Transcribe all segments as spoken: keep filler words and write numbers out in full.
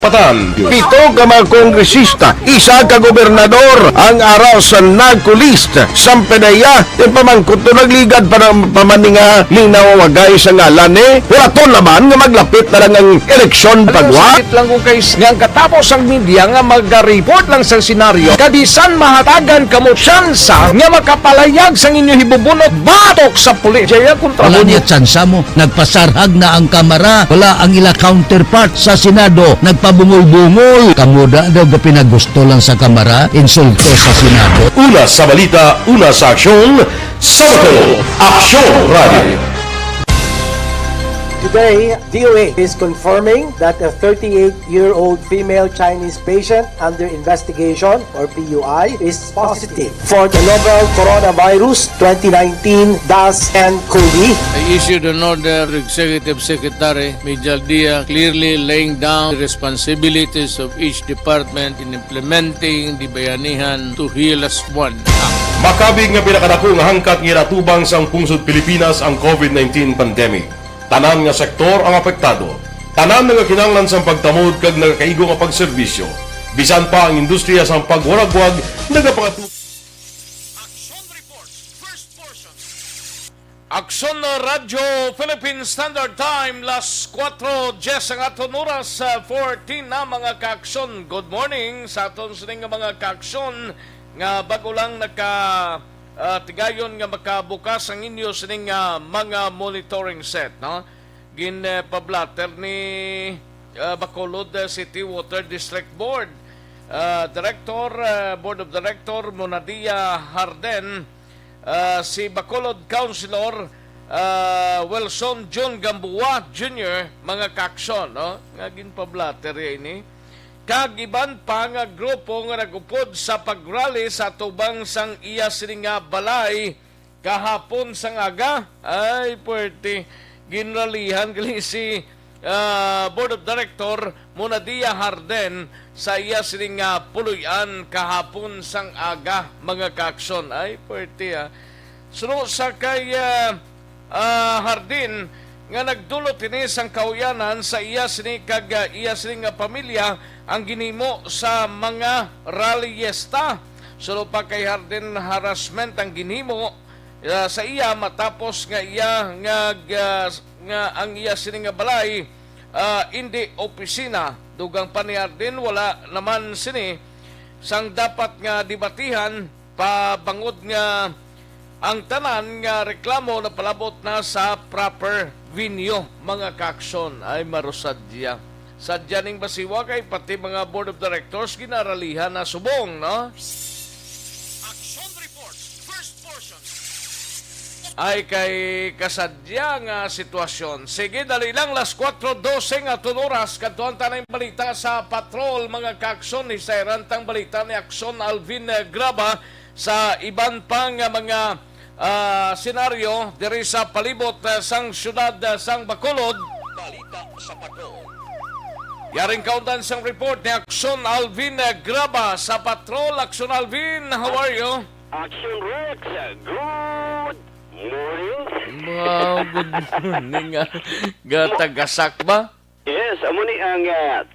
Tan, pito ka mga kongresista, isa ka gobernador ang ara sa NAGCO list. Sampedeya, ipamangkot to nagligad para pamaninga linaw wagay sa ngalan ni. Wala to naman nga maglapit na lang ang eleksyon pagwa. Sakit lang kung kay nga ang katapos ang media nga mag-report lang sa senaryo, kabisan mahatagan kamo tsansa nga makapalayag sang inyo hibubunot batok sa pulis. Jaya kontra Wala mo. Niya tsansa mo. Nagpasarhag na ang Kamara. Wala ang ila counterpart sa Senado. Nagpabungol-bungol. Kamo da daw ga pinagusto lang sa Kamara. Insulto sa Senado. Una sa balita, una sa aksyon, sa Bato, Aksyon Radio. Today, D O A is confirming that a thirty-eight-year-old female Chinese patient under investigation, or P U I, is positive for the novel coronavirus twenty nineteen dash N cov. I issued an order to Executive Secretary Major Dia, clearly laying down the responsibilities of each department in implementing the Bayanihan to Heal Us One Act. Makabig nga pinakadako nga hangkat nga ginatubang sang pungsod Pilipinas ang COVID nineteen pandemic. Tanan nga sektor ang apektado. Tanan nga kinahanglan sang pagtamod kag nagakaigo nga pagserbisyo. Bisan pa ang industriya sang pagwaragwag nagapangatu- Action Report, first portion. Aksyon na Radyo Philippine Standard Time, las kuwatro dyes ang aton oras, ah, fourteen na, mga kaaksyon. Good morning sa aton sining nga mga kaaksyon nga bago lang naka, ah, tigayon nga makabukas ang inyo sining nga mga monitoring set, no? Gin, eh, pablatter ni, ah, Bacolod, ah, City Water District Board, ah, Director, ah, Board of Director Monadia Harden, ah, si Bacolod Councilor, ah, Wilson John Gamboa Junior, mga kaaksyon, no? Nga ginpablatter ya ini. Kag iban pa nga grupo nga nag-upod sa pag-rally sa atubang sang iya sini nga balay kahapon sang aga. Ay, puwerte. Ginralihan gali si, ah, Board of Director Monadia Harden sa iya sini nga puloy-an kahapon sang aga, mga kaaksyon. Ay, puwerte, ah. Suno sa kay, ah, ah, Hardin nga nagdulot ini sang kauyanan sa iya sini kag, ah, iya sini nga pamilya ang ginhimo sa mga rallyista. Suno pa kay Hardin, harassment ang ginhimo, ah, sa iya matapos nga iya nga, nga, nga ang iya sini nga balay, ah, indi opisina. Dugang pa ni Hardin, wala naman sini sang dapat nga debatihan pa bangod nga ang tanan nga reklamo napalabot na sa proper venue, mga kaaksyon. Ay, marusadya. Sadya ning basiwa kay pati mga board of directors ginaralihan na subong, no? Action report, first portion. Ay, kay kasadya nga sitwasyon. Sige, dali lang, las kuwatro dose nga aton oras. Kadtuan ta na ang balita sa patrol, mga kaaksyon. Hisayran tang balita ni Aksyon Alvin, eh, Graba sa iban pa nga mga, ah, senaryo diri sa palibot, eh, sang siyudad, eh, sang Bacolod. Balita sa patrol. Yaring kaundan sang report ni Aksyon Alvin, eh, Graba sa patrol. Aksyon Alvin, how are you? Action Rex, good morning. Wow, good morning, ah. Gatagasak ba? Yes, amo ni ang, ah,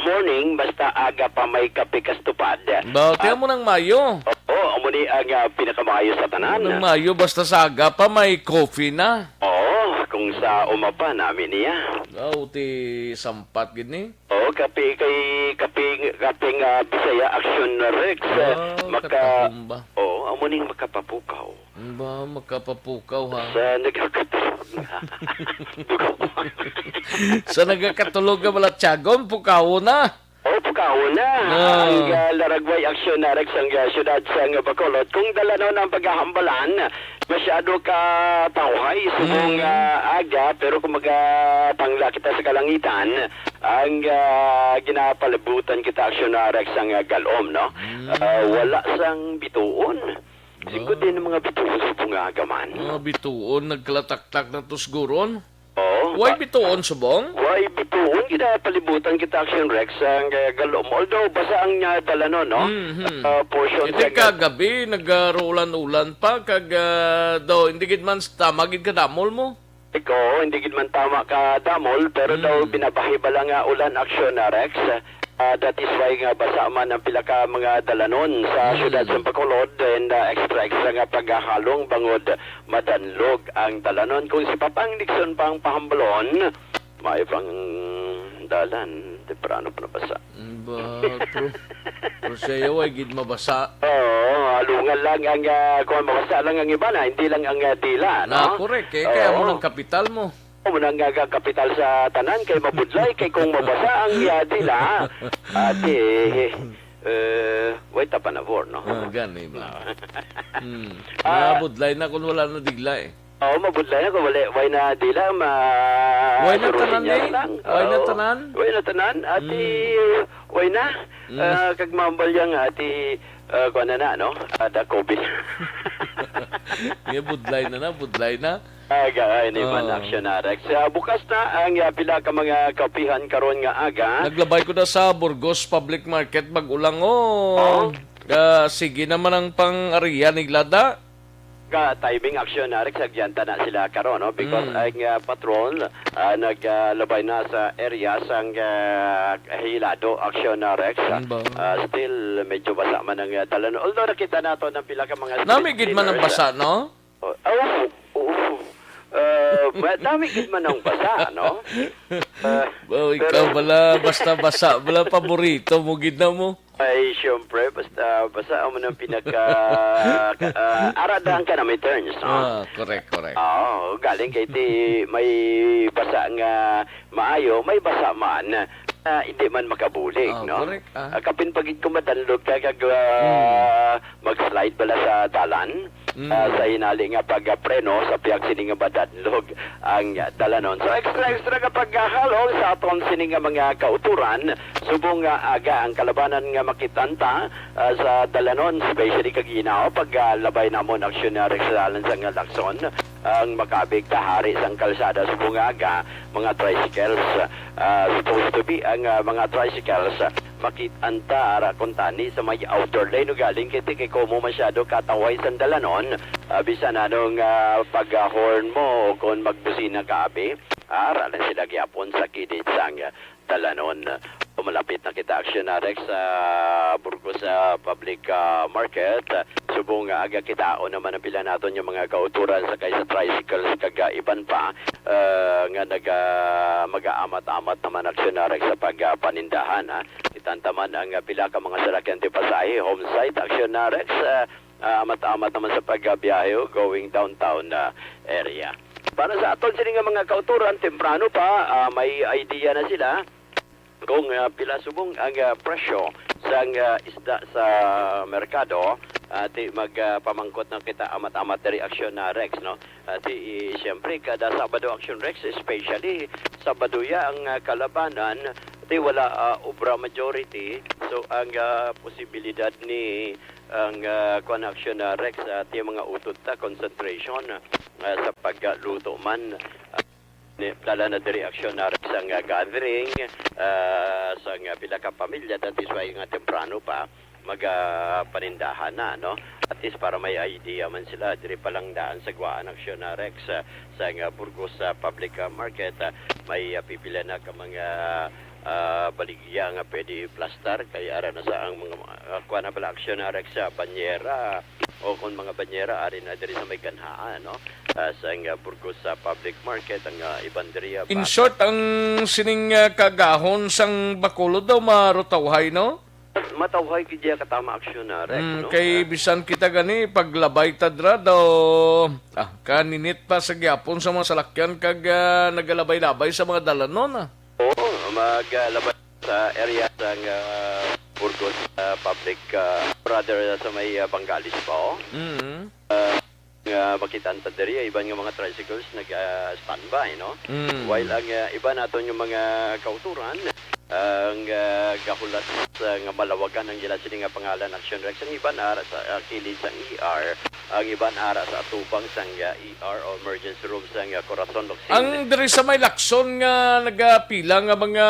morning, basta aga pa may kape kas tupad. Ba, tiyan Ah, mo ng mayo. Oo, amo ni ang, ah, pinakamayo sa tanan. Ng mayo, basta sa aga pa may coffee na. Oo, kung sa uma pa, nami niya. Wow, ti sampat gid ni. Oo, kape kay, kape, kape nga Bisaya Action Rex. Ah, maka-, katabomba. Oo, amo ning makapapukaw. Ba, makapapukaw, ha? Sa nagakatulog nga. Sa nagakatulog nga balatyagon, pukaw na. Oh, pukaw na. Ah. Ang, ah, Laragway Action na Rex ang, ah, siyudad sa nga Bacolod. Kung dalanon ang paghahambalan, masyado ka tawhay subong, Mm. ah, aga, pero kung magatangla kita sa kalangitan, ang, ah, ginapalibutan kita Action na Rex ang, ah, galom, no? Mm. Ah, wala sang bituon. Lingkod Ah. din ang mga bituon sa bungagaman. Mga bituon, nagkalataktak na to siguron. Oo. Why Ba-, bituon, subong? Why bituon? Ginapalibutan kita, Action Rex, ang, eh, galom. Although, basa ang niya dalanon, no? Mhm. Ah, portion Ito sa kagabi, nag-, ah, ulan-ulan pa, kag, ah, daw, hindi gid man sa tama, gid kadamol mo. Oo, hindi gid man tama ka damol, pero daw Mm. binabahi bala nga ulan, Action, ah, Rex. Ah, that is why nga basa man ang pila ka mga dalanon sa Mm. siyudad sa Bacolod, and, ah, extra, extra nga paghahalong bangod madanlog ang dalanon. Kung si Papang Nixon pang pahambalon, may pang dalan, temprano pa nabasa. Ba, pero, pero siya, way gid mabasa. Oo, halungan lang ang, ah, kung mabasa lang ang iba na, hindi lang ang, ah, dila, Na, no? correct, eh. Kaya mo Oo. ng kapital mo. Mo nang, ah, kapital sa tanan, kay mabudlay, kay kung mabasa ang, ah, dila, ati, eh, way ta panabor, no? Ah, gani ba? Hmm. Ah. Nabudlay na kung wala na digla, eh. Oo, mabudlay na kung wala, way na dila, ma-, Way na surusin tanan, niya eh. lang. Way na Oo. tanan. Way na tanan. Ati, Mm. way na. Mm. Ah, kag mambal yang ati, ah, kuwan na na, no? Ada COVID. Nga budlay na na, budlay na. Ah, ga-, ay, ni man Oo. Action, ah, Rex. Ah, bukas na ang, ah, pila ka mga kapihan karon nga aga. Naglabay ko na sa Burgos Public Market, bag-o lang, oh. Oo. Ah, sige naman ang pang-ariya ni Glada. Ka timing, Action, ah, Rex, agyanta na sila karon, no? Because Mm. ang, ah, patrol, ah, naglabay na sa area sang, ah, Hilado, Action, ah, Rex. Ano ba? Ah, still, medyo basa man ang, ah, dalan. Although nakita nato ng pila ka mga street Nami gid man ang cleaners, basa, ah. no? Oh, oh, oh. Ah, ma-, nami gid man ang basa, no? Ah, Ba, ikaw pero bala, basta basa, bala, paborito mo gid na mo. Ay, siyempre, basta basa amo nang pinaka, ah, ara daan ka na may turns, no? Ah, correct, correct. Oo, galing kay ti may basa nga maayo, may basa man na hindi man makabulig, Ah, no? correct, ah. Ah, kapin pagid ko madanlog ka kag, ah, Hmm. mag-slide bala sa dalan. Mm. Ah, sa hinali nga pagpreno sa pihak sini nga madadlog ang dalanon. So, extra, extra nga pagkahalong sa aton sini nga mga kauturan, subong nga aga ang kalabanan nga makitanta, ah, sa dalanon, especially kag ginaw, pag, ah, labay namon aksyon na sa dalan sa nga lakson, ang makabig tahari sang kalsada subong nga aga, mga tricycles, ah, supposed to be ang, ah, mga tricycles, makit-an ta ara kuntani sa may outer lane, ugaling kiti kay komo masyado kataway sang dalanon, ah, bisan anong, ah, pag-horn mo o kon magbusina ka abi, ara lang sila gyapon sa kilid sang dalanon. Malapit na kita, Action Arex, sa Burgos, ah, Public, ah, Market. Subong nga aga kitaon naman ang pila naton yung mga kauturan sa kay sa tricycles kag, ah, iban pa, ah, nga naga-, mag-aamat-amat naman, Action Arex, sa pag, ah, panindahan, ha. Kita man ang, ah, pila ka mga salakyan ti pasahe, home site, Action Arex, ah, ah, amat-amat naman sa pagbiyahe, oh, going downtown, ah, area. Para sa aton sini nga mga kauturan, temprano pa, ah, may idea na sila kung, ah, pila subong ang, ah, presyo sang, ah, isda sa merkado. Ah, ti mag, ah, pamangkot na kita amat-amat diri, Action na Rex, no? Ah, ti, i-, siyempre, kada Sabado, Action Rex, especially Sabado ya ang, ah, kalabanan, ti wala, ah, obra majority. So, ang, ah, posibilidad ni ang, ah, kuwan, Action na Rex, ah, ti mga utod ta, concentration, ah, sa pagluto man. Ah, ni-, dala na diri, Action na Rex, ang, ah, gathering, ah, sa nga pila ka pamilya, that is why nga temprano pa, mag, ah, panindahan na, no? At least para may idea man sila, diri pa lang daan sa Guaan, Action na Rex, ah, sa nga Burgos, ah, Public, ah, Market, ah, may, ah, pipila na ka mga, ah, baligya nga pwede i-plastar, kay ara na sa ang mga, ah, kuwan na pala, Action na Rex, sa banyera, o kung mga banyera, ari na diri sa may ganhaan, no? Ah, sa nga Burgos, sa Public Market, ang, ah, iban diri, ah, In baka short, ang sining, ah, kagahon sang Bacolod daw marutawhay, no? Matawhay gid iya katama, Action na Rex, Mm, no? kay Ah. bisan kita gani, paglabay ta dra daw, ah, kaninit pa sa gyapon sa mga salakyan kag, ah, nagalabay-labay sa mga dalanon, ah. Oo, maglabay sa area sa, ah, Burgos, ah, Public, ah, rather, sa may, ah, Banggalis pa, oh. Mm. Ah, nga makita ta diri, iban nga mga tricycles nag, ah, standby, no? Mm. While ang, ah, iba naton yung mga kauturan, ang, ah, gahulat sa nga malawagan ang ila sini nga pangalan, Action Rex, ang iba na sa, ah, kilid sang E R, Ang iban ara sa atubang sang, ah, E R o emergency room sang, ah, Corazon Locsin. Ang diri sa may Lacson nga nagapila nga mga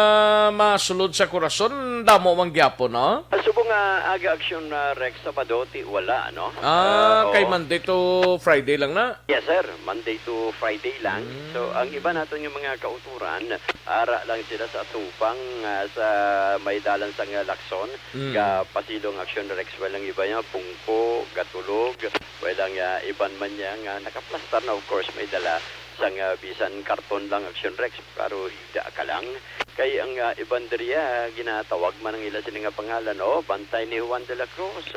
masulod sa Corazon, damo man gyapon, no? Ah, subong nga aga aksyon na Rex Sabado, ti wala, no? Ah, Ah, kay oo. Monday to Friday lang na. Yes, sir. Monday to Friday lang. Mm. So, ang iba naton nga mga kauturan, ara lang sila sa atubang, ah, sa may dalan sang, ah, Lacson. Mm. Ga pasilong aksyon Rex, walang iba niya, bungko, gatulog, walang, ah, iban man niya nga nakaplastar na, of course, may dala sang, ah, bisan karton lang aksyon Rex, pero higda ka lang. Kay ang, ah, iban diri, ah, ginatawag man ang ila sini nga pangalan, oh, bantay ni Juan de la Cruz.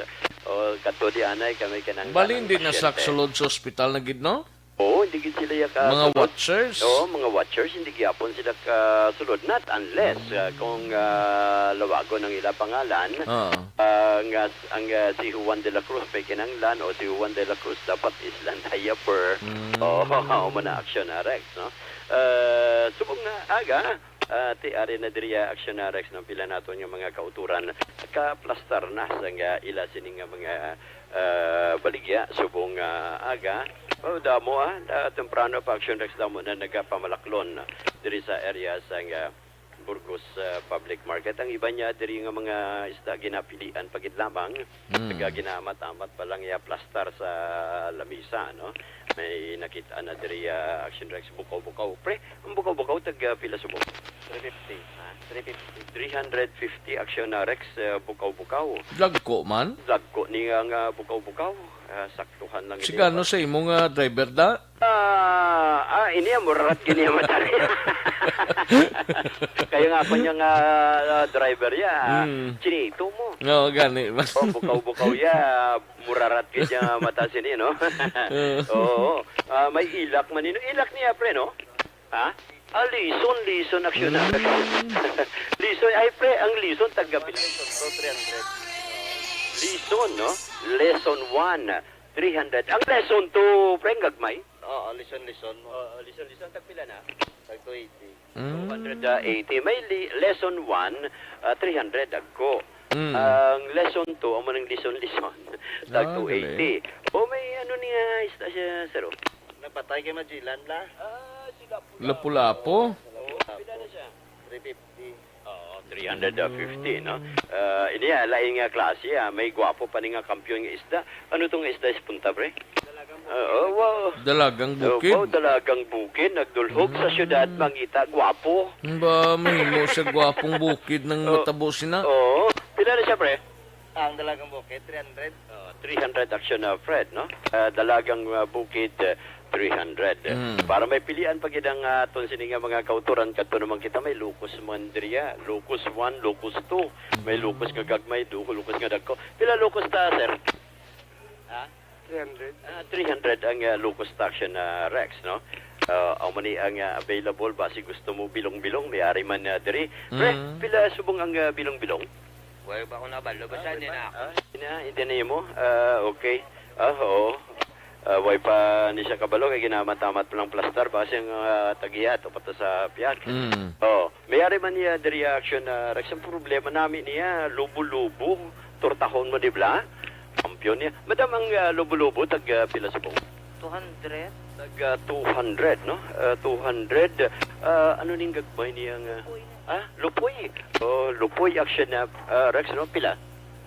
O, kato di anay kami kanang Bali, hindi na sa pasyente. Sulod sa ospital na gid, no? Oo, hindi gid sila ya ka Mga sulod. watchers? Oo, mga watchers, hindi gyapon sila ka sulod. Not unless, ah, kung, ah, lawagon ang ila pangalan, Oo. ah, nga s- ang, ah, si Juan de la Cruz may kinahanglan o si Juan de la Cruz dapat is land diaper. Mm. Oo, amo na aksyon na Rex, no? Ah, subong nga aga, ah, ti ari na diri ah, aksyon na Rex, no? Pila naton nga mga kauturan kaplastar na sa nga ila sini nga mga ah, baligya, subong nga aga. Oh, damo, ah. Ah, temprano pa, aksyon Rex, damo na nagapamalaklon diri sa area sa nga Burgos, ah, Public Market. Ang iba niya diri nga mga isda ginapilian pa gid lamang. Mm. Taga ginaamat-amat pa lang iya plastar sa lamisa, no? May nakita na diri, ah, aksyon Rex, bukaw-bukaw. Pre, ang bukaw-bukaw, tag, ah, pila subong? Three fifty, ha? Three fifty. Three hundred fifty aksyon na Rex, ah, bukaw-bukaw. Dagko man? Dagko ni nga, nga bukaw-bukaw. Ah, saktuhan lang ini. Sigano sa imo nga driver da? Ah, ah, ini ang murarat gini ang mata niya. Kaya nga pa niya nga ah, driver ya, Mm. chinito mo. Oo, gani. O, bukaw-bukaw ya, murarat gid niya mata sini, no? Oo. Oo. Ah, may ilak man nino. Ilak niya, pre, no? Ha? Ah, lison, lison, aksyon na. Mm. Lison, ay, pre, ang lison, tagga pila? Lison, no? Lesson one, three hundred. Ang lesson two, pre, ang gagmay? Oo, lesson, lesson. Oo, lesson, lesson. Tagpila na? Tag two eighty. Mm. Two hundred eighty. May li- lesson one, ah, three hundred, agko. Mm. Ang lesson two, amo nang lesson, lesson. Tag Ah, two eighty. O, may ano niya, isda siya, sir, oh. Napatay kay Magellan, la? Ah, sila pula. Lapu-Lapu? Oo, pila na siya? Three fifty. Oo, three hundred fifty, no? Ah, ini, ah, lain nga klase, ah. May gwapo pa ni nga kampiyon nga isda. Ano tong isda sa punta, pre? Oo, wow. Dalagang Oh, Bukid? Wow, dalagang bukid. Nagdulhog sa Mm. syudad, mangita, gwapo. Ba, mahimo siya gwapong bukid ng Oh. matabo sina? Oo. Pila na siya, pre? Ang dalagang bukid, three hundred. Oh, three hundred aksyon na, Fred, no? Ah, dalagang, ah, bukid, ah, three hundred. Mm. Para may pilian pa gid ang, ah, aton sini nga mga kauturan, kadto naman kita may Locos man diriya. Locos one, Locos two. May Locos nga gagmay, du- Locos nga dagko. Pila Locos ta, sir? Ha? Three hundred. Ah, three hundred ang, ah, Locos ta aksyon na Rex, no? Ah, amo ni ang, ah, available. Basi gusto mo bilong-bilong, may ari man, ah, diri. Pre, Mm. pila subong ang, ah, bilong-bilong? Wala ba ako nabalo? Basta hindi na ako. Ah, hindi na, hindi na mo? Ah, okay. Ah, oo. Ah, way pa ni siya kabalo kay ginamatamat pa lang plastar, basi ang, ah, tagiya to pa to sa piyak. Mm. Oh, may ari man niya the reaction na Rex, ang problema nami niya lubo-lubo, tortahon mo, di bla? Kampiyon niya. Madam, ang, ah, lubo-lubo tag, ah, pila subong? Two hundred. Tag, ah, two hundred, no? Ah, two hundred. Ah, ano ning gagmay niya nga? Uy, Ah, lupoy. Oh, lupoy action na, ah, Rex, no? Pila?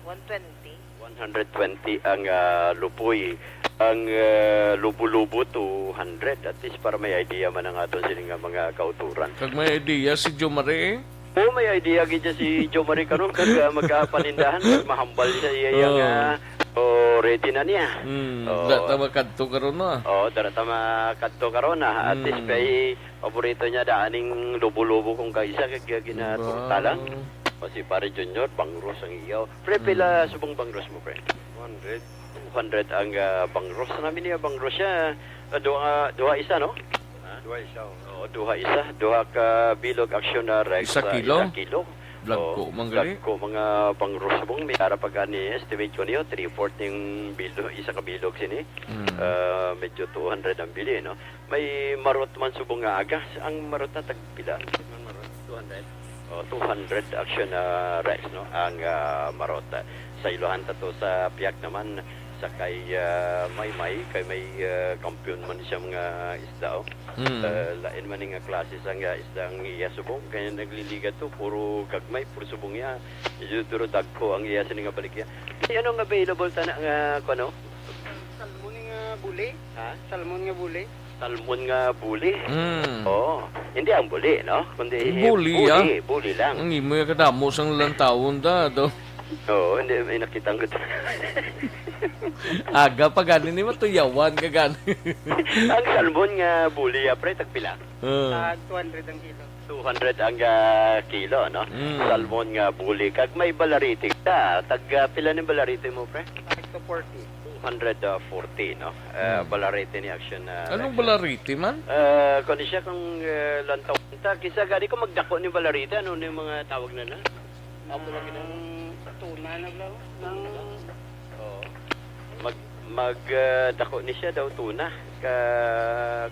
one twenty. One hundred twenty ang, ah, lupoy. Ang, ah, lubo-lubo, two hundred. At least para may idea man ang aton sini nga mga kauturan. Kag may idea si Jomari eh. Oh, may idea gid siya si Jomari karon kag, ah, magpanindahan, kag mahambal siya iya, iya Oh. nga, oh, ready na niya. Hmm, Oh. da ta makadto karon na. Oh, dara ta makadto karon, ah. At Hmm. least kay paborito niya daan ning lubo-lubo kung kaisa kag ginatorta lang. O si Pare Junior, bangros ang iyaw. Pre, pila Hmm. subong bangros mo, pre? Two hundred. Two hundred ang, ah, bangros. Nami niya bangros siya. Ah, duha, duha isa, no? Duha isa, oh. Oo, duha isa. Duha ka bilog action na Rex, Isa ah, kilo? Isa kilo. Dagko Oo, man gali. Dagko mga bangros subong. May ara pa gani estimate ko niyo, three-fourth ning bilog, isa ka bilog sini. Mm. Ah, medyo two hundred ang bili, no? May marot man subong nga agas. Ang marot na tagpila? Ang marot, two hundred. Oh, two hundred action na Rex, no? Ang, ah, marot. Sa ilohan ta to sa piyak naman, Sa kay, ah, Maymay, kay may, ah, kampiyon man siya mga isda, oh. Hmm. Ah, lain man nga klase sang, ah, isda ang iya subong. Kaya nagliliga to, puro gagmay, puro subong iya. Medyo duro dagko ang iya sini nga baligya. Di ano nga available ta na nga, kuno? Salmon nga buli. Ha? Salmon nga buli. Salmon nga buli? Hmm. Oo. Hindi ang buli, no? Kundi Buli, buli, ah. Buli lang. Ang imo yung kadamo sang lantawon da, to. Oo, hindi, may nakita ko. Aga pa gani ni matuyawan ka gani. Ang salmon nga buli, ah, pre, tagpila? Ah. Sa two hundred ang kilo. Two hundred ang, ah, kilo, no? Mm. Salmon nga buli. Kag may balarete ka. Tag, ah, pila ni balarete mo, pre? Tag two forty. Two hundred forty, no? Ah, Mm. Balarete ni Action, ah, Anong Action. Balarete man? Ah, kung siya kung, ah, lantaw. Ta, kisa gani ko magdako ni balarete, ano ni mga tawag na na? Amo lang gid ang Ang tuna na lang. Ang Oo. Mag, mag, ah, dako ni siya daw tuna. Ka,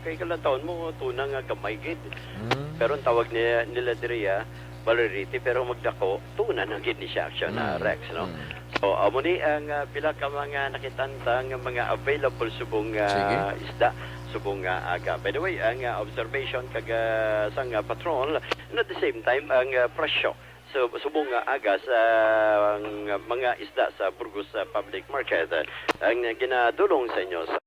kay kalantawon mo, tuna nga gamay gid. Mm. Pero ang tawag niya, nila diri, ah, balarete, pero magdako, tuna na gid ni siya, Action, ah, Mm. Rex, no? Mm. So, amo ni ang, ah, pila ka mga nakitantang mga available subong, ah, Sige. Isda, subong nga aga. By the way, ang, ah, observation kag, ah, sang, ah, patrol, and at the same time, ang, ah, presyo So, subong nga aga sa mga isda sa Burgos, ah, Public Market, ah, ang ginadulong sa inyo sa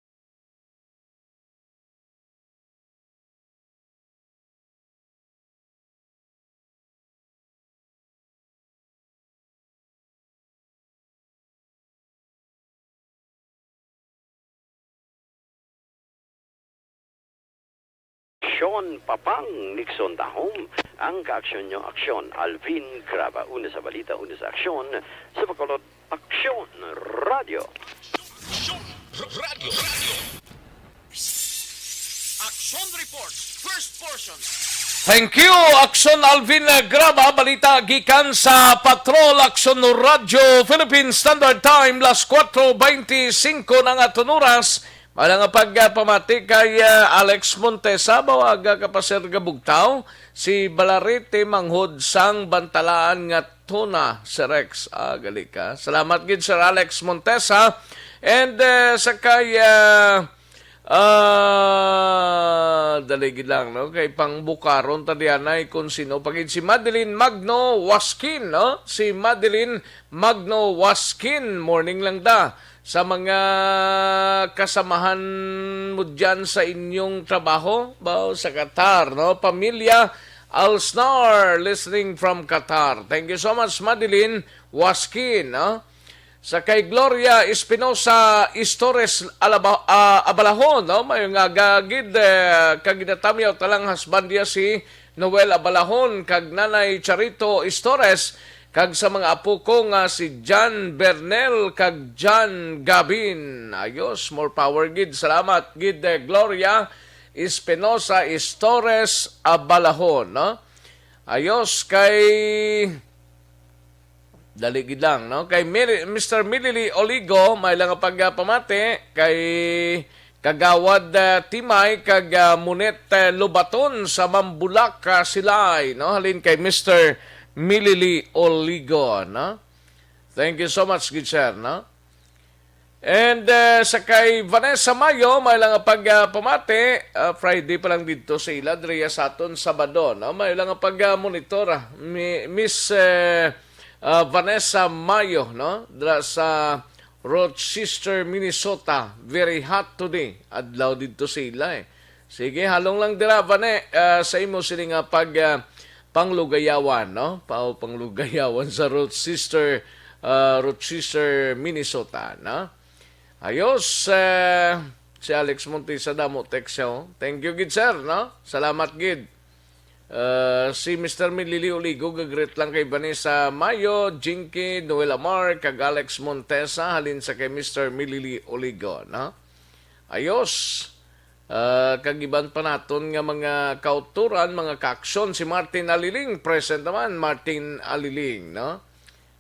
Aksyon, Papang Nixon Dahom, ang kaaksyon nyo, aksyon. Alvin Graba, una sa balita, una sa aksyon, sa Bacolod, Aksyon Radio. Aksyon Radio. Aksyon Report, first portion. Thank you, Aksyon Alvin Graba. Balita gikan sa Patrol, Aksyon Radio Philippine Standard Time, las kuwatro beintisinko na nga aton oras. Wala nga pagpamati kay, ah, Alex Montesa, bawaga ka pa, Sir Gabugtaw, si Balarete manghod sang bantalaan nga tuna, Sir Rex. Ah, gali ka. Salamat gid, Sir Alex Montesa. And, eh, sa kay, ah, ah, dali gid lang, no? Kay pangbukaron ta dianay kung sino pa gid si Madeline Magno Waskin, no? Si Madeline Magno Waskin, morning lang da. Sa mga kasamahan mo dyan sa inyong trabaho, ba, sa Qatar, no? Pamilya Alsnar, listening from Qatar. Thank you so much, Madeline Waskin, no? Sa kay Gloria Espinosa Istores Alaba-, ah, Abalahon, no? May nga gagid, eh, kag ginatamyaw talang husband niya si Noel Abalahon kag Nanay Charito Istores, kag sa mga apo ko nga si John Bernel kag John Gavin. Ayos, more power gid. Salamat gid, eh, Gloria Espinosa Istores Abalahon, no? Ayos, kay dali gid lang, no? Kay Mil-, Mister Milili Oligo, may lang pagpamati kay Kagawad, ah, Timay kag, ah, Munet, ah, Lobaton sa Mambulak, ah, Silay, no? Halin kay Mister Milili Oligo, no? Thank you so much, good sir, no? And, ah, sa kay Vanessa Mayo, may lang pag, ah, pamati, ah, Friday pa lang dito sa ila, diriya sa aton Sabado, no? May lang pag, ah, monitor, ah, mi-, Miss, eh, ah, Vanessa Mayo, no? Dira sa Rochester, Minnesota. Very hot today. Adlaw didto sa ila, eh. Sige, halong lang dira, Vane, ah, sa imo sini nga pag, ah, panglugayawan, no? Pa-, panglugayawan sa Rochester, ah, Rochester, Minnesota, no? Ayos, eh, si Alex Montesa damo text siya, oh. Thank you gid, sir, no? Salamat gid. Uh, si Mister Milili Oligo, gagreet lang kay Vanessa Mayo, Jinky, Noel Amar, kag Alex Montesa, halin sa kay Mister Milili Oligo, no? Ayos. Uh, kag iban pa naton nga mga kauturan, mga kaaksyon, si Martin Aliling, present naman, Martin Aliling, no?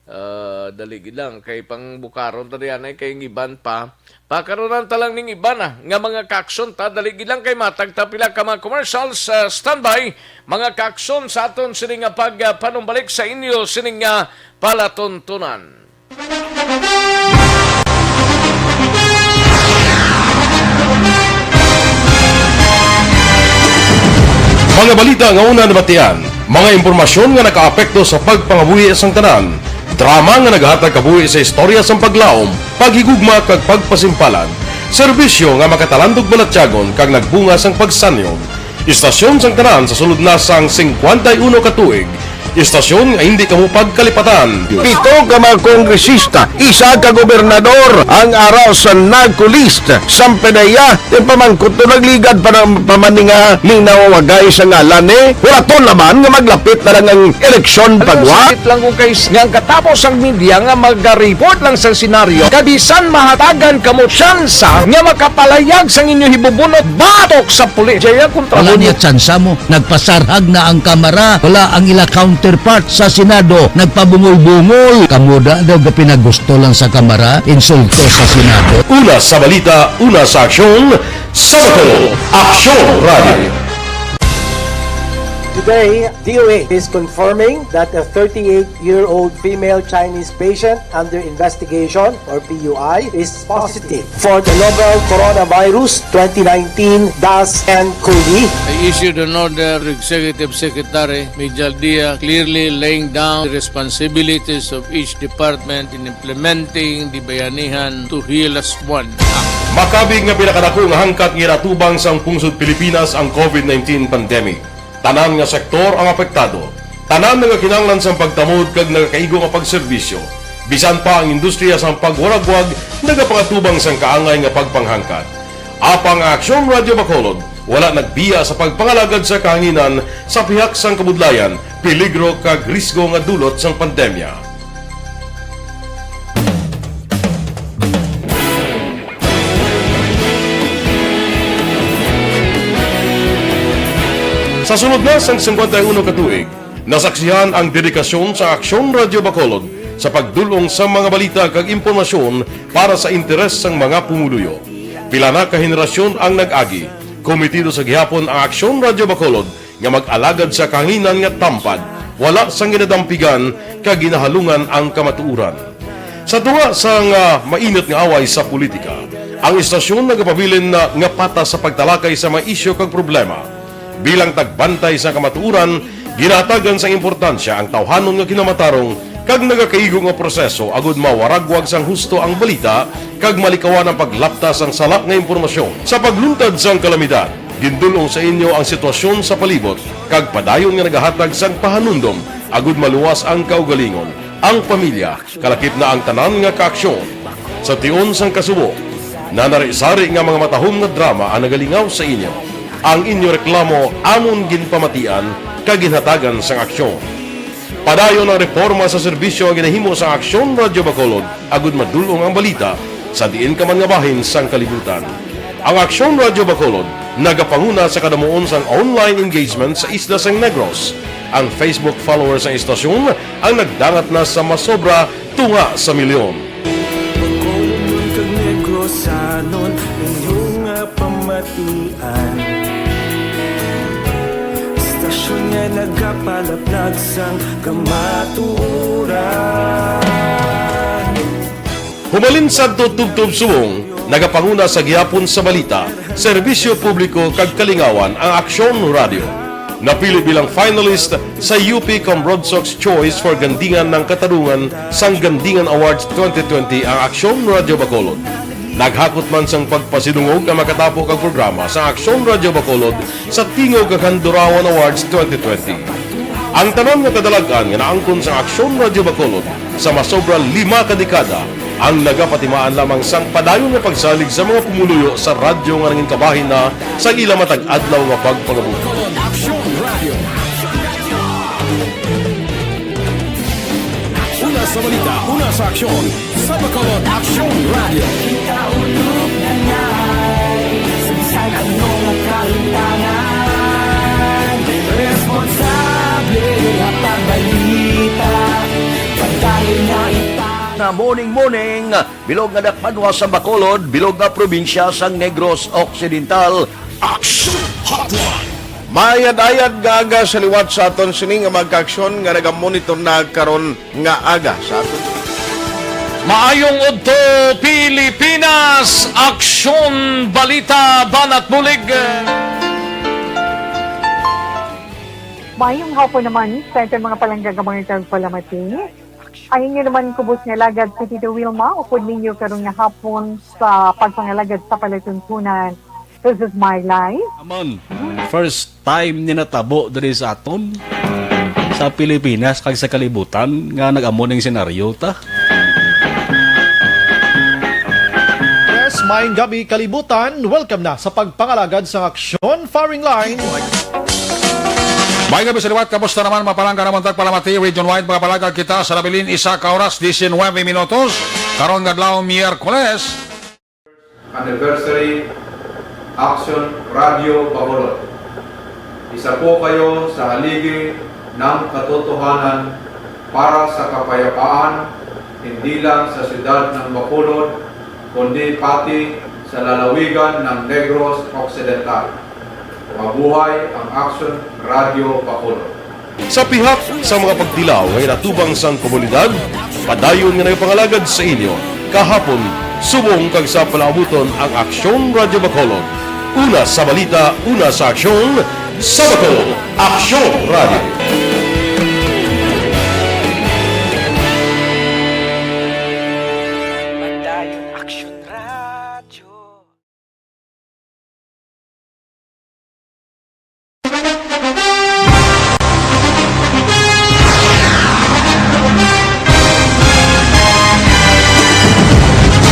Ah, dali gid lang, kay pangbukaron ta diyan, eh, kay ang iban pa. Pakaronan ta lang ning iban, ah, nga mga kaaksyon ta, dali gid lang, kay matag ta pila ka mga commercials, ah, standby, mga kaaksyon sa aton sini nga pag, ah, panumbalik sa inyo sini nga palatuntunan. Mga balita nga una nabatian, mga impormasyon nga nakaapekto sa pagpangabuhi sang tanan, drama nga nagahatag kabuhi sa istorya sang paglaom, paghigugma kag pagpasimpalan, serbisyo nga makatalandog balatyagon kag nagbunga sang pagsanyog. Istasyon sang tanan sa sulod na sang singkwenta y uno ka tuig, istasyon nga hindi kamo pagkalipatan. Pito ka mga kongresista, isa ka gobernador ang ara sa NAGCO list. Samtang iya, ti pamangkot to nagligad pa ng pamaninga ning nawawagay sa ngalan ni. Wala to naman nga maglapit na lang ang eleksyon pagwa. Sakit lang kung kay nga ang katapos ang media nga magariport lang sa senaryo, kabisan mahatagan kamo tsansa nga makapalayag sang inyo hibubunot batok sa pulis. Jaya kontra Wala mo niya tsansa mo. Nagpasarhag na ang Kamara. Wala ang ila counterpart sa Senado. Nagpabungol-bungol. Kamo da daw gapinagusto lang sa Kamara, insulto sa Senado. Una sa balita, una sa aksyon, sa Bacolod, Aksyon Radio. Today, D O A is confirming that a thirty-eight-year-old female Chinese patient under investigation, or P U I, is positive for the novel coronavirus twenty nineteen dash N cov. I issued an order to Executive Secretary Mijal Dia, clearly laying down the responsibilities of each department in implementing the Bayanihan to Heal Us One Act. Makabig nga pinakadako nga hangkat nga ginatubang sang pungsod Pilipinas ang covid nineteen pandemic. Tanan nga sektor ang apektado. Tanan nga kinahanglan sang pagtamod kag nagakaigo nga pagserbisyo. Bisan pa ang industriya sang pagwaragwag nagapangatubang sang kaangay nga pagpanghangkat. Apang ang Aksyon Radio Bacolod wala nagbiya sa pagpangalagad sa kahanginan sa pihak sang kabudlayan, peligro kag risgo nga dulot sang pandemya. Sa sulod na sang singkwenta y uno ka tuig, nasaksihan ang dedikasyon sa Aksyon Radio Bacolod sa pagdul-ong sa mga balita kag impormasyon para sa interes sang mga pumuluyo. Pila na ka henerasyon ang nag-agi, komitido sa gihapon ang Aksyon Radio Bacolod nga mag-alagad sa kahanginan nga tampad, wala sang ginadampigan kag ginahalungan ang kamatuoran. Sa tunga sang, ah, mainit nga away sa politika, ang istasyon nagapabilin na nga patas sa pagtalakay sa mga isyu kag problema. Bilang tagbantay sa kamatuoran, ginahatagan sang importansya ang tawhanon nga kinamatarong kag nagakaigo nga proseso agud mawaragwag sang husto ang balita kag malikawan ang paglapta sang sala nga impormasyon. Sa pagluntad sang kalamidad, gindul-ong sa inyo ang sitwasyon sa palibot kag padayon nga nagahatag sang pahanumdom agud maluwas ang kaugalingon, ang pamilya, kalakip na ang tanan nga kaaksyon. Sa tion sang kasubo, nanari-sari nga mga matahom nga drama ang nagalingaw sa inyo. Ang inyo reklamo amon ginpamatian kag ginhatagan sang aksyon. Padayon ang reporma sa serbisyo nga ginahimo sang Aksyon Radio Bacolod agud madul-ong ang balita sa diin ka man nga bahin sang kalibutan. Ang Aksyon Radio Bacolod nagapanguna sa kadamuon sang online engagement sa isla sang Negros. Ang Facebook followers sang istasyon ang nagdangat na sa masobra tunga sa milyon. Bacolodnon kag Negrosanon, inyo nga pamatian. Istasyon nga nagapalaplag sang kamatuoran. Humalin sadto tubtob subong, nagapanguna sa gihapon sa balita, serbisyo publiko kag kalingawan ang Aksyon Radio. Napili bilang finalist sa U P Cambronsox Choice for Gandingan ng Katarungan sang Gandingan Awards twenty twenty ang Aksyon Radio Bacolod. Naghakot man sang pagpasidungog ang makatapo kag programa sa Aksyon Radio Bacolod sa Tingog kag Handurawan Awards twenty twenty. Ang tanan nga kadalag-an nga naangkon sang Aksyon Radio Bacolod sa masobra lima ka dekada ang nagapatimaan lamang sang padayon nga pagsalig sa mga pumuluyo sa radyo nga nangin kabahin na sa ila matag adlaw nga pagpangabuhi. Aksyon Radio. Una sa balita, una sa aksyon, sa Bacolod Aksyon Radio. Kita ulog na ngay, sa bisan ano nga kahimtangan, responsable nga pagbalita, pagdahil nga ita- Na morning, morning, bilog nga dakpanwa sa Bacolod, bilog nga probinsya sang Negros Occidental. Action Hotline. Maayad-ayad nga aga sa liwat sa aton sini nga mga kaaksyon nga nagamonitor na karon nga aga sa aton. Maayong udto, Pilipinas! Aksyon, balita, banat bulig. Mayong hapon naman sa aton mga palangga nga mga tagpalamati. Ang inyo naman kubos nga alagad si Tito Wilma, upod ninyo karon nga hapon sa pagpangalagad sa palatuntunan. This is my life. Amon, first time ni natabo diri sa aton, sa Pilipinas kag sa kalibutan nga nag-amo ning senaryo ta. Yes, maayong gabi, kalibutan. Welcome na sa pagpangalagad sa Aksyon Firing Line. May gabi sa liwat, kamusta naman, mga palangga namon tagpalamati, region-wide, mga palangga kita sa nabilin, isa ka oras, diecinuebe minutos. Karon nga adlaw, Miyerkules. Anniversary, Aksyon Radio Bacolod. Isa po kayo sa haligi ng katotohanan para sa kapayapaan, hindi lang sa siyudad ng Bacolod, kundi pati sa lalawigan ng Negros Occidental. Mabuhay ang Aksyon Radio Bacolod. Sa pihak sa mga pagtilaw nga inaatubang sang komunidad, padayon nga nagapangalagad sa inyo kahapon, subong kag sa palaabuton ang Aksyon Radio Bacolod. Una sa balita, una sa aksyon, sa Bacolod, Aksyon Radio. Padayon Aksyon Radio.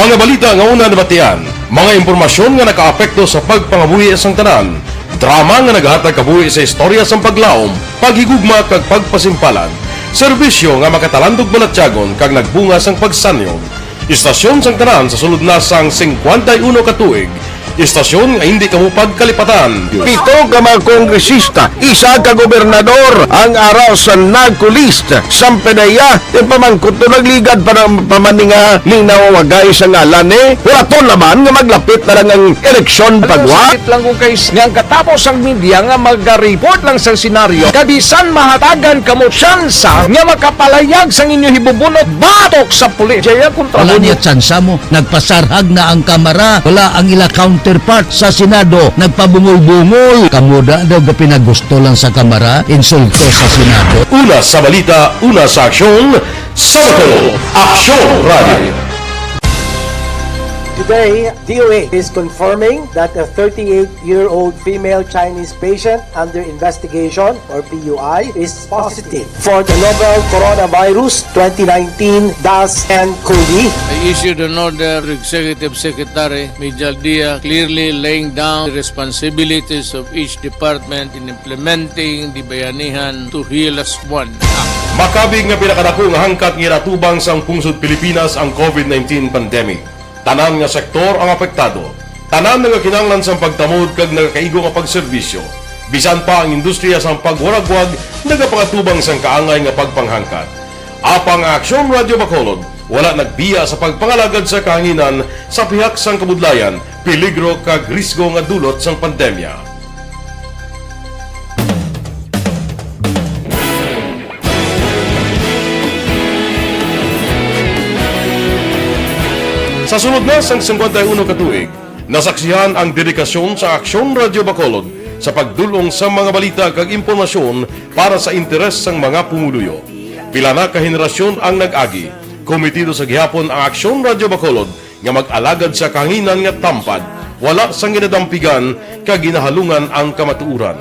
Mga balita nga una nabatian, mga impormasyon nga nakaapekto sa pagpangabuhi sang tanan, drama nga nagahatag kabuhi sa istorya sang paglaom, paghigugma kag pagpasimpalan, serbisyo nga makatalandog balatyagon kag nagbunga sang pagsanyog. Istasyon sang tanan sa sulod na sang singkwenta y uno ka tuig. Istasyon nga hindi kamo pagkalipatan. Pito ka mga kongresista, isa ka gobernador ang ara sa NAGCO list. Sampe na iya, yung pamangkot to nagligad pa ng pamaninga ning nawawagay sa ngalan ni. Wala to naman nga maglapit na lang ang eleksyon pagwa. Sakit lang kung kay nga ang katapos ang media nga magaripot lang sa senaryo. Kabisan mahatagan kamo tsansa nga makapalayag sang inyo hibubunot batok sa pulis. Jaya kontra Wala mo. Niya tsansa mo. Nagpasarhag na ang Kamara. Wala ang ila counterpart sa Senado. Nagpabungol-bungol. Kamo da daw ga pinagusto lang sa Kamara. Insulto sa Senado. Una sa balita, una sa aksyon, sa Bacolod, Aksyon Radio. Today, D O A is confirming that a thirty-eight-year-old female Chinese patient under investigation, or P U I, is positive for the novel coronavirus twenty nineteen dash N cov. I issued an order to Executive Secretary Mijal Dia, clearly laying down the responsibilities of each department in implementing the Bayanihan to Heal as One Act. Makabig nga pinakadako nga hangkat nga inaatubang sang pungsod Pilipinas ang COVID nineteen pandemic. Tanan nga sektor ang apektado. Tanan nagakinahanglan sang pagtamod kag nagakaigo nga pagserbisyo. Bisan pa ang industriya sang pagwaragwag nagapangatubang sang kaangay nga pagpanghangkat. Apang ang Aksyon Radio Bacolod wala nagbiya sa pagpangalagad sa kahanginan sa pihak sang kabudlayan, peligro kag risgo nga dulot sang pandemya. Sa sulod na sang singkwenta y uno ka tuig, nasaksihan ang dedikasyon sa Aksyon Radio Bacolod sa pagdul-ong sa mga balita kag impormasyon para sa interes sang mga pumuluyo. Pila na ka henerasyon ang nag-agi, kometido sa gihapon ang Aksyon Radio Bacolod nga mag-alagad sa kahanginan nga tampad, wala sang ginadampigan kag ginahalungan ang kamatuoran.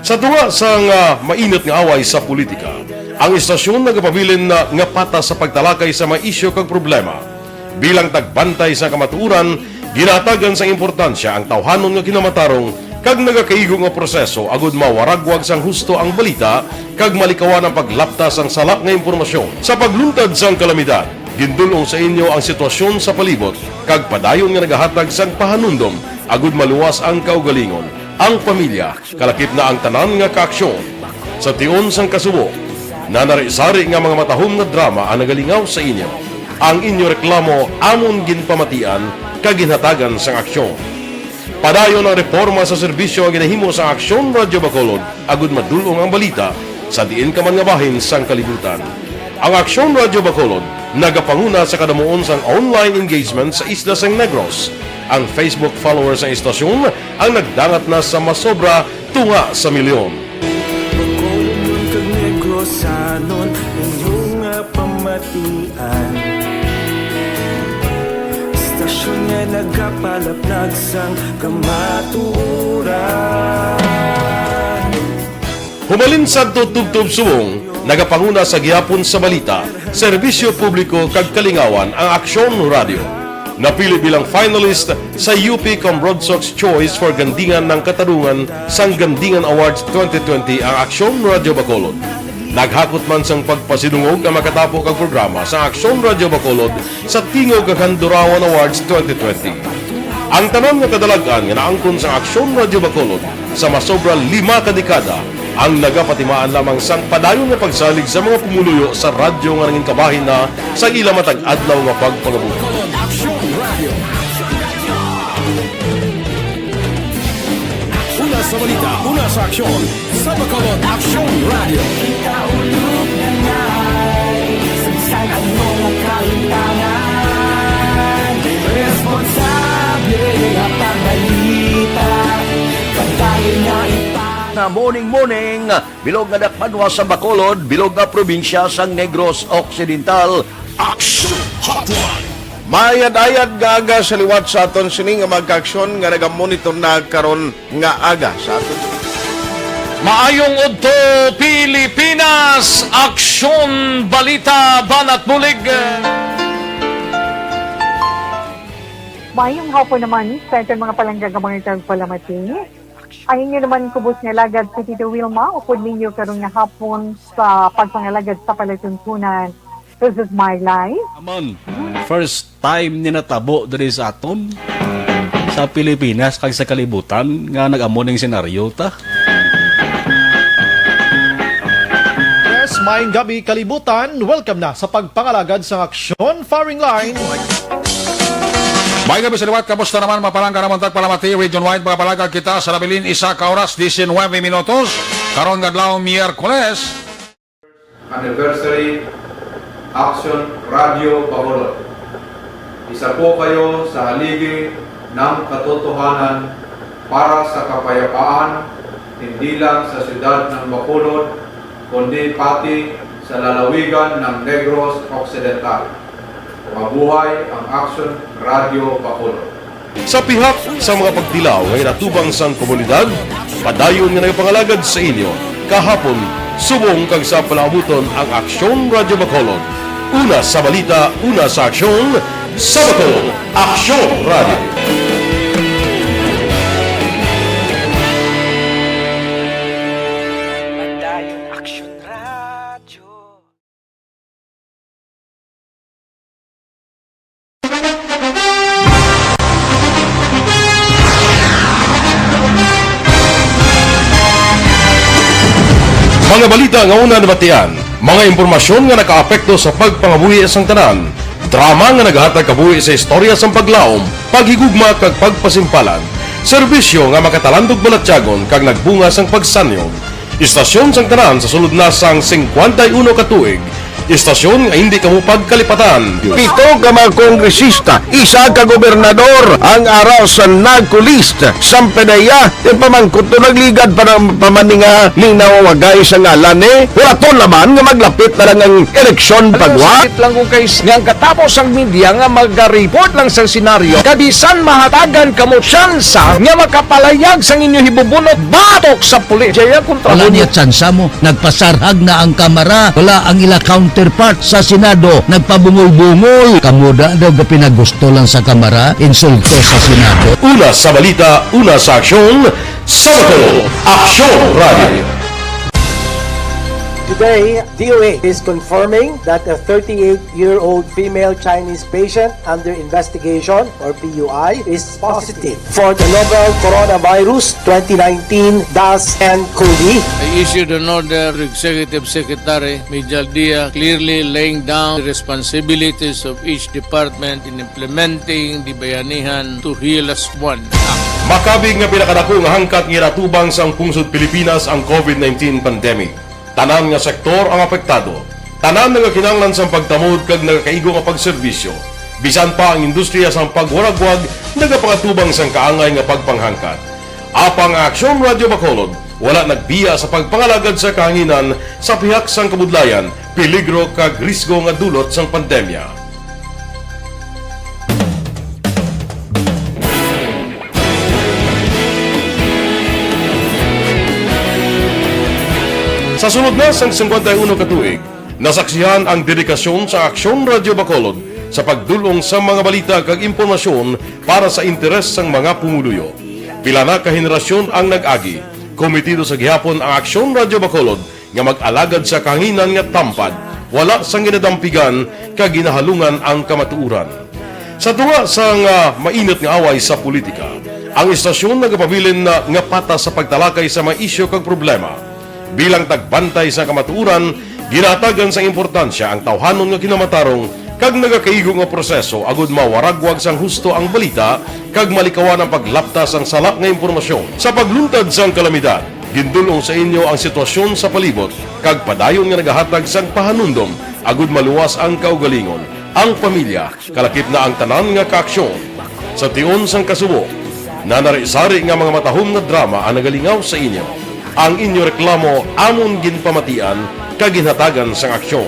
Sa tunga sang, ah, mainit nga away sa politika, ang istasyon nagapabilin na nga patas sa pagtalakay sa mga isyu kag problema. Bilang tagbantay sa kamatuoran, ginahatagan sang importansya ang tawhanon nga kinamatarong kag nagakaigo nga proseso agud mawaragwag sang husto ang balita kag malikawan ang paglapta sang sala nga impormasyon. Sa pagluntad sang kalamidad, gindul-ong sa inyo ang sitwasyon sa palibot kag padayon nga nagahatag sang pahanumdom agud maluwas ang kaugalingon, ang pamilya, kalakip na ang tanan nga kaaksyon. Sa tion sang kasubo, nanari-sari nga mga matahom nga drama ang nagalingaw sa inyo. Ang inyo reklamo amon ginpamatian kag ginhatagan sang aksyon. Padayon ang reporma sa serbisyo nga ginahimo sang Aksyon Radio Bacolod agud madul-ong ang balita sa diin ka man nga bahin sang kalibutan. Ang Aksyon Radio Bacolod nagapanguna sa kadamuon sang online engagement sa isla sang Negros. Ang Facebook followers sang istasyon ang nagdangat na sa masobra tunga sa milyon. Tian. Istasyon nga nagapalaplag sang kamatuoran. Humalin sadto tubtob subong, nagapanguna sa gihapon sa balita, serbisyo publiko kag kalingawan ang Aksyon Radio. Napili bilang finalist sa U P Cambronsox Choice for Gandingan ng Katarungan sang Gandingan Awards twenty twenty ang Aksyon Radio Bacolod. Naghakot man sang pagpasidungog ang makatapo kag programa sa Aksyon Radio Bacolod sa Tingog kag Handurawan Awards twenty twenty. Ang tanan nga kadalag-an nga naangkon sa Aksyon Radio Bacolod sa masobra lima ka dekada ang nagapatimaan lamang sang padayon nga pagsalig sa mga pumuluyo sa radyo nga nangin kabahin na sa ila matag adlaw nga pagpangabuhi. Aksyon Radio. Una sa balita, una sa aksyon, sa Bacolod Aksyon Radio. Kita ulog na ngay, sagsag ang mga kalintangan. Responsable nga pagbalita, pagdayon nga ipa- Na morning, morning, bilog nga dakpanwa sa Bacolod, bilog nga probinsya sang Negros Occidental. Action Hotline! Maayad-ayad nga aga sa liwat sa aton sini nga mga kaaksyon nga nagamonitor na karon nga aga sa aton. Maayong udto, Pilipinas! Aksyon Balita, Banat Bulig! Maayong hapon naman sa aton mga palangga nga mga tagpalamati. Ang inyo naman kubos nga alagad si Tito Wilma, upod ninyo karon nga hapon sa pagpangalagad sa palatuntunan. This is my life. Amon, first time ni natabo diri sa aton, sa Pilipinas kag sa kalibutan, nga nag-amo ning senaryo ta. Yes, maayong gabi, kalibutan. Welcome na sa pagpangalagad sang aksyon, firing line. May gabi sa liwat, kamusta naman, mga palangga namon tagpalamati, region-wide, mga palangga kita sa nabilin, isa ka oras, diecinuebe minutos, karon nga adlaw, Miyerkules. Anniversary, Action Radio Bacolod. Isa po kayo sa haligi ng katotohanan para sa kapayapaan, hindi lang sa siyudad ng Bacolod, kundi pati sa lalawigan ng Negros Occidental. Mabuhay ang Action Radio Bacolod. Sa pihak sa mga pagtilaw nga ginatubang sang komunidad, padayon nga nagapangalagad sa inyo kahapon, subong kag sa palaabuton ang Aksyon Radio Bacolod. Una sa balita, una sa aksyon, sa Bacolod, Aksyon Radio. Padayon Aksyon Radio. Mga balita nga una nabatian, mga impormasyon nga nakaapekto sa pagpangabuhi sang tanan, drama nga naghatag kabuhi sa istorya sang paglaom, paghigugma kag pagpasimpalan, serbisyo nga makatalandog balatyagon kag nagbunga sang pagsanyog. Istasyon sang tanan sa sulod na sang singkwenta y uno ka tuig. Istasyon nga hindi kamo pagkalipatan. Pito ka mga kongresista, isa ka gobernador ang ara sa NAGCO list. Sampanaya, ti pamangkot to nagligad pa ng pamaninga ni nawawagay sa ngalan ni. Wala to naman nga maglapit na lang ang eleksyon pagwa. Sakit lang kung kay nga ang katapos ang media nga magariport lang sa senaryo. Kabisan mahatagan kamo tsansa nga makapalayag sang inyo hibubunot batok sa pulis. Jaya kontra Wala mo. Niya tsansa mo. Nagpasarhag na ang Kamara. Wala ang ila counterpart sa Senado. Nagpabungol-bungol. Kamo da daw gapinagusto lang sa Kamara, insulto sa Senado. Una sa balita, una sa aksyon, sa Bacolod, Aksyon Radio. Today, D O A is confirming that a thirty-eight-year-old female Chinese patient under investigation, or P U I, is positive for the novel coronavirus twenty nineteen dash N cov. I issued an order to Executive Secretary Mijal Dia, clearly laying down the responsibilities of each department in implementing the Bayanihan to Heal As One Act. Makabig nga pinakadako nga hangkat nga ginatubang sang pungsod Pilipinas ang covid nineteen pandemic. Tanan nga sektor ang apektado. Tanan nagakinahanglan sang pagtamod kag nagakaigo nga pagserbisyo. Bisan pa ang industriya sang pagwaragwag nagapangatubang sang kaangay nga pagpanghangkat. Apang ang Aksyon Radio Bacolod Wala nagbiya sa pagpangalagad sa kahanginan sa pihak sang kabudlayan, peligro kag risgo nga dulot sang pandemya. Sa sulod na sang singkwenta y uno ka tuig, nasaksihan ang dedikasyon sa Aksyon Radyo Bacolod sa pagdul-ong sa mga balita kag impormasyon para sa interes sang mga pumuluyo. Pila na ka henerasyon ang nag-agi, komitido sa gihapon ang Aksyon Radyo Bacolod nga mag-alagad sa kahanginan nga tampad, wala sang ginadampigan kag ginahalungan ang kamatuoran. Sa tunga sang, ah, mainit nga away sa politika, ang istasyon nagapabilin na nga patas sa pagtalakay sa mga isyu kag problema. Bilang tagbantay sa kamatuoran, ginahatagan sang importansya ang tawhanon nga kinamatarong kag nagakaigo nga proseso agud mawaragwag sang husto ang balita kag malikawan ang paglapta sang sala nga impormasyon. Sa pagluntad sang kalamidad, gindul-ong sa inyo ang sitwasyon sa palibot kag padayon nga nagahatag sang pahanumdom agud maluwas ang kaugalingon, ang pamilya, kalakip na ang tanan nga kaaksyon. Sa tion sang kasubo, nanari-sari nga mga matahom nga drama ang nagalingaw sa inyo. Ang inyo reklamo amon ginpamatian kag ginhatagan sang aksyon.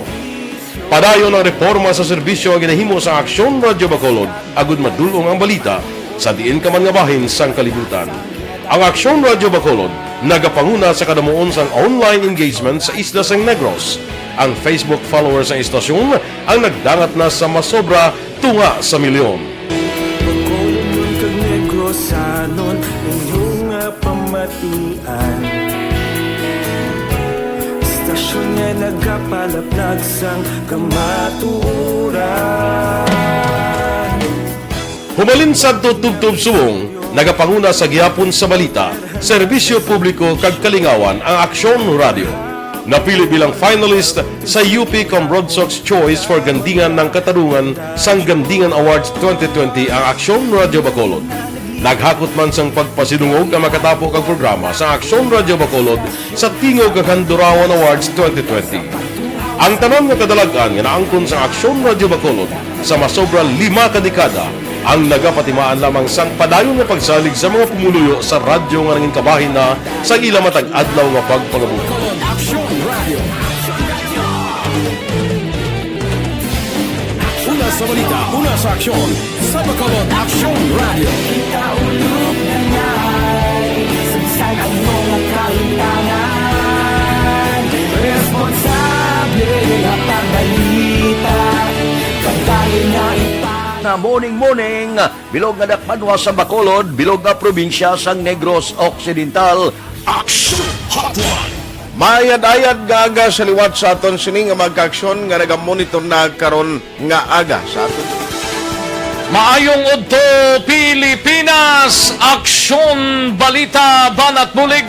Padayon ang reporma sa serbisyo nga ginahimo sa Aksyon Radyo Bacolod agud madul-ong ang balita sa diin ka man nga bahin sang kalibutan. Ang Aksyon Radyo Bacolod nagapanguna sa kadamuon sang online engagement sa isla sang Negros. Ang Facebook followers sang istasyon ang nagdangat na sa masobra tunga sa milyon. Bacolodnon kag Negrosanon, inyo nga pamatian. Istasyon nga nagapalaplag sang kamatuoran. Humalin sadto tubtob subong, nagapanguna sa gihapon sa balita, serbisyo publiko kag kalingawan ang Aksyon Radyo. Napili bilang finalist sa U P Cambrodsoc's Choice for Gandingan ng Katarungan sang Gandingan Awards twenty twenty ang Aksyon Radyo Bacolod. Naghakot man sang pagpasidungog ang makatapo kag programa sa Aksyon Radyo Bacolod sa Tingog kag Handurawan Awards twenty twenty. Ang tanan nga kadalag-an nga naangkon sang Aksyon Radyo Bacolod sa masobra lima ka dekada ang nagapatimaan lamang sang padayon nga pagsalig sa mga pumuluyo sa radyo nga nangin kabahin na sa ila matag adlaw nga pagpangabuhi. Bacolod Aksyon Radio. Una sa balita, una sa aksyon, sa Bacolod Aksyon Radio. Kita ulog na ngay, sagsag ang mga kahitangan. Responsable nga pagbalita, pagdayon nga ipa- Nga morning, morning. Bilog nga dakbanwa sa Bacolod, bilog nga probinsya sang Negros Occidental. Action Hotline. Maayad-ayad nga aga sa liwat sa aton sini nga mga kaaksyon nga nagamonitor na karon nga aga sa aton. Maayong udto, Pilipinas! Aksyon, balita, banat bulig.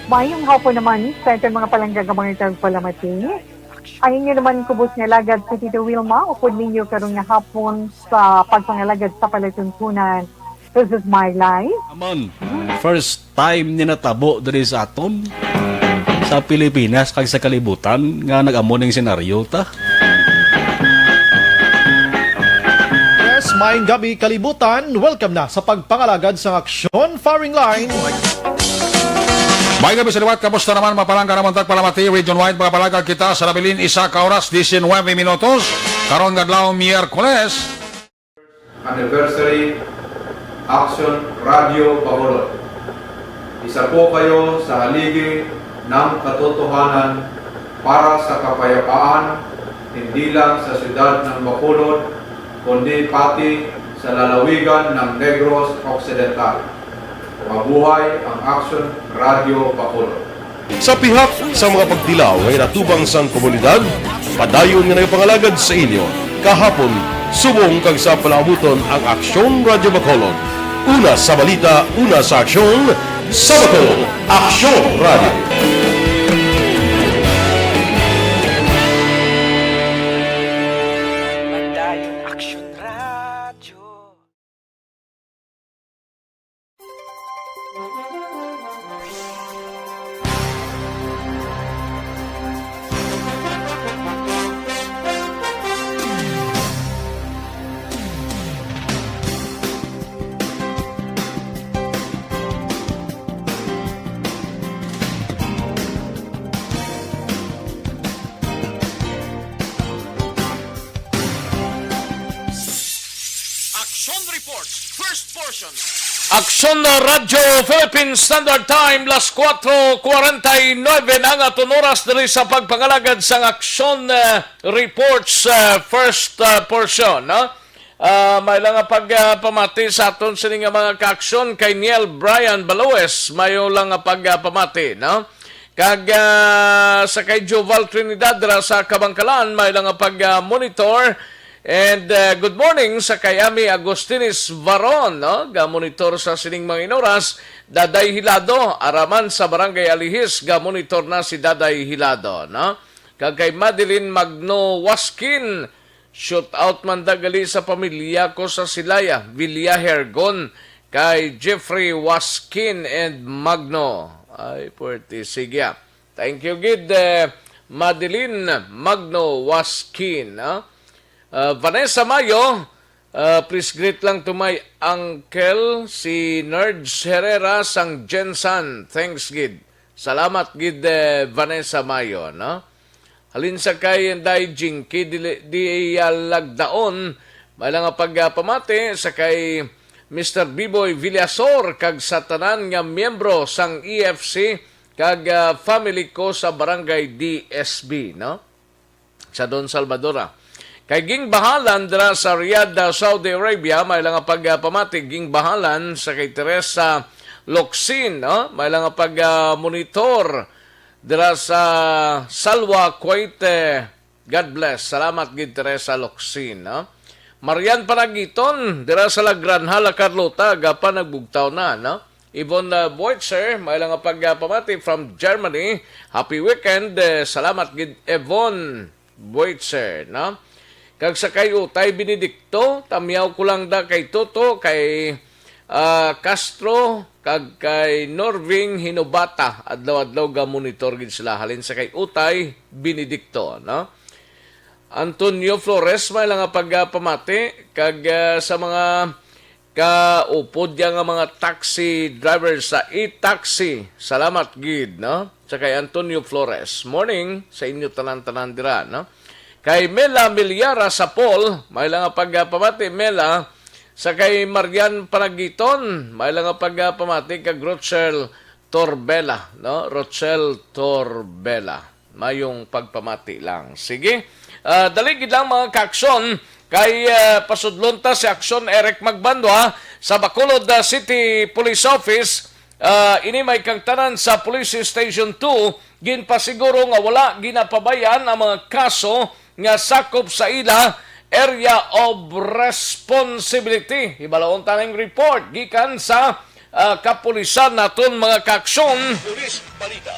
Maayong hapon naman sa aton mga palangga nga mga tagpalamati. Ang inyo naman kubos nga alagad si Tito Wilma, upod ninyo karon nga hapon sa pagpangalagad sa palatuntunan. This is my life. Amon, first time ni natabo diri sa aton, sa Pilipinas, kag sa kalibutan, nga nag-amo ning senaryo ta. Yes, maayong gabi, kalibutan. Welcome na sa pagpangalagad sang Aksyon Firing Line. May gabi sa liwat, kamusta naman, mga palangga namon tagpalamati, region wide, mga palangga kita sa nabilin, isa ka oras, diecinuebe minutos, karon nga adlaw, Miyerkules. Anniversary Action Radio Bacolod. Isa po kayo sa haligi ng katotohanan para sa kapayapaan, hindi lang sa siyudad ng Bacolod, kundi pati sa lalawigan ng Negros Occidental. Mabuhay ang Action Radio Bacolod. Sa pihak sa mga pagtilaw nga ginatubang sang komunidad, padayon nga nagapangalagad sa inyo, kahapon, subong kag sa palaabuton ang Aksyon Radyo Bacolod. Una sa balita, una sa aksyon, sa Bacolod, Aksyon Radyo. Padayon Aksyon Radyo. Aksyon na Radyo Philippine Standard Time, las kuwatro kuwarenta y nuebe na ang aton oras diri sa pagpangalagad sang Aksyon, eh, Reports, eh, first, eh, portion, no? Ah, may lang nga pagpamati sa aton sini nga mga kaaksyon kay Niel Brian Baloes, mayo lang nga pagpamati, no? Kag, ah, sa kay Joval Trinidad dira sa Kabangkalan, may lang nga pag-monitor. And, ah, good morning sa kay Ami Agustines Varon, no? Ga-monitor sa sining mga inoras, Daday Hilado, araman sa Barangay Alihis, ga-monitor na si Daday Hilado, no? Kag kay Madeline Magno Waskin, shoot out man da gali sa pamilya ko sa Silaya, Villa Hergon, kay Jeffrey Waskin and Magno. Ay, puwerte. Sige, ah. Thank you gid, eh, Madeline Magno Waskin, ah. Ah, Vanessa Mayo, ah, please greet lang to my uncle, si Nerds Herrera sang Gensan. Thanks gid. Salamat gid, eh, Vanessa Mayo, no? Halin sa kay Inday Jinky Dili-, Dialagdaon, may lang nga pagpamati sa kay Mister Biboy Villasor kag sa tanan nga miyembro sang E F C kag, ah, family ko sa Barangay D S B, no? Sa Don Salvador, ah. Kay gingbahalan dira sa Riyadh, ah, Saudi Arabia, may lang nga pagpamati, gingbahalan sa kay Teresa Locsin, no? May lang nga pag, ah, monitor dira sa Salwa, Kuwait, eh, God bless. Salamat gid, Teresa Locsin, no? Marian Panagiton, dira sa La Granja, La Carlota, gapa nagbugtaw na, no? Yvonne, uh, Boitzer, may lang nga pagpamati from Germany. Happy weekend. Eh, salamat gid, Yvonne Boitzer, no? Kag sa kay Utay Benedicto, tamyaw ko lang da kay Toto, kay, ah, Castro, kag kay Norving Hinobata. Adlaw-adlaw ga-monitor gid sila. Halin sa kay Utay Benedicto, no? Antonio Flores, may lang nga pagpamati, kag, ah, sa mga kaupod niya nga mga taxi driver sa e-taxi. Salamat gid, no? Sa kay Antonio Flores. Morning sa inyo tanan-tanan dira, no? Kay Mela Milyara sa Paul, may lang nga pagpamati, Mela, sa kay Marian Panagiton, may lang nga pagpamati kag Rochelle Torbela, no? Rochelle Torbela. Mayong pagpamati lang. Sige. Ah, dali gid lang, mga kaaksyon, kay, ah, pasudlon ta si Aksyon Eric Magbanwa sa Bacolod, ah, City Police Office. Ah, ini may kangtanan sa Police Station two, ginpasiguro nga wala ginapabay-an ang mga kaso nga sakop sa ila area of responsibility. Hibaloon ta ning report gikan sa, ah, kapulisan naton, mga kaaksyon. Police Balita.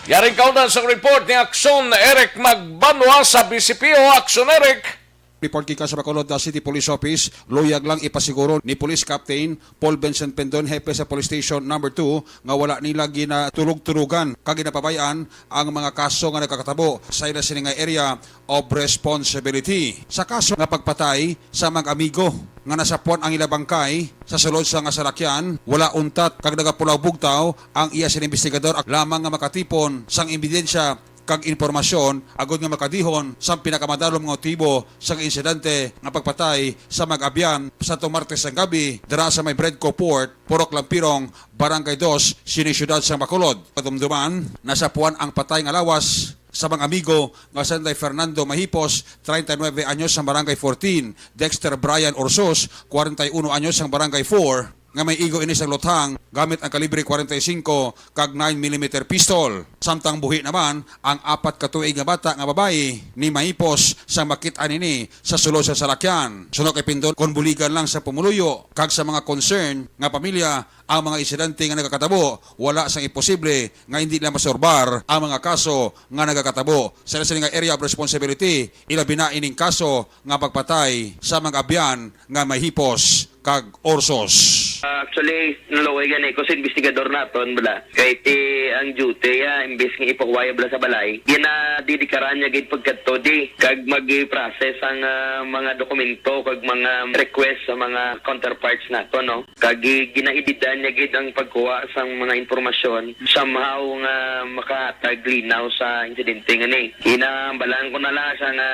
Yaring kauna sa report ni Aksyon Eric Magbanwa sa B C P O. Aksyon, Eric. Report gikan sa Bacolod, the City Police Office, luyag lang ipasiguro ni Police Captain Paul Vincent Pendon, hepe sa Police Station Number Two, nga wala nila ginatulog-tulogan kag ginapabay-an ang mga kaso nga nagkakatabo sa ila sini nga area of responsibility. Sa kaso nga pagpatay sa mag-amigo nga nasapuan ang ila bangkay sa sulod sa nga salakyan, wala untat kag nagapulaw bugtaw ang iya sing investigador lamang nga makatipon sang ebidensya kag impormasyon agod nga makadihon sang pinakamadalom nga motibo sang insidente nga pagpatay sa mag-abyan sa Martes sang gabi dira sa may Bredco Port, Purok Lampirong, Barangay Dos, sini siyudad sang Bacolod. Padumduman, nasapuan ang patay nga lawas sa mga amigo nga sanday Fernando Mahipos, treinta y nueve anyos, sang Barangay fourteen, Dexter Brian Ursos, cuarenta y uno anyos, sang Barangay four, nga may igo ini sang luthang gamit ang kalibre forty-five kag nine millimeter pistol. Samtang buhi naman ang apat ka tuig nga bata nga babayi ni Mahipos sang makit-an ini sa sulod sa salakyan. Suno kay Pindon, kon buligan lang sa pumuluyo kag sa mga concern nga pamilya ang mga insidente nga nagakatabo, wala sang imposible nga hindi nila masorbar ang mga kaso nga nagakatabo. Sa sini nga area of responsibility, ilabi na ining kaso nga pagpatay sa mga abyan nga Mahipos kag Ursos. Ah, actually, naluoy gani ko sa investigador naton, bala. Kay ti ang duty, ya, imbes nga ipakuwaya bala sa balay, ginadidikaran niya gid pagkadto di, kag mag-process ang, ah, mga dokumento, kag mga request sa mga counterparts nato, no? Kag gi-, ginaeditan niya gid ang pagkuha sang mga impormasyon, somehow nga makahatag linaw sa insidente nga ni. Ginambalaan ko na lang sa nga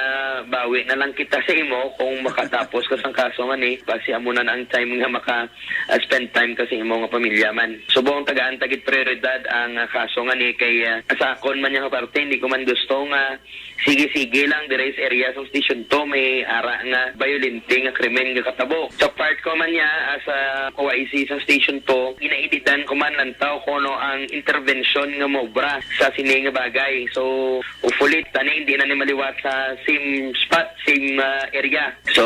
bawi na lang kita sa imo kung makatapos ka sang kaso nga ni, basi amo na ang time nga maka ah, spend time ka sa imo nga pamilya man. Subong tagaan ta gid prioridad ang, ah, kaso nga ni kay, ah, sa akon man nga parte, hindi ko man gusto nga sige-sige lang diri sa area sang Station two may ara nga bayolente nga krimen nga katabo. Sa part ko man niya, as a O I C sa Station two, ginaeditan ko man lantaw kuno ang intervention nga maobra sa sini nga bagay. So, hopefully, tani hindi na ni maliwat sa same spot, same, ah, area. So,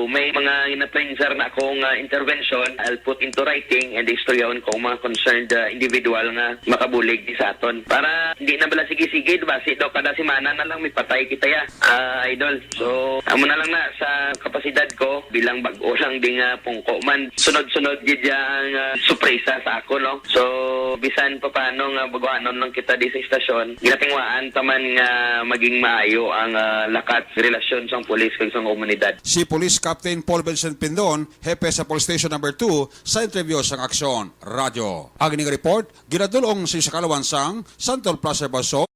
may mga ginapensar na akong, ah, intervention. I'll put into writing and istoryahon ko ang mga concerned, ah, individual nga makabulig di sa aton. Para hindi na bala sige-sige, basi daw kada semana na lang may patay kita ya, ah, idol. So, amo na lang na sa kapasidad ko bilang bag-o lang di nga pungko man. Sunod-sunod gid ya ang, ah, sorpresa sa ako, no? So, bisan pa paano nga baguhanon lang kita di sa istasyon, ginatingwaan ta man nga maging maayo ang, ah, lakat relasyon sang pulis kag sang komunidad. Si Police Captain Paul Vincent Pindon, hepe sa Police Station Number two, sa interview sang Aksyon Radyo. Ang ining report ginadul-ong sa Sakalawan sang Santol Plaza, Baso.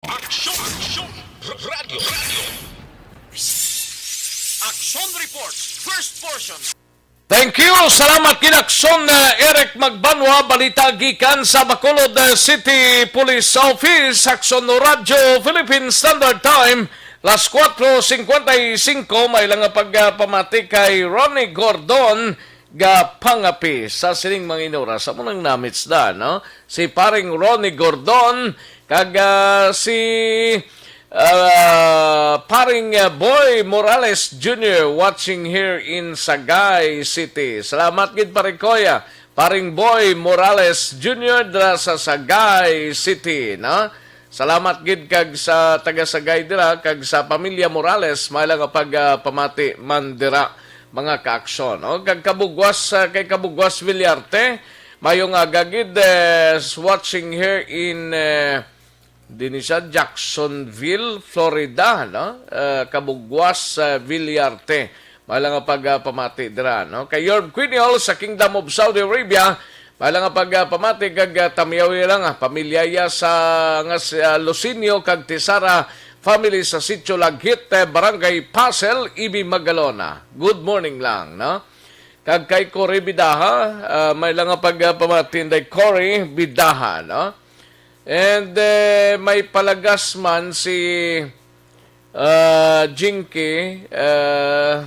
Aksyon! Aksyon! Radyo! Radyo! Aksyon Report, first portion. Thank you. Salamat gid, Aksyon, uh, Eric Magbanwa. Balita gikan sa Bacolod, uh, City Police Office. Aksyon Radyo Philippine Standard Time, las cuatro cincuenta y cinco. May lang nga pagpamati kay Ronnie Gordon, gapangapi sa sining mga inura sa munang namits da, no? Si paring Ronnie Gordon, kag, ah, si, ah, paring, ah, Boy Morales Junior, watching here in Sagay City. Salamat gid, pare Koya. Paring Boy Morales Junior dira sa Sagay City, no? Salamat gid kag sa taga Sagay dira, kag sa pamilya Morales, may lang nga pag, ah, pamati man dira, mga kaaksyon, no? Kag Kabugwas, ah, kay Kabugwas Villarte, mayong aga gid, eh, watching here in, eh, dinhi sa Jacksonville, Florida, no? Eh, Kabugwas, eh, Villarte. May lang nga pag, ah, pamati dira, no? Kay Yorb Quiniol sa Kingdom of Saudi Arabia, may lang nga pag, ah, pamati kag, ah, tamyaw lang, ah, pamilya ya sa nga si, ah, Lucinio kag Tisara family sa Sitio Laghit, eh, Barangay Pasel, Ibi Magalona. Good morning lang, no? Kag kay Cory Bidaha, ah, may lang nga pag, ah, pamati, Inday Cory Bidaha, no? And, eh, may palagas man si, ah, Jinky, ah,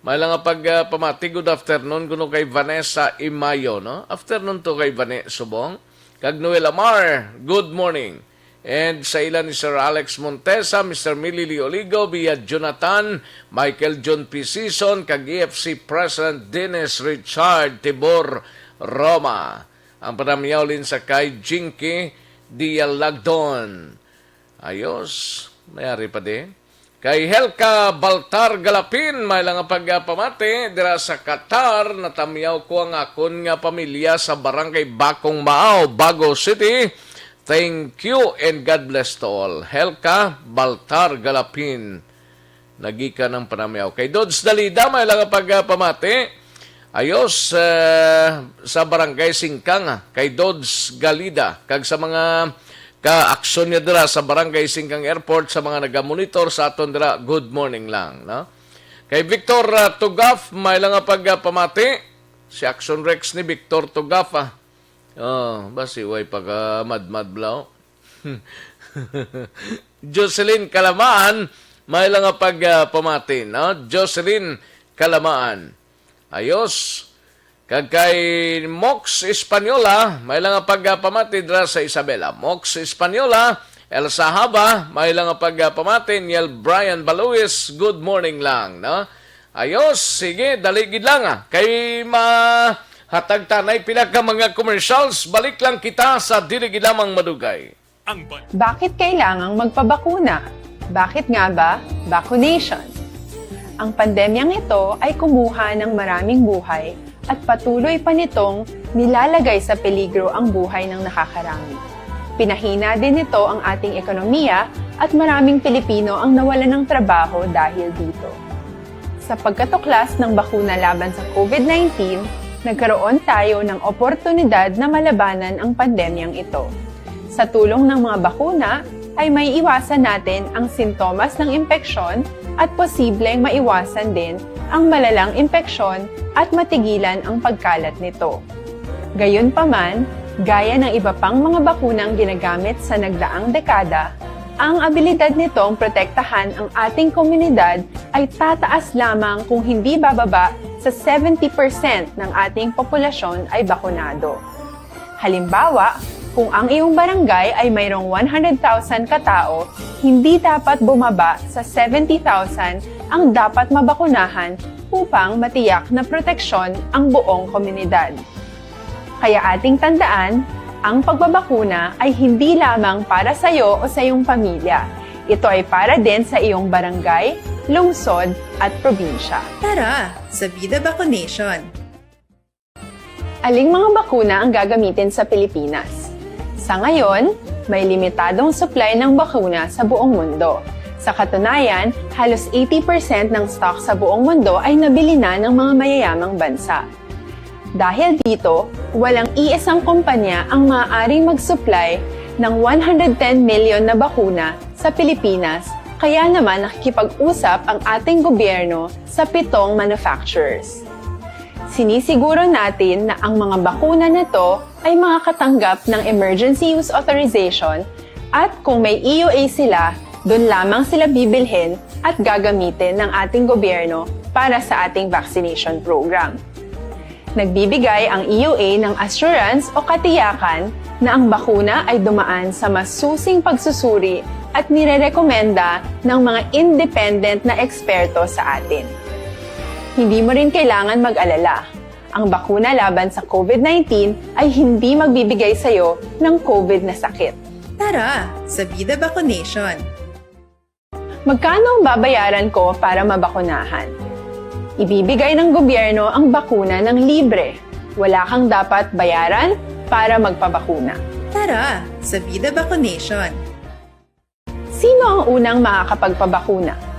may lang nga pag, ah, pamati, good afternoon kuno kay Vanessa Imayo, no? Afternoon to kay Vane subong. Kag Noel Amar, good morning. And sa ila ni Sir Alex Montesa, Mister Millie Lee Oligo, Bia Jonathan, Michael John P. Sison, kag E F C President Dennis Richard Tibor Roma. Ang panamyaw lin sa kay Jinky Dialagdon. Ayos, mayari pa di. Kay Helka Baltar Galapin, may lang nga pagpamati dira sa Qatar. Natamyaw ko ang akon nga pamilya sa Barangay Bakong Maaw, Bago City. Thank you and God bless to all. Helka Baltar Galapin. Nagikan ang panamyaw. Kay Dodge Dalida, may lang nga pagpamati. Ayos, eh, sa Barangay Singkang, ah, kay Dodge Galida, kag sa mga kaaksyon niya dira sa Barangay Singkang Airport, sa mga nagamonitor sa aton dira, good morning lang, no? Kay Victor, ah, Tugaf, may lang nga pagpamati. Si Action Rex ni Victor Tugaf, ah. Oh, basi way pagkamadmad, blaw. Jocelyn Kalamaan, may lang nga pagpamati, no? Jocelyn Kalamaan. Ayos. Kag kay Mox Española, may lang nga pagpamati dira sa Isabela. Mox Española, Elsa Haba, may lang nga pagpamati, Niel Brian Baluis, good morning lang, no? Ayos, sige, dali gid lang, ah. Kay mahatag tanay pila ka mga commercials, balik lang kita sa dili gid lamang madugay. Ang ba- Bakit kailangang magpabakuna? Bakit nga ba vaccination? Ang pandemyang ito ay kumuha ng maraming buhay at patuloy pa nitong nilalagay sa peligro ang buhay ng nakakarami. Pinahina din nito ang ating ekonomiya at maraming Pilipino ang nawalan ng trabaho dahil dito. Sa pagkatuklas ng bakuna laban sa COVID nineteen, nagkaroon tayo ng oportunidad na malabanan ang pandemyang ito. Sa tulong ng mga bakuna, ay may iwasan natin ang sintomas ng impeksyon at posibleng maiwasan din ang malalang impeksyon at matigilan ang pagkalat nito. Gayunpaman, gaya ng iba pang mga bakunang ginagamit sa nagdaang dekada, ang abilidad nitong protektahan ang ating komunidad ay tataas lamang kung hindi bababa sa seventy percent ng ating populasyon ay bakunado. Halimbawa, kung ang iyong barangay ay mayroong one hundred thousand ka tao, hindi dapat bumaba sa seventy thousand ang dapat mabakunahan upang matiyak na proteksyon ang buong komunidad. Kaya ating tandaan, ang pagbabakuna ay hindi lamang para sa iyo o sa iyong pamilya. Ito ay para din sa iyong barangay, lungsod, at probinsya. Tara, sa Vida Vaccination! Aling mga bakuna ang gagamitin sa Pilipinas? Sa ngayon, may limitadong supply ng bakuna sa buong mundo. Sa katunayan, halos eighty percent ng stock sa buong mundo ay nabili na ng mga mayayamang bansa. Dahil dito, walang iisang kumpanya ang maaaring mag-supply ng one hundred ten million na bakuna sa Pilipinas, kaya naman nakikipag-usap ang ating gobyerno sa pitong manufacturers. Sinisiguro natin na ang mga bakuna na to ay makakatanggap ng emergency use authorization at kung may E U A sila, doon lamang sila bibilhin at gagamitin ng ating gobyerno para sa ating vaccination program. Nagbibigay ang E U A ng assurance o katiyakan na ang bakuna ay dumaan sa masusing pagsusuri at nirerekomenda ng mga independent na eksperto sa atin. Hindi mo rin kailangan mag-alala. Ang bakuna laban sa COVID nineteen ay hindi magbibigay sa iyo ng COVID na sakit. Tara, sa Vida Vaccination! Magkano ang babayaran ko para mabakunahan? Ibibigay ng gobyerno ang bakuna ng libre. Wala kang dapat bayaran para magpabakuna. Tara, sa Vida Vaccination! Sino ang unang makakapagpabakuna?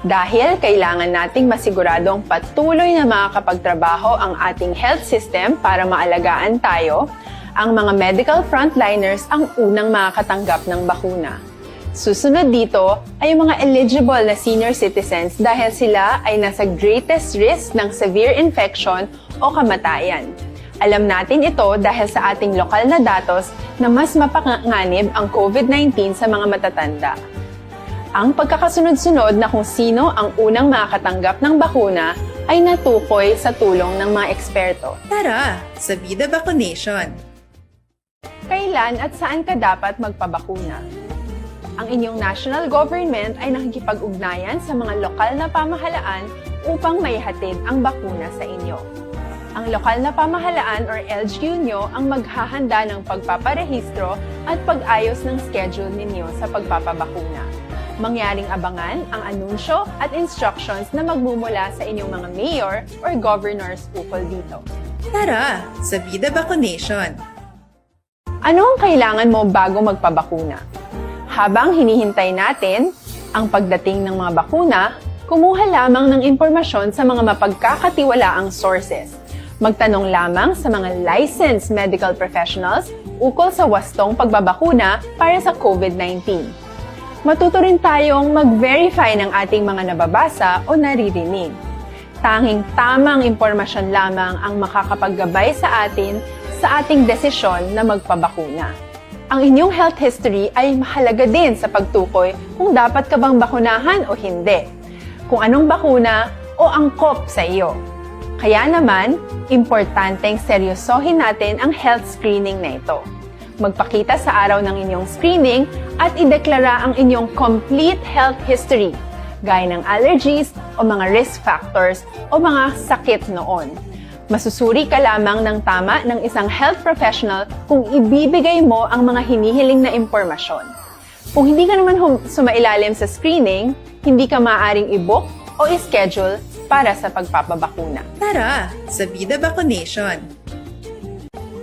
Dahil kailangan nating masiguradong patuloy na makakapagtrabaho ang ating health system para maalagaan tayo, ang mga medical frontliners ang unang makakatanggap ng bakuna. Susunod dito ay ang mga eligible na senior citizens dahil sila ay nasa greatest risk ng severe infection o kamatayan. Alam natin ito dahil sa ating lokal na datos na mas mapanganib ang COVID nineteen sa mga matatanda. Ang pagkakasunod-sunod na kung sino ang unang makakatanggap ng bakuna ay natukoy sa tulong ng mga eksperto. Tara, sa Vida Vaccination! Kailan at saan ka dapat magpabakuna? Ang inyong national government ay nakikipag-ugnayan sa mga lokal na pamahalaan upang maihatid ang bakuna sa inyo. Ang lokal na pamahalaan or L G U nyo ang maghahanda ng pagpaparehistro at pag-ayos ng schedule ninyo sa pagpapabakuna. Mangyaring abangan ang anunsyo at instructions na magmumula sa inyong mga mayor or governors ukol dito. Tara, sa Vida Vaccination! Ano ang kailangan mo bago magpabakuna? Habang hinihintay natin ang pagdating ng mga bakuna, kumuha lamang ng impormasyon sa mga mapagkakatiwalaang sources. Magtanong lamang sa mga licensed medical professionals ukol sa wastong pagbabakuna para sa COVID nineteen. Matuto rin tayong mag-verify ng ating mga nababasa o naririnig. Tanging tamang impormasyon lamang ang makakapaggabay sa atin sa ating desisyon na magpabakuna. Ang inyong health history ay mahalaga din sa pagtukoy kung dapat ka bang bakunahan o hindi, kung anong bakuna o angkop sa iyo. Kaya naman, importanteng seryosohin natin ang health screening na ito. Magpakita sa araw ng inyong screening at ideklara ang inyong complete health history, gaya ng allergies o mga risk factors o mga sakit noon. Masusuri ka lamang ng tama ng isang health professional kung ibibigay mo ang mga hinihiling na impormasyon. Kung hindi ka naman hum- sumailalim sa screening, hindi ka maaaring i-book o i-schedule para sa pagpapabakuna. Tara sa Vida Vaccination!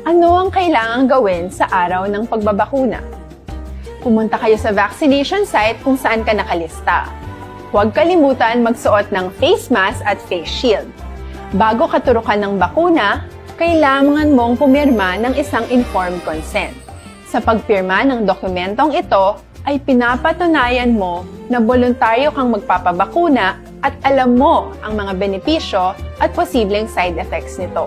Ano ang kailangang gawin sa araw ng pagbabakuna? Pumunta kayo sa vaccination site kung saan ka nakalista. Huwag kalimutan magsuot ng face mask at face shield. Bago katurukan ng bakuna, kailangan mong pumirma ng isang informed consent. Sa pagpirma ng dokumentong ito ay pinapatunayan mo na boluntaryo kang magpapabakuna at alam mo ang mga benepisyo at posibleng side effects nito.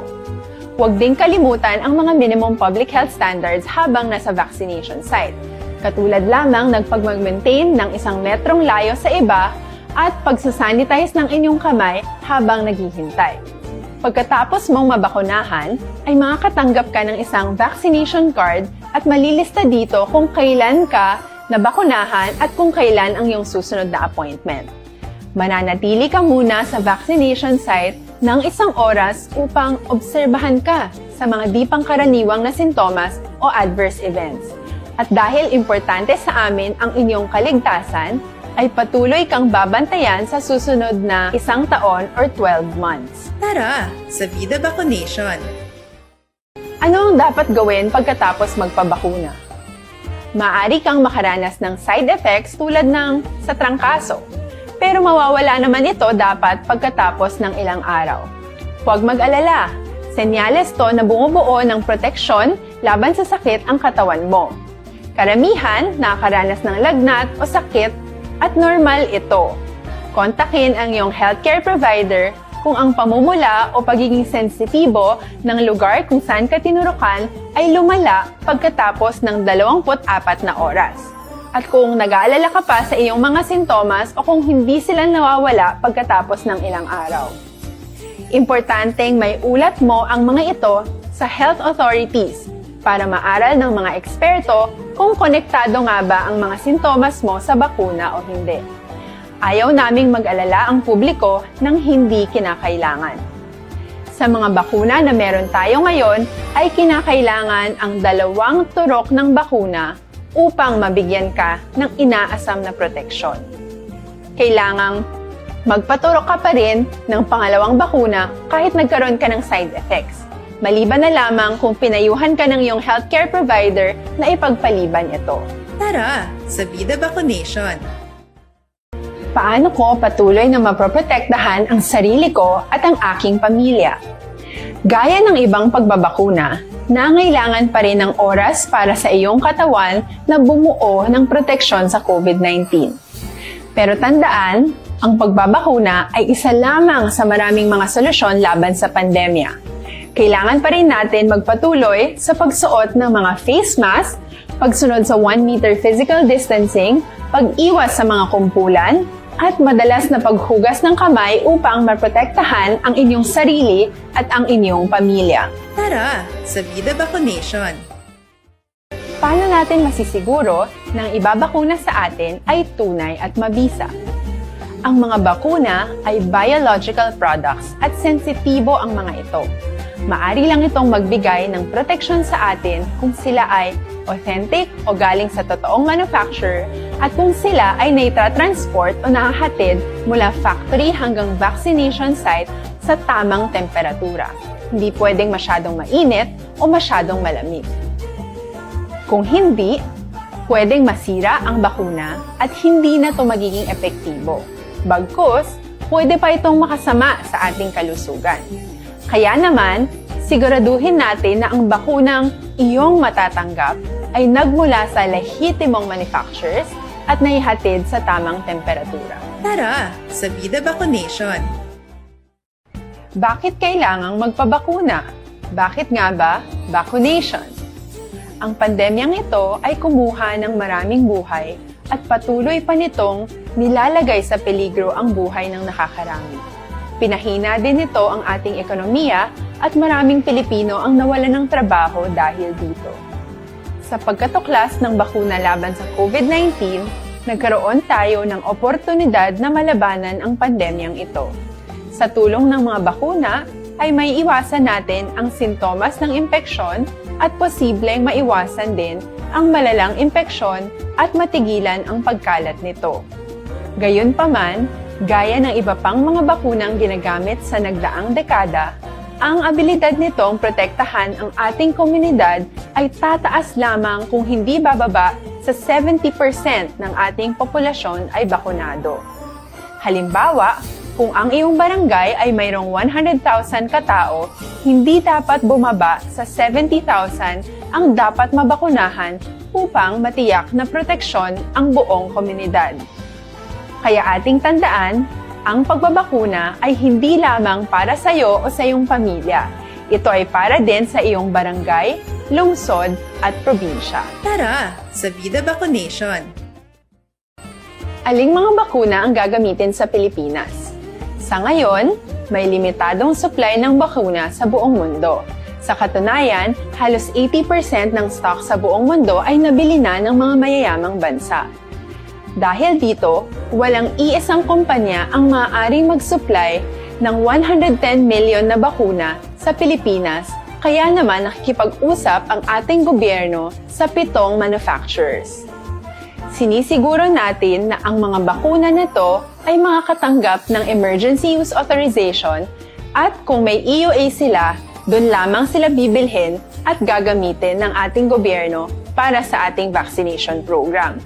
Huwag ding kalimutan ang mga minimum public health standards habang nasa vaccination site, katulad lamang ng pagmag-maintain ng isang metrong layo sa iba at pagsasanitize ng inyong kamay habang naghihintay. Pagkatapos mong mabakunahan, ay makakatanggap ka ng isang vaccination card at malilista dito kung kailan ka nabakunahan at kung kailan ang iyong susunod na appointment. Mananatili ka muna sa vaccination site ng isang oras upang obserbahan ka sa mga di pangkaraniwang na sintomas o adverse events. At dahil importante sa amin ang inyong kaligtasan, ay patuloy kang babantayan sa susunod na isang taon or twelve months. Tara sa Vida Vaccination! Ano ang dapat gawin pagkatapos magpabakuna? Maaari kang makaranas ng side effects tulad ng sa trangkaso, pero mawawala naman ito dapat pagkatapos ng ilang araw. Huwag mag-alala, senyales to na bumubuo ng proteksyon laban sa sakit ang katawan mo. Karamihan nakakaranas ng lagnat o sakit at normal ito. Kontakin ang iyong healthcare provider kung ang pamumula o pagiging sensitibo ng lugar kung saan ka tinurukan ay lumala pagkatapos ng dalawampu't apat na oras, at kung nag-aalala ka pa sa iyong mga sintomas o kung hindi sila nawawala pagkatapos ng ilang araw. Importanteng may ulat mo ang mga ito sa health authorities para maaral ng mga eksperto kung konektado nga ba ang mga sintomas mo sa bakuna o hindi. Ayaw naming mag-alala ang publiko ng hindi kinakailangan. Sa mga bakuna na meron tayo ngayon, ay kinakailangan ang dalawang turok ng bakuna upang mabigyan ka ng inaasam na proteksyon. Kailangang magpaturok ka pa rin ng pangalawang bakuna kahit nagkaroon ka ng side effects, maliban na lamang kung pinayuhan ka ng iyong healthcare provider na ipagpaliban ito. Tara sa Vida Vaccination! Paano ko patuloy na maproprotektahan ang sarili ko at ang aking pamilya? Gaya ng ibang pagbabakuna, nangailangan pa rin ng oras para sa iyong katawan na bumuo ng proteksyon sa COVID nineteen. Pero tandaan, ang pagbabakuna ay isa lamang sa maraming mga solusyon laban sa pandemya. Kailangan pa rin natin magpatuloy sa pagsuot ng mga face mask, pagsunod sa one meter physical distancing, pag-iwas sa mga kumpulan, at madalas na paghugas ng kamay upang maprotektahan ang inyong sarili at ang inyong pamilya. Tara sa Vida Vaccination! Paano natin masisiguro na ang ibabakuna sa atin ay tunay at mabisa? Ang mga bakuna ay biological products at sensitibo ang mga ito. Maari lang itong magbigay ng proteksyon sa atin kung sila ay authentic o galing sa totoong manufacturer at kung sila ay naitra-transport o nahahatid mula factory hanggang vaccination site sa tamang temperatura. Hindi pwedeng masyadong mainit o masyadong malamig. Kung hindi, pwedeng masira ang bakuna at hindi na ito magiging epektibo. Bagkus, pwede pa itong makasama sa ating kalusugan. Kaya naman, siguraduhin natin na ang bakunang iyong matatanggap ay nagmula sa lehitimong manufacturers at naihatid sa tamang temperatura. Tara sa Vida Vaccination! Bakit kailangang magpabakuna? Bakit nga ba vaccination? Ang pandemyang ito ay kumuha ng maraming buhay at patuloy pa nitong nilalagay sa peligro ang buhay ng nakakarami. Pinahina din nito ang ating ekonomiya at maraming Pilipino ang nawalan ng trabaho dahil dito. Sa pagkatuklas ng bakuna laban sa COVID nineteen, nagkaroon tayo ng oportunidad na malabanan ang pandemyang ito. Sa tulong ng mga bakuna, ay may iwasan natin ang sintomas ng impeksyon at posibleng maiwasan din ang malalang impeksyon at matigilan ang pagkalat nito. Gayunpaman, gaya ng iba pang mga bakunang ginagamit sa nagdaang dekada, ang abilidad nitong protektahan ang ating komunidad ay tataas lamang kung hindi bababa sa seventy percent ng ating populasyon ay bakunado. Halimbawa, kung ang iyong barangay ay mayroong one hundred thousand katao, hindi dapat bumaba sa seventy thousand ang dapat mabakunahan upang matiyak na proteksyon ang buong komunidad. Kaya ating tandaan, ang pagbabakuna ay hindi lamang para sa iyo o sa iyong pamilya. Ito ay para din sa iyong barangay, lungsod, at probinsya. Tara, sa Vida Vaccination! Aling mga bakuna ang gagamitin sa Pilipinas? Sa ngayon, may limitadong supply ng bakuna sa buong mundo. Sa katunayan, halos eighty percent ng stock sa buong mundo ay nabili na ng mga mayayamang bansa. Dahil dito, walang iisang kumpanya ang maaaring mag-supply ng one hundred ten million na bakuna sa Pilipinas, kaya naman nakikipag-usap ang ating gobyerno sa pitong manufacturers. Sinisiguro natin na ang mga bakuna na to ay makakatanggap ng emergency use authorization at kung may E U A sila, doon lamang sila bibilhin at gagamitin ng ating gobyerno para sa ating vaccination program.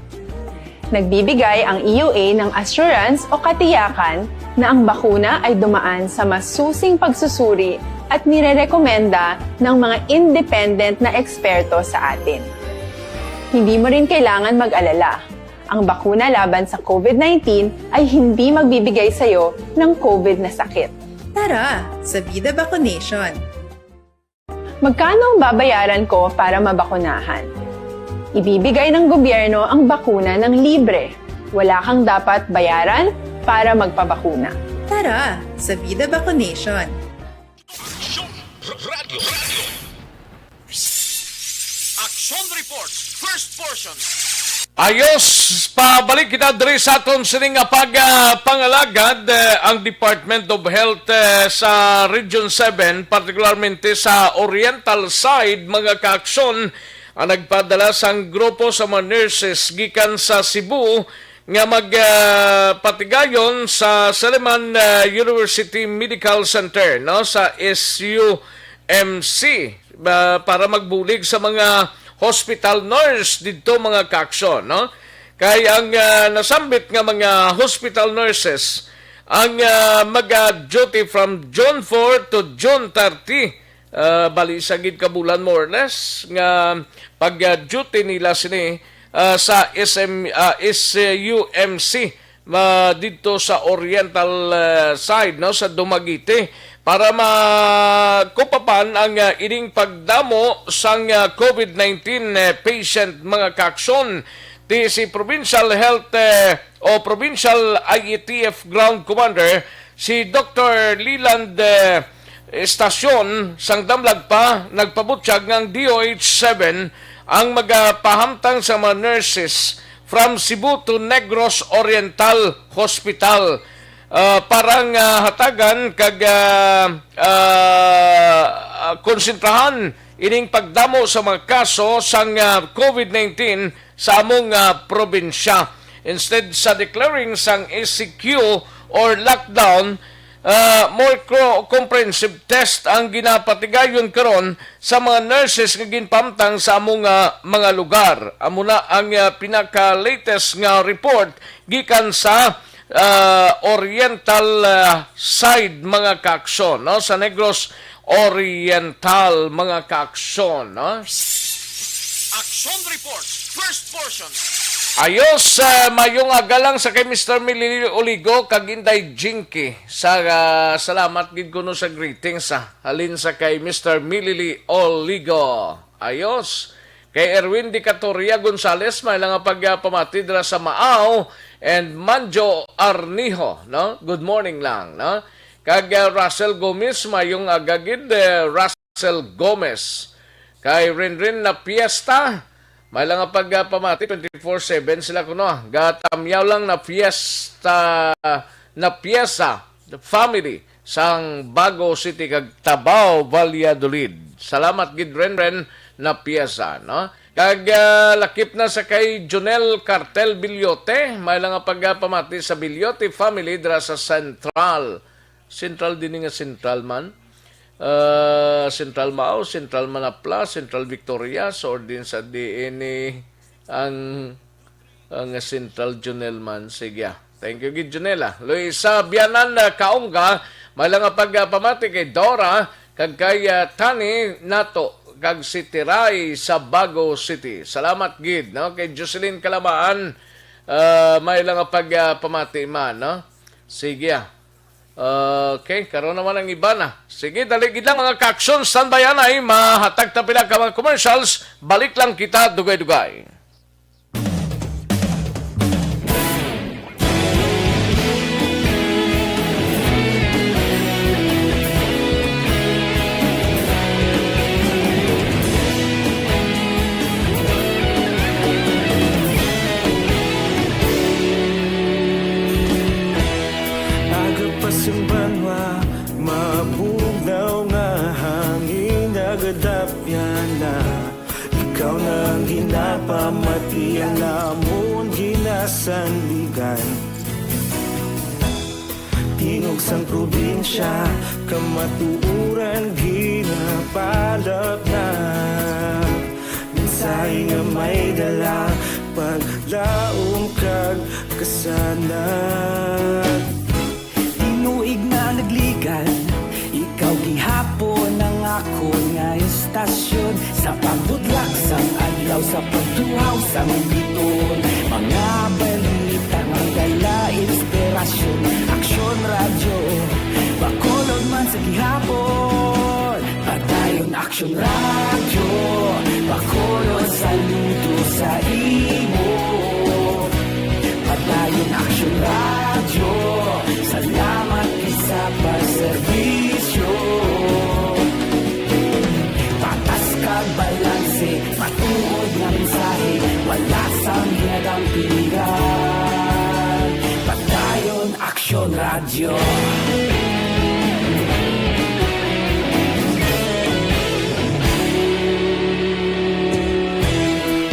Nagbibigay ang E U A ng assurance o katiyakan na ang bakuna ay dumaan sa masusing pagsusuri at nirerekomenda ng mga independent na eksperto sa atin. Hindi mo rin kailangan mag-alala. Ang bakuna laban sa COVID nineteen ay hindi magbibigay sa iyo ng COVID na sakit. Tara, sa Vida Vaccination! Magkano ang babayaran ko para mabakunahan? Ibibigay ng gobyerno ang bakuna ng libre. Wala kang dapat bayaran para magpabakuna. Tara, sa Vida Vaccination! Aksyon! Radyo! Radyo! Aksyon Report, first portion. Ayos, pabalik kita diri sa aton sini nga pag, ah, pangalagad, eh, ang Department of Health, eh, sa Region seven, partikularmente sa Oriental Side, mga kaaksyon, ang nagpadala sang grupo sa mga nurses gikan sa Cebu nga mag, ah, patigayon sa Suleiman, ah, University Medical Center, no, sa S U M C, ah, para magbulig sa mga hospital nurse didto, mga kaaksyon, no? Kay ang, ah, nasambit nga mga hospital nurses ang, ah, mag-duty from June four to June thirty. Ah, bali, isa gid ka bulan, more or less, nga pag-duty nila sini, ah, sa S M, ah, S U M C, ah, didto sa Oriental, ah, side, no, sa Dumaguete, para makupapan ang, ah, ining pagdamo sang, ah, COVID nineteen, eh, patient, mga kaaksyon. Ti si Provincial Health, eh, o Provincial I E T F Ground Commander, si Doktor Leland, eh, Estacion sang Damlag pa nagpabutyag nga ang D O H seven ang magapahamtang sa mga nurses from Cebu to Negros Oriental Hospital, ah, para nga hatagan kag, ah, ah, konsentrahan ining pagdamo sa mga kaso sang, ah, COVID nineteen sa among, ah, probinsya. Instead sa declaring sang E C Q or lockdown, ah, more cro-, comprehensive test ang ginapatigayon karon sa mga nurses nga ginpahamtang sa among, ah, mga lugar. Amo na ang, ah, pinaka-latest nga report gikan sa, ah, Oriental, ah, side, mga kaaksyon, no? Sa Negros Oriental, mga kaaksyon, no? Action Report, first portion. Ayos, ah, mayong aga lang sa kay Mister Milili Oligo kag Inday Jinky. Sa, ah, salamat gid kuno sa greetings, ah, halin sa kay Mister Milili Oligo. Ayos. Kay Erwin Dicatoria Gonzales, may lang nga pagpamati dira sa Maaw, and Manjo Arnijo, no? Good morning lang, no? Kag, ah, Russell Gomez, mayong aga gid, eh, Russell Gomez. Kay Rinrin na Fiesta, may lang nga pagpamati, twenty-four seven sila kuno. Gatamyaw lang na Fiesta, na Fiesta, the family sang Bago City kag Tabaw, Valladolid. Salamat gid, Rinrin na Fiesta, no? Kag, ah, lakip na sa kay Jonel Cartel Bilyote, may lang nga pagpamati sa Bilyote family dira sa Central. Central din nga Central man. Ah, Central Mao, Central Manapla, Central Victorias, or din sa D N A ang, ang Central Jonel man. Sige, ah. Thank you gid, Jonel, ah. Luisa Bianan, ah, Kaongga, may lang nga pagpamati kay Dora, kag kay, ah, Tani Nato, kag si Tiray sa Bago City. Salamat gid, no? Kay Jocelyn Kalamaan, ah, may lang nga pagpamati man, no? Sige, ah. Okay, karon naman ang iba na. Sige, dali gid lang, mga ka-aksyon. Standby anay, mahatag ta pila ka mga commercials. Balik lang kita, dugay-dugay. Aga pa sang banwa, mabugnaw nga hangin, nagadapyan na. Ikaw na ang ginapamatian namon, ginasandigan. Tingog sang probinsya, kamatuoran ginapalapnap. Mensahe nga may dala, paglaom kag kasanag. Tinuig na nagligad, ikaw gihapon ang akon nga estasyon. Sa pagbudlak sang adlaw, sa pagtuhaw sang biton, mga balita nga dala inspirasyon. Aksyon Radyo, Bacolod man sa gihapon. Padayon Aksyon Radyo, Bacolod, saludo sa imo. Padayon Aksyon Radyo, salamat gid sa pagserbisyo. Patas kag balanse, matuod nga mensahe, wala sang ginadampigan. Padayon Aksyon Radyo.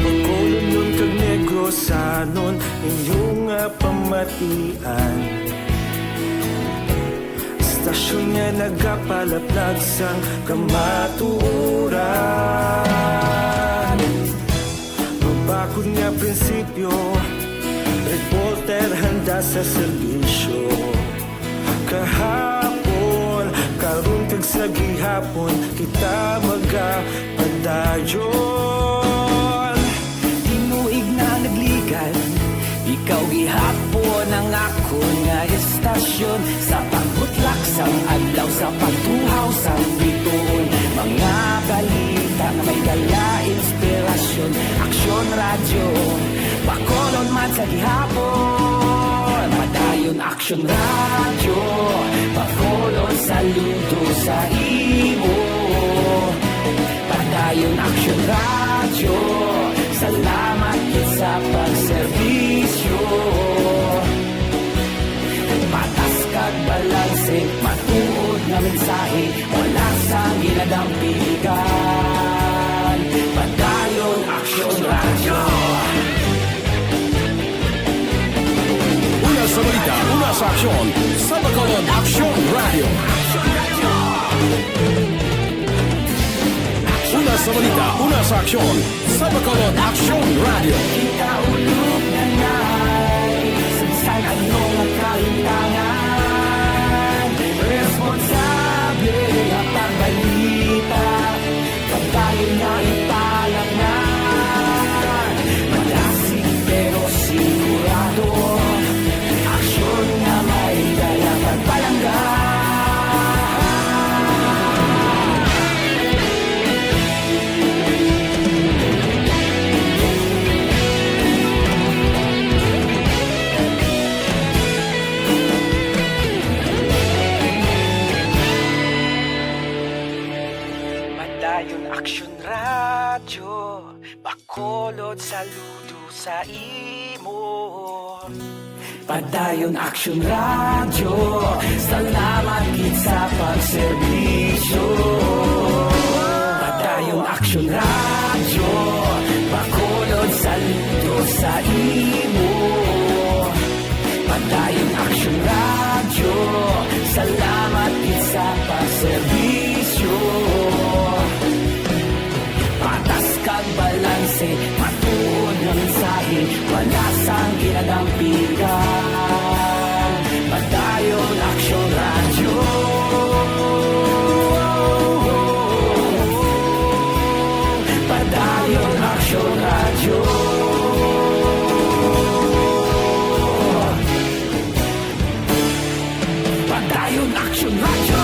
Bacolodnon kag Negrosanon, inyo nga pamatian. Estasyon nga nagapalaplag sang kamatuoran. Mabakod nga prinsipyo, reporter handa sa serbisyo. Kahapon, karon kag sa gihapon, kita magapadayon. Tinuig na nagligad, ikaw gihapon ang akon nga estasyon. Sa pagbutlak sang adlaw, sa pagtuhaw sang bituon, mga balita nga may dala inspirasyon. Aksyon Radyo, Bacolod man sa gihapon. Padayon Aksyon Radyo, Bacolod, saludo sa imo. Padayon Aksyon Radyo, salamat gid sa pagserbisyo. Patas kag balanse, matuod nga mensahe, wala sang ginadampigan. Padayon Aksyon Radyo. Una sa balita, una sa aksyon, sa Bacolod Aksyon Radyo. Una sa balita, una sa aksyon, sa Bacolod Aksyon Radyo. Kita ulog na nay, sa bisan ano nga kahintangan, responsable ang pagbalita. Pagdayon nga ipalangnan, madasig pero sigurado. Aksyon nga may dala pagpalangga. Radyo Bacolod, saludo sa imo. Padayon Aksyon Radyo, salamat gid sa pagserbisyo. Padayon Aksyon Radyo, Bacolod, saludo sa imo. Padayon Aksyon Radyo, salamat gid sa pagserbisyo. Patas kag balanse, matuod nga mensahe, wala sang ginadampigan. Padayon Aksyon Radyo. Padayon Aksyon Radyo. Padayon Aksyon Radyo.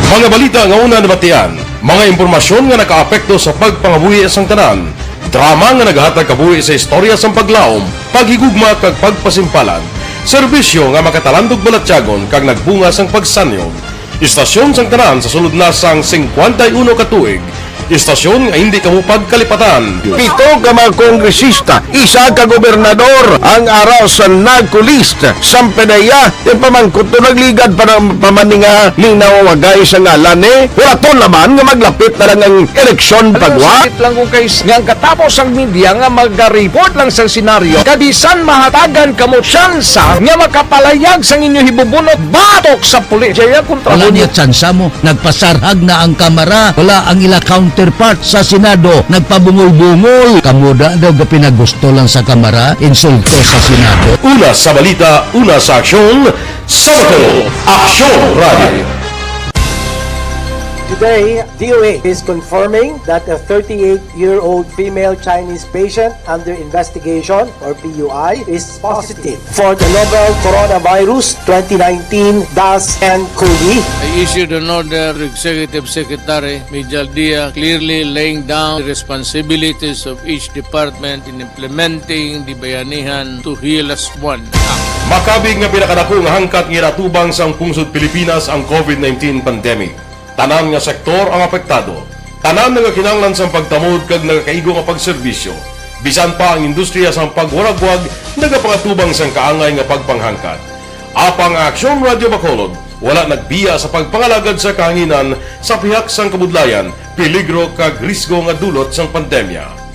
Mga balita nga una nabatian, mga impormasyon nga nakaapekto sa pagpangabuhi sang tanan, drama nga nagahatag kabuhi sa istorya sang paglaom, paghigugma kag pagpasimpalan, serbisyo nga makatalandog balatyagon kag nagbunga sang pagsanyog. Istasyon sang tanan sa sulod na sang singkwenta y uno ka tuig. Istasyon nga hindi kamo pagkalipatan. Pito ka mga kongresista, isa ka gobernador ang ara sa NAGCO list. Sang P D E A, ipamangkot to nagligad pa ng pamaninga ni nawawagay sa ngalan ni. Wala to naman nga maglapit na lang ang eleksyon pagwa. Sakit lang kung kay nga ang katapos ang media nga magaripot lang sa senaryo, kabisan mahatagan kamo tsansa nga makapalayag sang inyo hibubunot batok sa pulis. Jaya kontra Wala mo niya tsansa mo. Nagpasarhag na ang Kamara. Wala ang ila counterpart sa Senado. Nagpabungol-bungol. Kamo da daw ga pinagusto lang sa Kamara, insulto sa Senado. Una sa balita, una sa aksyon, sa Bacolod, Aksyon Radio. Today, D O H is confirming that a thirty-eight-year-old female Chinese patient under investigation, or P U I, is positive for the novel coronavirus twenty nineteen dash N cov. I issued an order to Executive Secretary Mijal Dia, clearly laying down the responsibilities of each department in implementing the Bayanihan to Heal Us One Act. Makabig nga pinakadako nga hangkat nga ginatubang sang pungsod Pilipinas ang COVID nineteen pandemic. Tanan nga sektor ang apektado. Tanan nagakinahanglan sang pagtamod kag nagakaigo nga pagserbisyo. Bisan pa ang industriya sang pagwaragwag nagapangatubang sang kaangay nga pagpanghangkat. Apang ang Aksyon Radio Bacolod wala nagbiya sa pagpangalagad sa kahanginan sa pihak sang kabudlayan, peligro kag risgo nga dulot sang pandemya.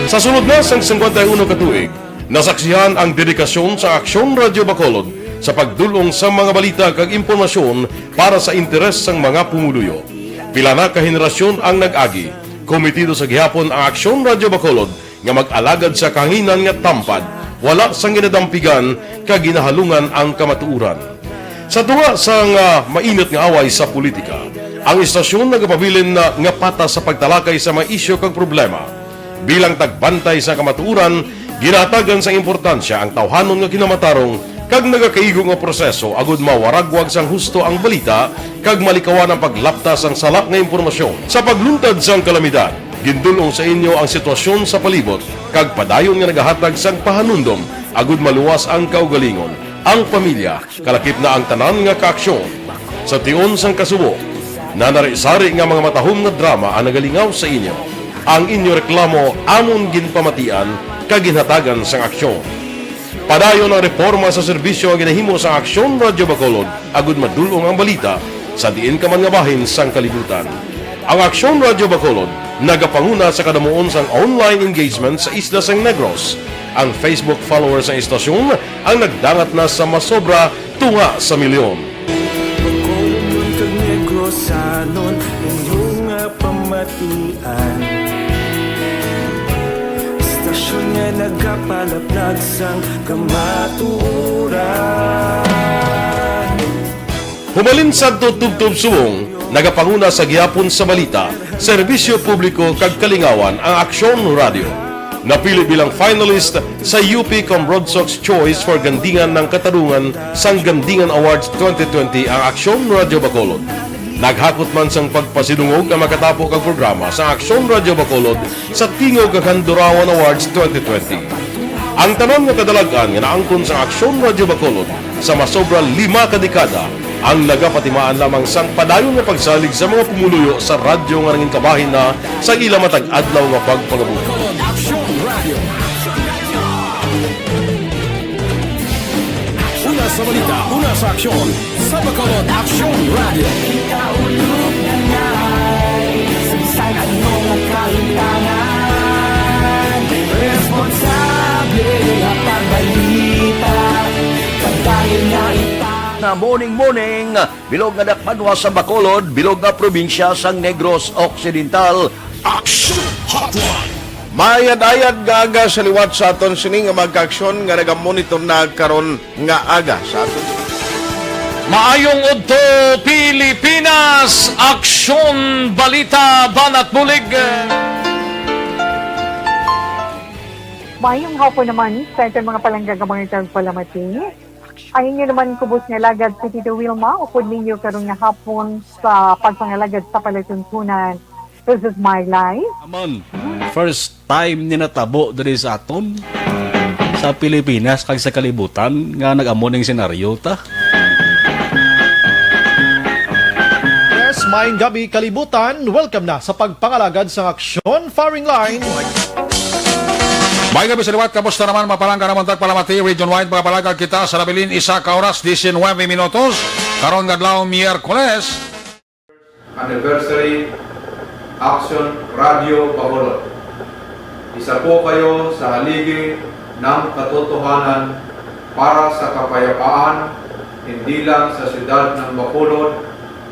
Sa sulod na sang singkwenta y uno ka tuig, nasaksihan ang dedikasyon sa Aksyon Radio Bacolod sa pagdul-ong sa mga balita kag impormasyon para sa interes sang mga pumuluyo. Pila na ka henerasyon ang nag-agi. Komitido sa gihapon ang Aksyon Radio Bacolod nga mag-alagad sa kahanginan nga tampad, wala sang ginadampigan kag ginahalungan ang kamatuoran. Sa tunga sang, ah, mainit nga away sa politika, ang istasyon nagapabilin na nga patas sa pagtalakay sa mga isyu kag problema. Bilang tagbantay sa kamatuoran, ginahatagan sang importansya ang tawhanon nga kinamatarong kag nagakaigo nga proseso agud mawaragwag sang husto ang balita kag malikawan ang paglapta sang sala nga impormasyon. Sa pagluntad sang kalamidad, gindul-ong sa inyo ang sitwasyon sa palibot kag padayon nga nagahatag sang pahanumdom agud maluwas ang kaugalingon, ang pamilya, kalakip na ang tanan nga kaaksyon. Sa tion sang kasubo, nanari-sari nga mga matahom nga drama ang nagalingaw sa inyo. Ang inyo reklamo amon ginpamatian kag ginhatagan sang aksyon. Padayon ang reporma sa serbisyo nga ginahimo sa Aksyon Radio Bacolod agud madul-ong ang balita sa diin ka man nga bahin sang kalibutan. Ang Aksyon Radio Bacolod nagapanguna sa kadamuon sang online engagement sa isla sang Negros. Ang Facebook followers sang istasyon ang nagdangat na sa masobra tunga sa milyon. Bacolodnon kag Negrosanon, inyo nga pamatian. Istasyon nga nagapalaplag sang kamatuoran. Hubalin sadto tubtob subong, nagapanguna sa gihapon sa balita, serbisyo publiko kag kalingawan ang Aksyon Radio. Napili bilang finalist sa U P Comrodsocs Choice for Gandingan ng Katarungan sang Gandingan Awards twenty twenty ang Aksyon Radyo Bacolod. Naghakot man sang pagpasidungog ang makatapo kag programa sa Aksyon Radyo Bacolod sa Tingog kag Handurawan Awards twenty twenty. Ang tanan nga kadalag-an nga naangkon sa Aksyon Radyo Bacolod sa masobra lima ka dekada ang nagapatimaan lamang sang padayon nga pagsalig sa mga pumuluyo sa radyo nga nangin kabahin na sa ila matag adlaw nga pagpangabuhi. Aksyon Radio. Una sa balita, una sa aksyon. Sa Bacolod, Aksyon Radio. Sa bisan ano nga kahimtangan, responsable nga pagbalita, pagdayon nga ita. Na morning, morning, bilog nga dakpanwa sa Bacolod, bilog nga probinsya sang Negros Occidental. Action Hotline. Maayad-ayad nga aga sa liwat sa aton sini nga mga kaaksyon nga nagamonitor na karon nga aga sa aton. Maayong udto, Pilipinas! Aksyon, balita, banat bulig. Maayong hapon naman sa aton mga palangga nga mga tagpalamati. Ang inyo naman kubos nga alagad si Tito Wilma, upod ninyo karon nga hapon sa pagpangalagad sa palatuntunan. This is my life. Amon, first time ni natabo diri sa aton, sa Pilipinas kag sa kalibutan nga nag-amo ning senaryo ta. Yes, maayong gabi, kalibutan. Welcome na sa pagpangalagad sang Aksyon Firing Line. May gabi sa liwat, kamusta naman, mapalangga naman tagpalamati, region-wide, mga palagad kita sa nabilin, isa ka oras, diecinuebe minutos, karon nga adlaw, Miyerkules. Anniversary, Action Radio Bacolod. Isa po kayo sa haligi ng katotohanan para sa kapayapaan, hindi lang sa siyudad ng Bacolod,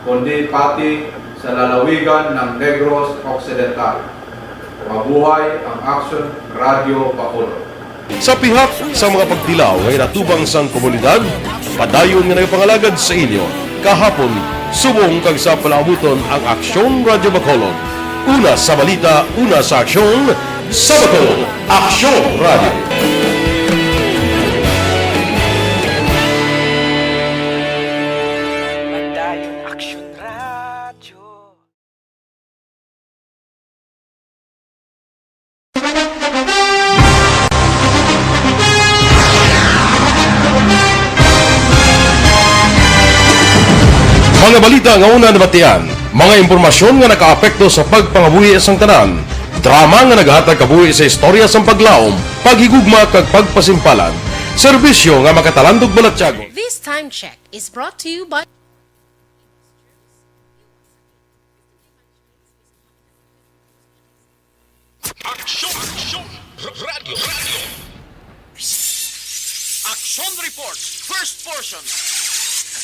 kundi pati sa lalawigan ng Negros Occidental. Mabuhay ang Action Radio Bacolod. Sa pihak sa mga pagtilaw nga inatubang sang komunidad, padayon nga nagapangalagad sa inyo kahapon, subong kag sa palaabuton ang Aksyon Radyo Bacolod. Una sa balita, una sa aksyon, sa Bacolod, Aksyon Radyo. Padayon Aksyon Radyo. Mga balita nga una nabatian, mga impormasyon nga nakaapekto sa pagpangabuhi sang tanan, drama nga nagahatag kabuhi sa istorya sang paglaom, paghigugma kag pagpasimpalan, serbisyo nga makatalandog balatyagon. This time check is brought to you by Aksyon! Aksyon! Radyo! Radyo! Action Report, first portion.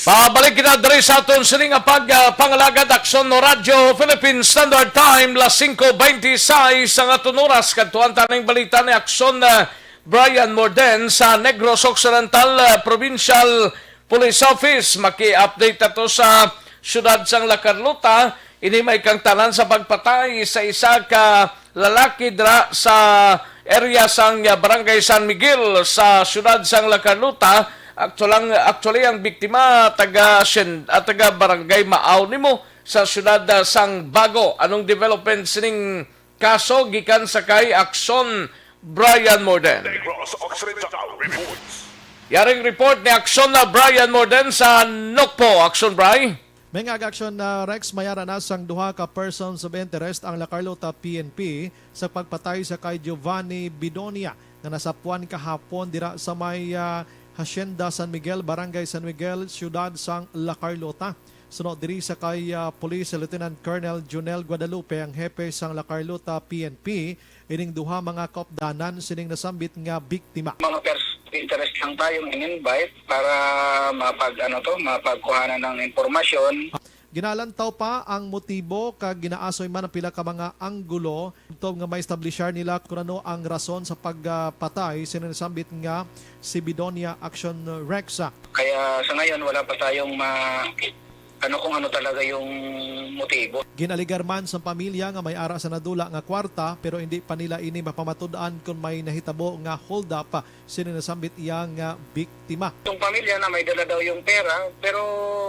Pabalik kita diri sa aton sini nga pag, ah, pangalagad, Aksyon no Radyo, Philippine Standard Time, las singko beintiseis ang aton oras. Kadtuan ta ning balita ni Aksyon, ah, Brian Morden sa Negros Occidental, ah, Provincial Police Office. Maki-update ta to sa siyudad sang La Carlota. Ini may kangtanan sa pagpatay sa isa ka lalaki dira sa area sang, ah, Barangay San Miguel sa siyudad sang La Carlota. Actually, actually, ang biktima taga Sien-, ah, taga Barangay Maaw nimo sa siyudad, ah, sang Bago. Anong development sining kaso gikan sa kay Aksyon Brian Morden? Negros Occidental reports. Yaring report ni Aksyon na Brian Morden sa Nokpo. Aksyon, Bri. May nga Aksyon na Rex, mayara na sang duha ka persons of interest ang La Carlota P N P sa pagpatay sa kay Giovanni Bidonia nga nasapuan kahapon dira sa may, ah, Hacienda San Miguel, Barangay San Miguel, Siyudad sang La Carlota. Suno diri sa kay, ah, Police Lieutenant Colonel Junel Guadalupe, ang hepe sang La Carlota P N P, ining duha mga kaupdanan sining nasambit nga biktima. Mga pers-, interest lang tayong in-invite para mapag-, ano to, mapagkuhanan ng impormasyon. Ginalantaw pa ang motibo kag ginaasoy man ang pila ka mga anggulo tubtob nga maestablishar nila kun ano ang rason sa pagpatay sining nasambit nga si Bidonia Action Rex. Kaya sa ngayon, wala pa tayong ma-, Ano kung ano talaga yung motibo. Ginaligar man sang pamilya nga may ara sa nadula nga kwarta, pero hindi pa nila ini mapamatud-an kon may nahitabo nga hold-up sini nasambit iya nga biktima. Yung pamilya na may dala daw yung pera, pero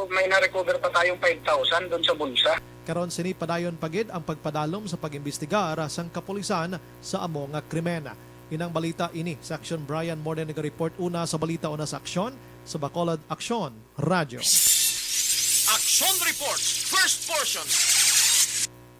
may na-recover pa tayong five thousand doon sa bulsa. Karon sini padayon pa gid ang pagpadalom sa pag-imbestigar sang kapulisan sa amo nga krimen. Inang balita ini sa Aksyon. Brian Morden naga-report una sa balita una sa Aksyon sa Bacolod Aksyon Radyo. Action Report, first portion.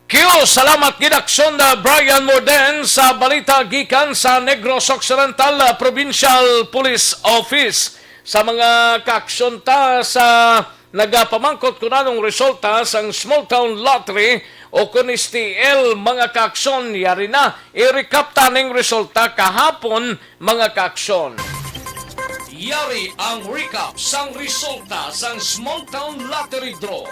Q, salamat gid Aksyon na Brian Morden sa balita gikan sa Negros Occidental, ah, Provincial Police Office. Sa mga kaaksyon ta sa nagapamangkot kung anong resulta sang Small Town Lottery o kun S T L, mga kaaksyon, yari na, i-recap ta ning resulta kahapon, mga kaaksyon. Yari ang recap sang resulta sang Small Town Lottery Draw.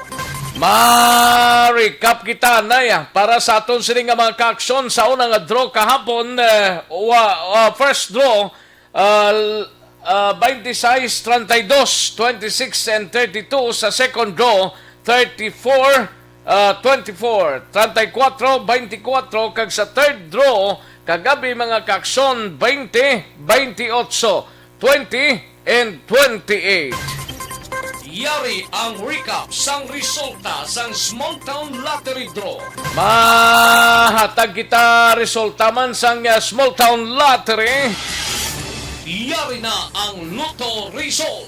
Ma-recap kita, Nay, ah, para sa aton sini nga mga kaaksyon sa una nga draw kahapon, eh, wa, ah, first draw, ah, l-, ah, twenty-six, thirty-two, twenty-six, and thirty-two. Sa second draw, thirty-four, ah, twenty-four, thirty-four, twenty-four, kag sa third draw, kagabi, mga kaaksyon, twenty, twenty-eight, twenty, and twenty-eight. Yari ang recap sang resulta sang Small Town Lottery Draw. Mahatag kita resulta man sang, ah, Small Town Lottery. Yari na ang Lotto Result.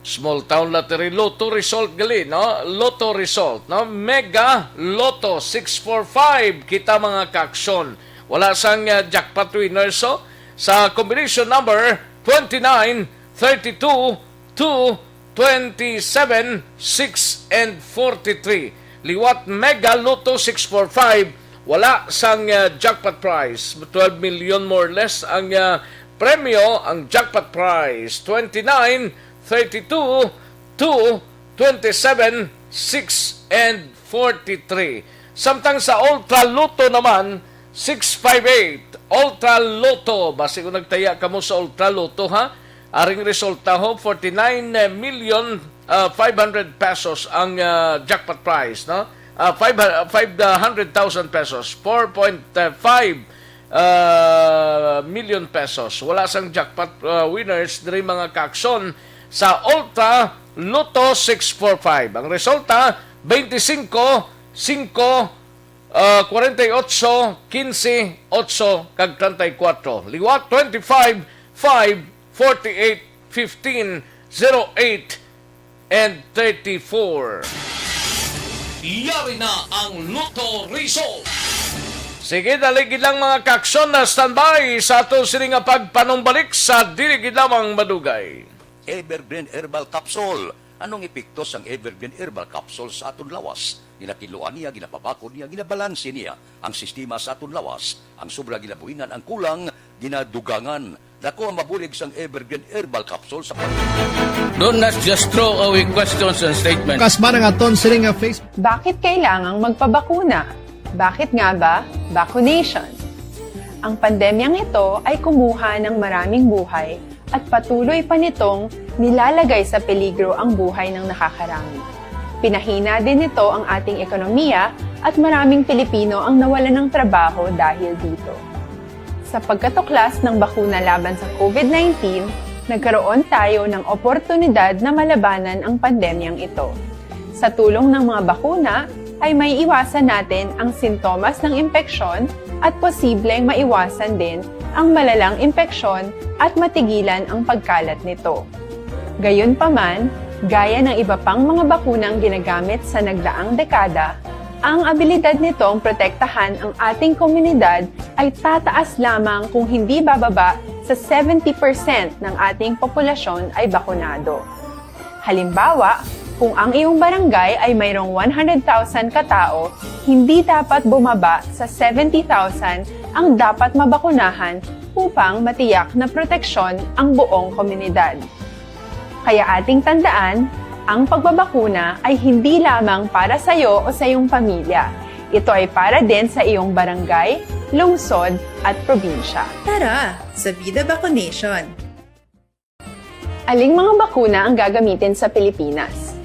Small Town Lottery Lotto Result gali, no? Lotto Result, no? Mega Lotto six four five, kita, mga kaaksyon. Wala sang, ah, jackpot winners, so sa combination number twenty-nine, thirty-two, two, twenty-seven, six, and forty-three. Liwat Mega Lotto six four five, wala sang, ah, jackpot prize. Twelve million more or less ang, ah, premyo, ang jackpot prize. Twenty-nine, thirty-two, two, twenty-seven, six, and forty-three. Samtang sa Ultra Lotto naman, six five eight, Ultra Lotto. Basi kung nagtaya kamo sa Ultra Lotto, ha? Aring resulta ho, forty-nine million, ah, five hundred pesos ang, ah, jackpot prize, no? Ah, five, ah, five hundred thousand pesos, four point five, ah, million pesos. Wala sang jackpot, ah, winners diri, mga kaaksyon, sa Ultra Lotto six four five. Ang resulta, twenty-five, five, ah, forty-eight, quince, eight, kag treinta y cuatro. Liwat, twenty-five, five, forty-eight, fifteen, zero eight, and thirty-four. Yari na ang Lotto Result. Sige, dali gid lang, mga kaaksyon, na standby sa ato sini nga pagpanumbalik sa dili gid lamang madugay. Evergreen Herbal Capsule. Anong epekto sang Evergreen Herbal Capsule sa aton lawas? Ginakiluan niya, ginapabakod niya, ginabalanse niya ang sistema sa aton lawas. Ang sobra ginabuhinan, ang kulang ginadugangan. Dako ang mabulig sang Evergreen Herbal Capsule sa pag- Do not just throw away questions and statements. Kasma nga aton sini nga Facebook. Bakit kailangang magpabakuna? Bakit nga ba vaccination? Ang pandemyang ito ay kumuha ng maraming buhay at patuloy pa nitong nilalagay sa peligro ang buhay ng nakakarami. Pinahina din nito ang ating ekonomiya at maraming Pilipino ang nawalan ng trabaho dahil dito. Sa pagkatuklas ng bakuna laban sa COVID nineteen, nagkaroon tayo ng oportunidad na malabanan ang pandemyang ito. Sa tulong ng mga bakuna, ay maiiwasan natin ang sintomas ng impeksyon at posibleng maiwasan din ang malalang impeksyon at matigilan ang pagkalat nito. Gayunpaman, gaya ng iba pang mga bakunang ginagamit sa nagdaang dekada, ang abilidad nitong protektahan ang ating komunidad ay tataas lamang kung hindi bababa sa seventy percent ng ating populasyon ay bakunado. Halimbawa, kung ang iyong barangay ay mayroong one hundred thousand katao, hindi dapat bumaba sa seventy thousand ang dapat mabakunahan upang matiyak na proteksyon ang buong komunidad. Kaya ating tandaan, ang pagbabakuna ay hindi lamang para sa iyo o sa iyong pamilya. Ito ay para din sa iyong barangay, lungsod, at probinsya. Tara, sa Vida Vaccination! Aling mga bakuna ang gagamitin sa Pilipinas?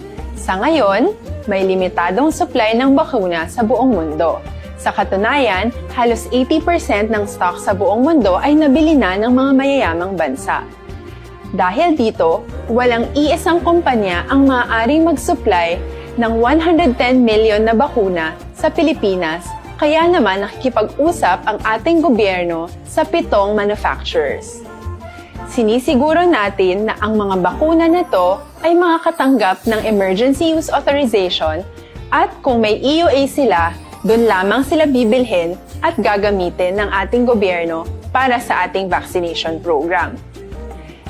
Sa ngayon, may limitadong supply ng bakuna sa buong mundo. Sa katunayan, halos eighty percent ng stock sa buong mundo ay nabili na ng mga mayayamang bansa. Dahil dito, walang iisang kumpanya ang maaaring mag-supply ng one hundred ten million na bakuna sa Pilipinas, kaya naman nakikipag-usap ang ating gobyerno sa pitong manufacturers. Sinisiguro natin na ang mga bakuna na to ay makakatanggap ng emergency use authorization, at kung may E U A sila, doon lamang sila bibilhin at gagamitin ng ating gobyerno para sa ating vaccination program.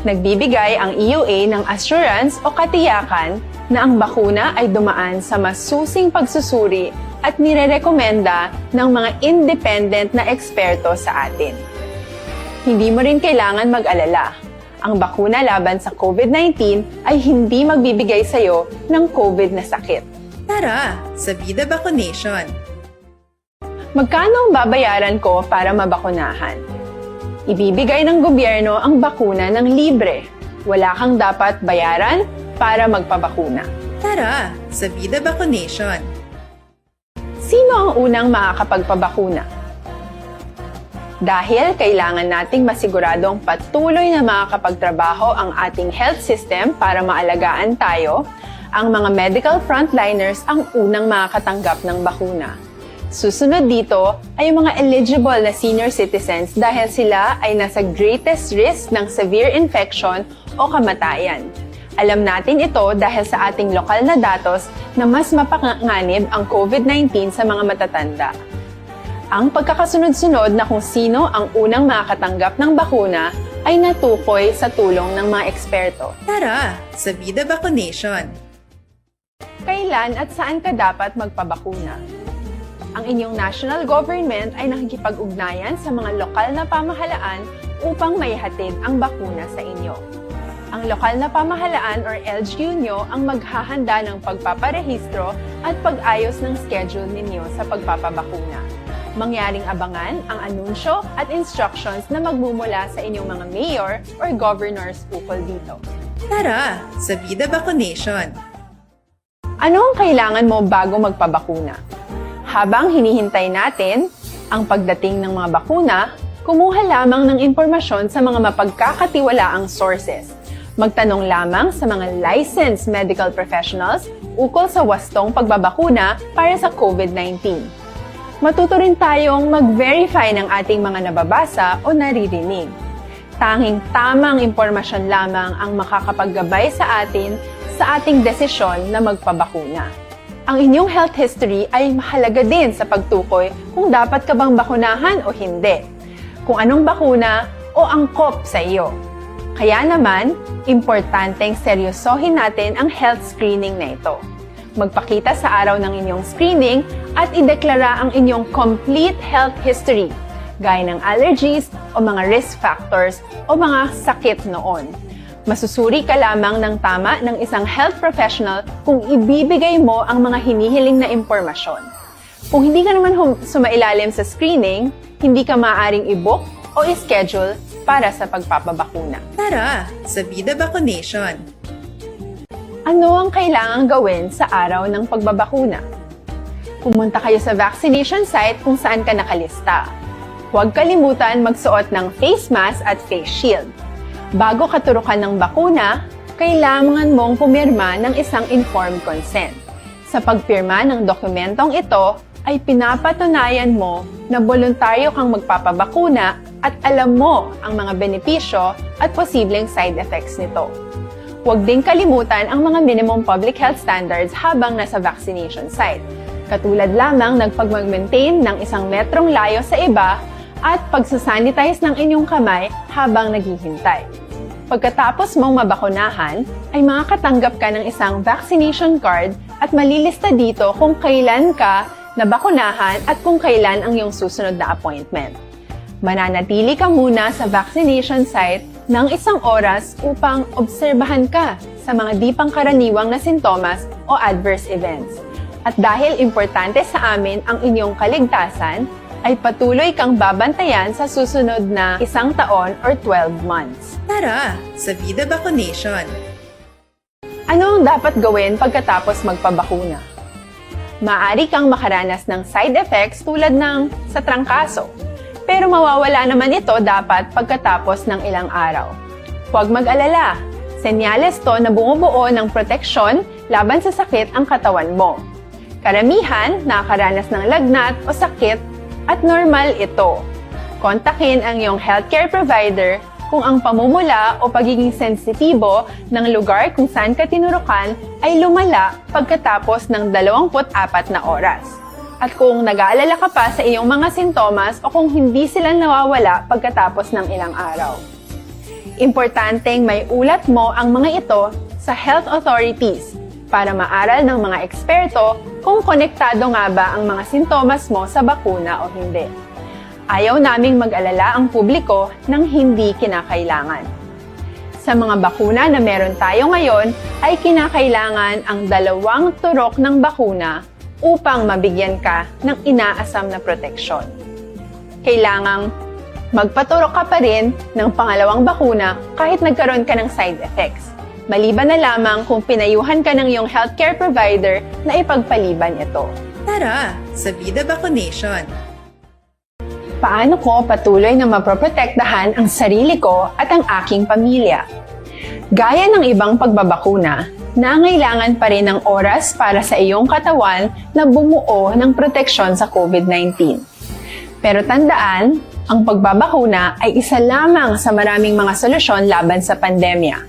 Nagbibigay ang E U A ng assurance o katiyakan na ang bakuna ay dumaan sa masusing pagsusuri at nirerekomenda ng mga independent na eksperto sa atin. Hindi mo rin kailangan mag-alala. Ang bakuna laban sa COVID nineteen ay hindi magbibigay sa iyo ng COVID na sakit. Tara sa Vida Vaccination! Magkano ang babayaran ko para mabakunahan? Ibibigay ng gobyerno ang bakuna ng libre. Wala kang dapat bayaran para magpabakuna. Tara sa Vida Vaccination! Sino ang unang makakapagpabakuna? Dahil kailangan nating masiguradong patuloy na makakapagtrabaho ang ating health system para maalagaan tayo, ang mga medical frontliners ang unang makakatanggap ng bakuna. Susunod dito ay ang mga eligible na senior citizens dahil sila ay nasa greatest risk ng severe infection o kamatayan. Alam natin ito dahil sa ating lokal na datos na mas mapanganib ang COVID nineteen sa mga matatanda. Ang pagkakasunod-sunod na kung sino ang unang makakatanggap ng bakuna ay natukoy sa tulong ng mga eksperto. Tara sa Vida Vaccination! Kailan at saan ka dapat magpabakuna? Ang inyong national government ay nakikipag-ugnayan sa mga lokal na pamahalaan upang maihatid ang bakuna sa inyo. Ang lokal na pamahalaan or L G U nyo ang maghahanda ng pagpaparehistro at pag-ayos ng schedule ninyo sa pagpapabakuna. Mangyaring abangan ang anunsyo at instructions na magmumula sa inyong mga mayor or governors ukol dito. Tara sa Vida Vaccination! Ano ang kailangan mo bago magpabakuna? Habang hinihintay natin ang pagdating ng mga bakuna, kumuha lamang ng impormasyon sa mga mapagkakatiwalaang sources. Magtanong lamang sa mga licensed medical professionals ukol sa wastong pagbabakuna para sa COVID nineteen. Matuto rin tayong mag-verify ng ating mga nababasa o naririnig. Tanging tamang impormasyon lamang ang makakapaggabay sa atin sa ating desisyon na magpabakuna. Ang inyong health history ay mahalaga din sa pagtukoy kung dapat ka bang bakunahan o hindi, kung anong bakuna o angkop sa iyo. Kaya naman, importanteng seryosohin natin ang health screening na ito. Magpakita sa araw ng inyong screening at ideklara ang inyong complete health history, gaya ng allergies o mga risk factors o mga sakit noon. Masusuri ka lamang ng tama ng isang health professional kung ibibigay mo ang mga hinihiling na impormasyon. Kung hindi ka naman hum- sumailalim sa screening, hindi ka maaaring i-book o i-schedule para sa pagpapabakuna. Tara sa Vida Vaccination! Ano ang kailangang gawin sa araw ng pagbabakuna? Pumunta kayo sa vaccination site kung saan ka nakalista. Huwag kalimutan magsuot ng face mask at face shield. Bago katurukan ng bakuna, kailangan mong pumirma ng isang informed consent. Sa pagpirma ng dokumentong ito, ay pinapatunayan mo na boluntaryo kang magpapabakuna at alam mo ang mga benepisyo at posibleng side effects nito. Huwag ding kalimutan ang mga minimum public health standards habang nasa vaccination site, katulad lamang ng pagmag-maintain ng isang metrong layo sa iba at pagsasanitize ng inyong kamay habang naghihintay. Pagkatapos mong mabakunahan, ay makakatanggap ka ng isang vaccination card at malilista dito kung kailan ka nabakunahan at kung kailan ang iyong susunod na appointment. Mananatili ka muna sa vaccination site ng isang oras upang obserbahan ka sa mga di pangkaraniwang na sintomas o adverse events. At dahil importante sa amin ang inyong kaligtasan, ay patuloy kang babantayan sa susunod na isang taon or twelve months. Tara sa Vida Vaccination! Ano ang dapat gawin pagkatapos magpabakuna? Maaari kang makaranas ng side effects tulad ng sa trangkaso, pero mawawala naman ito dapat pagkatapos ng ilang araw. Huwag mag-alala, senyales to na bumubuo ng proteksyon laban sa sakit ang katawan mo. Karamihan nakakaranas ng lagnat o sakit at normal ito. Kontakin ang iyong healthcare provider kung ang pamumula o pagiging sensitibo ng lugar kung saan ka tinurukan ay lumala pagkatapos ng dalawampu't apat na oras. At kung nag-aalala ka pa sa iyong mga sintomas o kung hindi sila nawawala pagkatapos ng ilang araw. Importanteng may ulat mo ang mga ito sa health authorities para maaral ng mga eksperto kung konektado nga ba ang mga sintomas mo sa bakuna o hindi. Ayaw naming mag-alala ang publiko ng hindi kinakailangan. Sa mga bakuna na meron tayo ngayon, ay kinakailangan ang dalawang turok ng bakuna upang mabigyan ka ng inaasam na proteksyon. Kailangang magpaturok ka pa rin ng pangalawang bakuna kahit nagkaroon ka ng side effects, maliban na lamang kung pinayuhan ka ng iyong healthcare provider na ipagpaliban ito. Tara sa Vida Vaccination! Paano ko patuloy na mapoprotektahan ang sarili ko at ang aking pamilya? Gaya ng ibang pagbabakuna, nangailangan pa rin ng oras para sa iyong katawan na bumuo ng proteksyon sa COVID nineteen. Pero tandaan, ang pagbabakuna ay isa lamang sa maraming mga solusyon laban sa pandemya.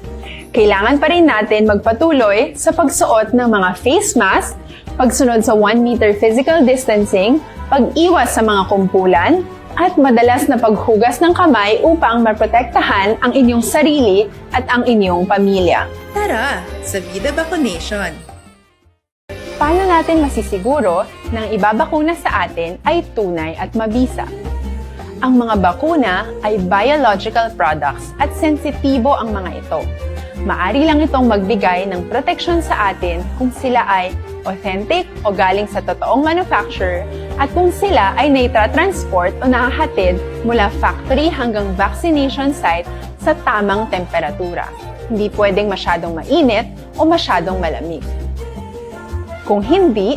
Kailangan pa rin natin magpatuloy sa pagsuot ng mga face mask, pagsunod sa one meter physical distancing, pag-iwas sa mga kumpulan, at madalas na paghugas ng kamay upang maprotektahan ang inyong sarili at ang inyong pamilya. Tara sa Vida Vaccination! Paano natin masisiguro na ang ibabakuna sa atin ay tunay at mabisa? Ang mga bakuna ay biological products at sensitibo ang mga ito. Maari lang itong magbigay ng proteksyon sa atin kung sila ay authentic o galing sa totoong manufacturer at kung sila ay naitra-transport o nahahatid mula factory hanggang vaccination site sa tamang temperatura. Hindi pwedeng masyadong mainit o masyadong malamig. Kung hindi,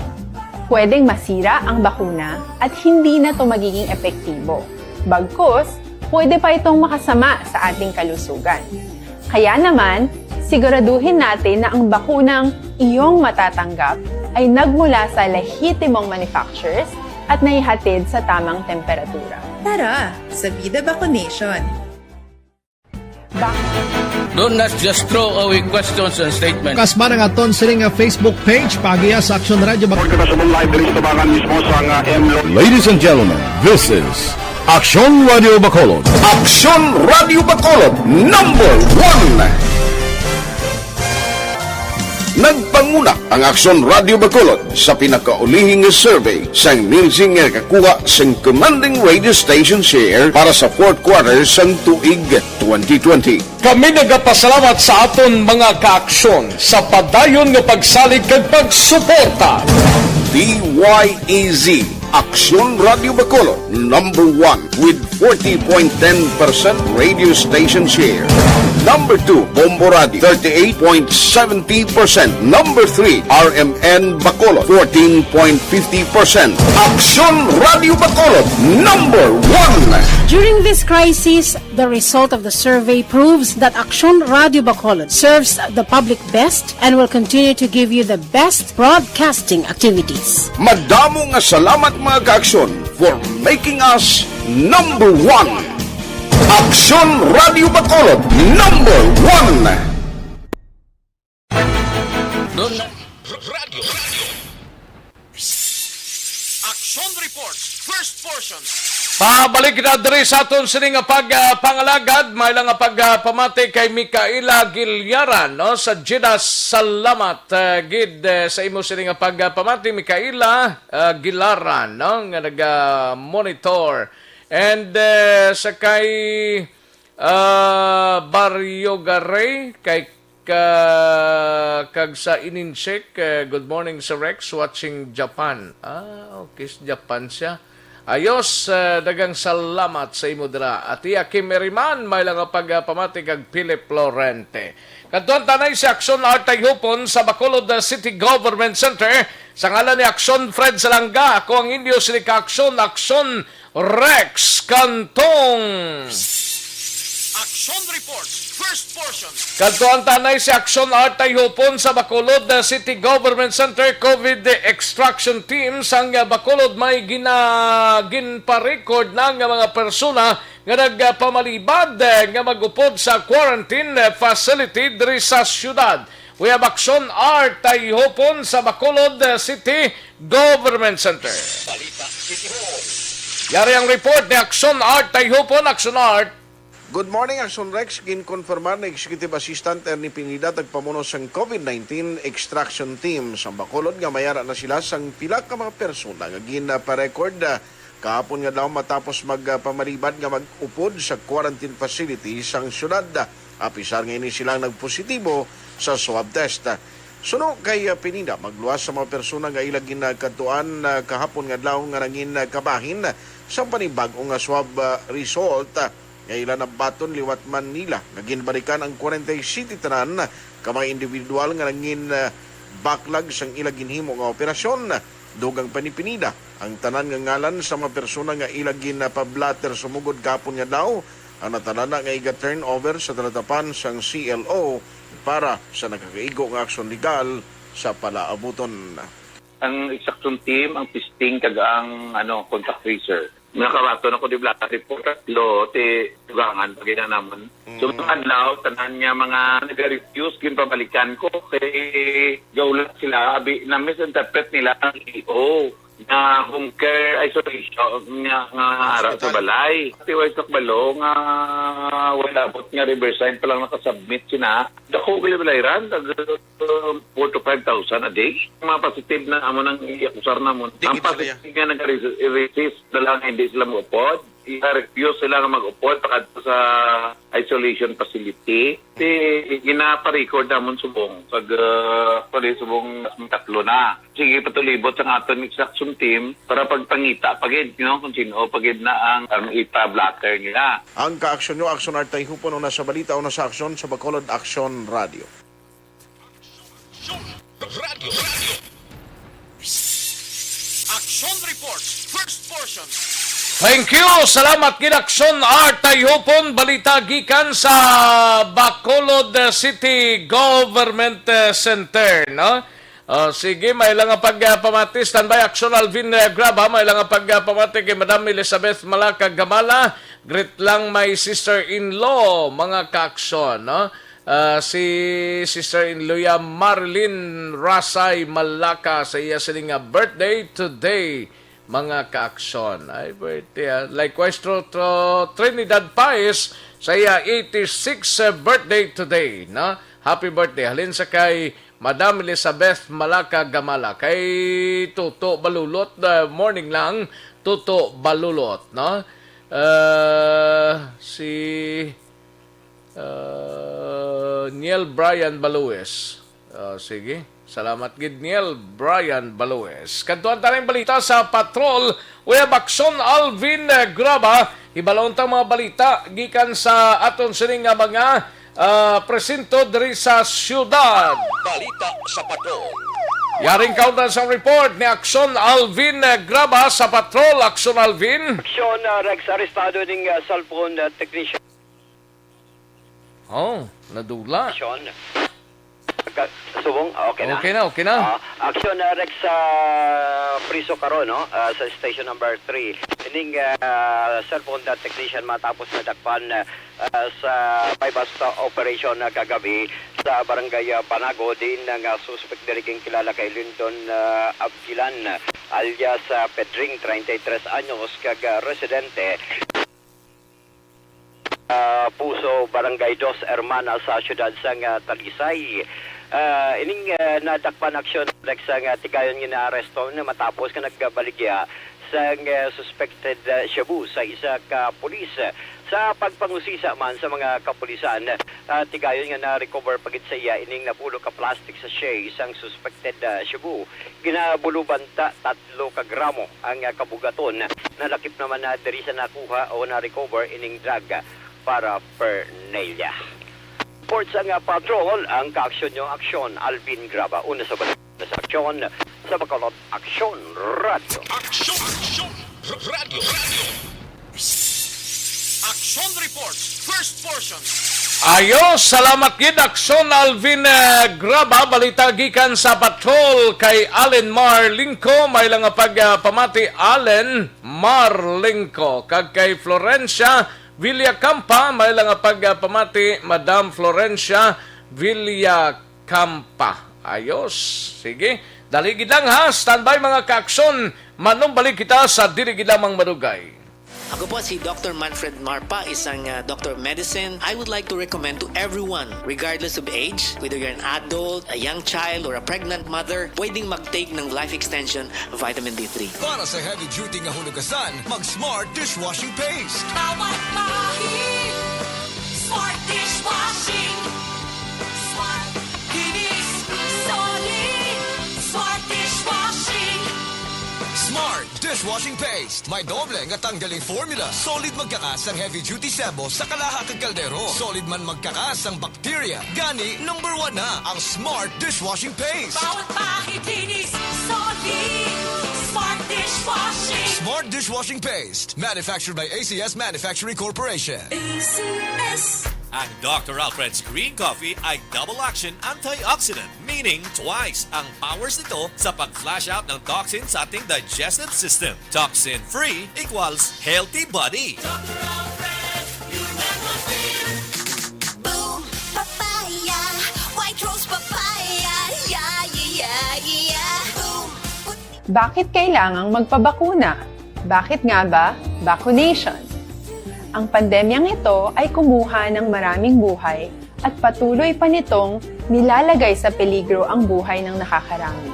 pwedeng masira ang bakuna at hindi na ito magiging epektibo. Bagkus, pwede pa itong makasama sa ating kalusugan. Kaya naman, siguraduhin natin na ang bakunang iyong matatanggap ay nagmula sa lehitimong manufacturers at naihatid sa tamang temperatura. Tara sa Vida Vaccination! Don't not just throw away questions and statements. Kasman ang aton sini nga Facebook page, paagiha sa Aksyon Radio Bac- Kita sa live diri sa tabangan mismo sa nga M Lo- Ladies and gentlemen, this is Aksyon Radio Bacolod. Aksyon Radio Bacolod, number one. Nagpanguna ang Aksyon Radio Bacolod sa pinakaulihi nga survey sang Nielsen nga nakakuha sang commanding radio station share para sa fourth quarter sang tuig twenty twenty. Kami nagapasalamat sa aton mga kaaksyon sa padayon nga pagsalig kag pagsuporta. D Y E Z, Aksyon Radio Bacolod, number one with forty point ten percent radio station share. Number two, Bombo Radio, thirty-eight point seventy percent. Number three, R M N Bacolod, fourteen point fifty percent. Aksyon Radio Bacolod, number one. During this crisis, the result of the survey proves that Aksyon Radio Bacolod serves the public best and will continue to give you the best broadcasting activities. Madamo nga salamat, mga kaaksyon, for making us number one. Aksyon Radio Bacolod, number one. Don Radio. Action Report, first portion. Pabalik na diri sa aton sini nga pag, ah, pangalagad, may lang nga pag, ah, pamati kay Micaela Gillaran, no, sa Jeddah. Salamat, ah, gid, eh, sa imo sini nga pag, ah, pamati, Micaela, ah, Gillaran, no, nga naga-monitor. And, eh, sa kay, ah, Barrio Garay, kay Ka-, kag sa Ininchik, eh, good morning, Sir Rex, watching Japan. Ah, okay, sa Japan siya. Ayos, eh, daghang salamat sa imo dira. Ati Kim Eriman, may lang nga pagpamati kag Philip Lorente. Kadtuan ta anay si Aksyon Art Tayhupon sa Bacolod, eh, City Government Center. Sa ngalan ni Aksyon Fred Salanga, ako ang inyo sini ka Aksyon, Aksyon Rex Cantong. Action Report, first portion. Kadtuan ta anay si Aksyon Art Tayhupon sa Bacolod, uh, City Government Center COVID Extraction Team sang, uh, Bacolod may gina-, ginpa-record na nga mga persona nga nagpamalibad, uh, nga mag-upod sa quarantine, uh, facility diri sa syudad. We have Aksyon Art Tayhupon sa Bacolod, uh, City Government Center. Balita City Hall. Yari ang report ni Aksyon Art Tayhupon. Aksyon Art. Good morning, Action Rex. Ginkonfirmar ni Executive Assistant Ernie Pineda, tagpamuno sang COVID nineteen Extraction Team sa Bacolod, nga mayara na sila sang pila ka mga persona nga ginpa-record, ah, kahapon nga adlaw matapos magpamalibad nga mag-upod sa quarantine facility sang syudad, ah, apisar nga ini sila ang nagpositibo sa swab test. Suno kay, ah, Pineda, magluwas sa mga persona nga ila ginakadtuan, ah, kahapon nga adlaw nga nangin, ah, kabahin sang panibag-o nga swab, ah, result, ah, nga ila nabaton liwat Manila, nga ginbalikan ang forty-six tanan ka mga individual nga nangin, ah, baklag sang ila ginhimo nga operasyon. Dugang pa ni Pineda, ang tanan nga ngalan sa mga persona nga ila ginpa-blotter sumugod kahapon nga adlaw ang natalana nga iga-turnover sa talatapan sang C L O para sa nakakaigo nga aksyon legal sa palaabuton. Ang extraction team, ang testing, kag ang, ano, contact tracer. Nakabaton ako di blotter report, tatlo, ti dugangan pa gid na namon. So, Mm. mga adlaw, tanan nga mga naga-refuse, ginpabalikan ko, kay gaulat sila, abi, na-misinterpret nila ang E O na home care isolation nga, nga ara sa Hospital. Balay. Ti way sa kabalo nga wala abot nga Riverside pa lang nakasubmit sina. Dako gali balay ran, tag, um, four to five thousand a day. Mga positive na amo nang iakusar namon. Di Ang gid sila ya- positive nga nag-resist na lang, hindi sila mag-upod. I-refuse sila nga mag-upod pakadto sa isolation facility. Ti ginaparecord namon subong. Pag, uh, pwede subong tatlo na. Sige, patulibot sa aton extraction team para pagpangita pa gid, you know, kung sino pa gid na ang, ang ipa-blotter nila. Ang kaaksyon nyo, Aksyon Art Tayhupon, una sa balita, una sa aksyon sa Bacolod Aksyon Radio. Radio, radio. Action Report, first portion. Thank you. Salamat gid, Aksyon Art Tayhupon. Balita gikan sa Bacolod, uh, City Government, uh, Center, no? Ah, sige, may lang nga pag, ah, pamati. Standby, Action Alvin, eh, Grab, ha? May lang nga pag, ah, pamati kay Madam Elizabeth Malaka Gamala. Greet lang my sister-in-law, mga kaaksyon, no? Ah, si sister-in-law ya Marilyn Rasay Malaka sa iya sini nga birthday today, mga kaaksyon. Ay, birthday, ah. Likewise, to, to Trinidad Paez sa iya eighty-six, eh, birthday today, no? Happy birthday. Halin sa kay Madam Elizabeth Malaka Gamala. Kay Toto Balulot, uh, morning lang, Toto Balulot, no? Uh, si, uh, Niel Brian Balues. Uh, sige. Salamat gid, Niel Brian Balues. Kadtuan ta ning balita sa Patrol. We have Action Alvin, eh, Graba. Hibalon ta mga balita gikan sa aton sini nga mga, ah, presinto diri sa siyudad. Balita sa Patrol. Yaring kauntan sa report ni Action Alvin, eh, Graba sa Patrol. Action Alvin. Action, ah, Rex, arestado ning, ah, cellphone, ah, technician. Oh, nadula. Action. Ka-, subong, okay na? Okay na, okay na. Ah, action, ah, Rex, sa priso karon, no? Ah, sa station number three. Ining, ah, cellphone technician matapos na dakpan, ah, sa buy-bust operation na kagabi sa barangay, ah, Panago, din ang, ah, suspect diri king kilala kay Lyndon, ah, Abdilan, alias, ah, Pedring, treinta y tres anyos, kag, ah, residente ah, Puso, Barangay Dos Hermanas sa siyudad sang, ah, Talisay. Ah, ining, ah, nadakpan aksyon, Rex, ang, ah, tigayon nga naaresto na matapos nga nagbaligya sang, eh, suspected, eh, shabu sa isa ka pulis. Sa pagpangusisa man sa mga kapulisan, ah, tigayon nga na-recover pa gid sa iya ining napulo ka plastic sachet sang suspected, ah, shabu. Ginabulubanta tatlo ka gramo ang, ah, kabugaton. Nalakip naman na diri sa nakuha o na-recover ining drug, ah, paraphernalia. Report sa nga patrol, ang kaaksyon nyo, aksyon, Alvin Graba. Una sa balita sa aksyon, sa Bacolod, Aksyon Radio. Aksyon, aksyon, r-, radio, radio. Aksyon report, first portion. Ayo, salamat gid, Aksyon Alvin, eh, Graba. Balita gikan sa patrol kay Allen Marlingco. May lang nga pagpamati, Allen Marlingco. Kag kay Florencia Villacampa, may lang nga pagpamati, Madam Florencia Villacampa. Ayos. Sige. Dali gid lang ha. Standby, mga kaaksyon. Manumbalik kita sa dili gid lamang madugay. Ako po si Doctor Manfred Marpa, isang, ah, Doctor of Medicine. I would like to recommend to everyone, regardless of age, whether you're an adult, a young child, or a pregnant mother, pwedeng mag-take ng Life Extension Vitamin D three. Para sa heavy duty nga hunugasan, mag Smart Dishwashing Paste. Bawat bahi, Smart Dishwashing. Smart, kinis, solid. Smart Dishwashing. Smart Dishwashing Paste. May doble nga tanggaling formula. Solid magkakas ang heavy duty sebo sa kalaha kag kaldero. Solid man magkakas ang bacteria. Gani, number one na ang Smart Dishwashing Paste. Bawat bahi, kinis, solid. Smart Dishwashing. Smart Dishwashing Paste. Manufactured by A C S Manufacturing Corporation. A C S. Ang Doctor Alfred's Green Coffee ay double action antioxidant, meaning twice ang powers nito sa pag-flush out ng toxin sa ating digestive system. Toxin-free equals healthy body. Boom Papaya, White Rose Papaya, yeah, yeah, yeah, yeah. Boom. Bakit kailangang magpabakuna? Bakit nga ba vaccination? Ang pandemyang ito ay kumuha ng maraming buhay at patuloy pa nitong nilalagay sa peligro ang buhay ng nakakarami.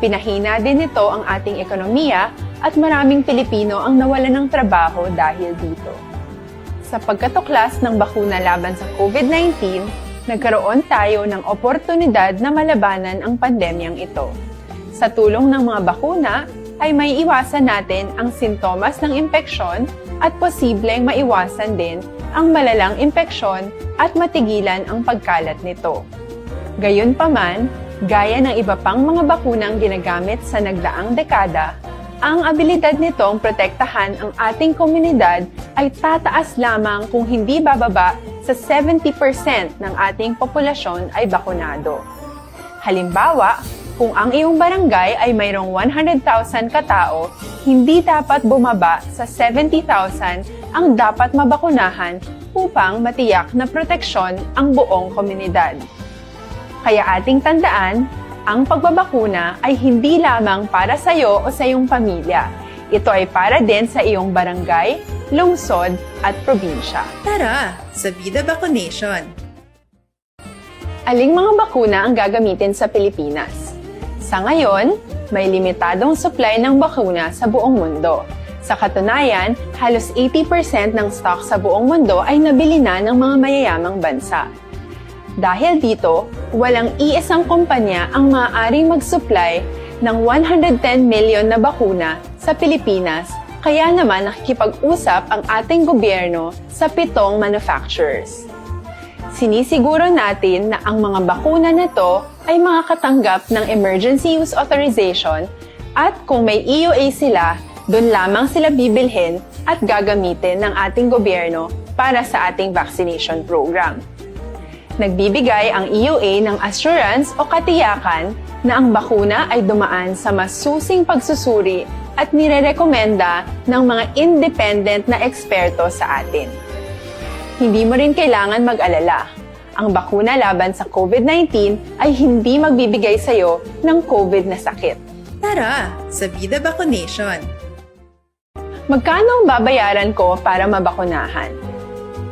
Pinahina din nito ang ating ekonomiya at maraming Pilipino ang nawalan ng trabaho dahil dito. Sa pagkatuklas ng bakuna laban sa COVID nineteen, nagkaroon tayo ng oportunidad na malabanan ang pandemyang ito. Sa tulong ng mga bakuna, ay maiiwasan natin ang sintomas ng impeksyon at posibleng maiwasan din ang malalang impeksyon at matigilan ang pagkalat nito. Gayunpaman, gaya ng iba pang mga bakunang ginagamit sa nagdaang dekada, ang abilidad nitong protektahan ang ating komunidad ay tataas lamang kung hindi bababa sa seventy percent ng ating populasyon ay bakunado. Halimbawa, kung ang iyong barangay ay mayroong one hundred thousand ka tawo, hindi dapat bumaba sa seventy thousand ang dapat mabakunahan upang matiyak na proteksyon ang buong komunidad. Kaya ating tandaan, ang pagbabakuna ay hindi lamang para sa iyo o sa iyong pamilya. Ito ay para din sa iyong barangay, lungsod, at probinsya. Tara, sa Vida Vaccination! Aling mga bakuna ang gagamitin sa Pilipinas? Sa ngayon, may limitadong supply ng bakuna sa buong mundo. Sa katunayan, halos eighty percent ng stock sa buong mundo ay nabili na ng mga mayayamang bansa. Dahil dito, walang iisang kumpanya ang maaaring mag-supply ng one hundred ten million na bakuna sa Pilipinas, kaya naman nakikipag-usap ang ating gobyerno sa pitong manufacturers. Sinisiguro natin na ang mga bakuna na to ay makakatanggap ng emergency use authorization at kung may E U A sila, doon lamang sila bibilhin at gagamitin ng ating gobyerno para sa ating vaccination program. Nagbibigay ang E U A ng assurance o katiyakan na ang bakuna ay dumaan sa masusing pagsusuri at nirerekomenda ng mga independent na eksperto sa atin. Hindi mo rin kailangan mag-alala. Ang bakuna laban sa COVID nineteen ay hindi magbibigay sa iyo ng COVID na sakit. Tara, sa Vida Vaccination! Magkano ang babayaran ko para mabakunahan?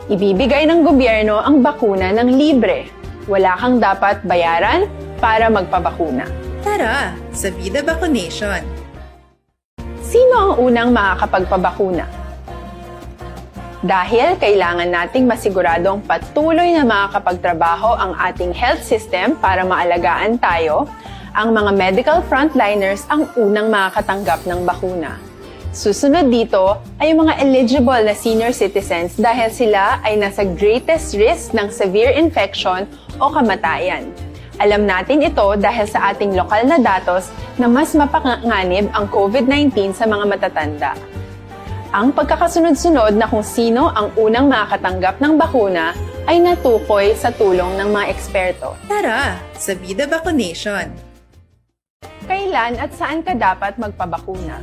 Ibibigay ng gobyerno ang bakuna ng libre. Wala kang dapat bayaran para magpabakuna. Tara, sa Vida Vaccination! Sino ang unang makakapagpabakuna? Dahil kailangan nating masiguradong patuloy na makakapagtrabaho ang ating health system para maalagaan tayo, ang mga medical frontliners ang unang makakatanggap ng bakuna. Susunod dito ay ang mga eligible na senior citizens dahil sila ay nasa greatest risk ng severe infection o kamatayan. Alam natin ito dahil sa ating lokal na datos na mas mapanganib ang COVID nineteen sa mga matatanda. Ang pagkakasunod-sunod na kung sino ang unang makakatanggap ng bakuna ay natukoy sa tulong ng mga eksperto. Tara, sa Bida Vaccination! Kailan at saan ka dapat magpabakuna?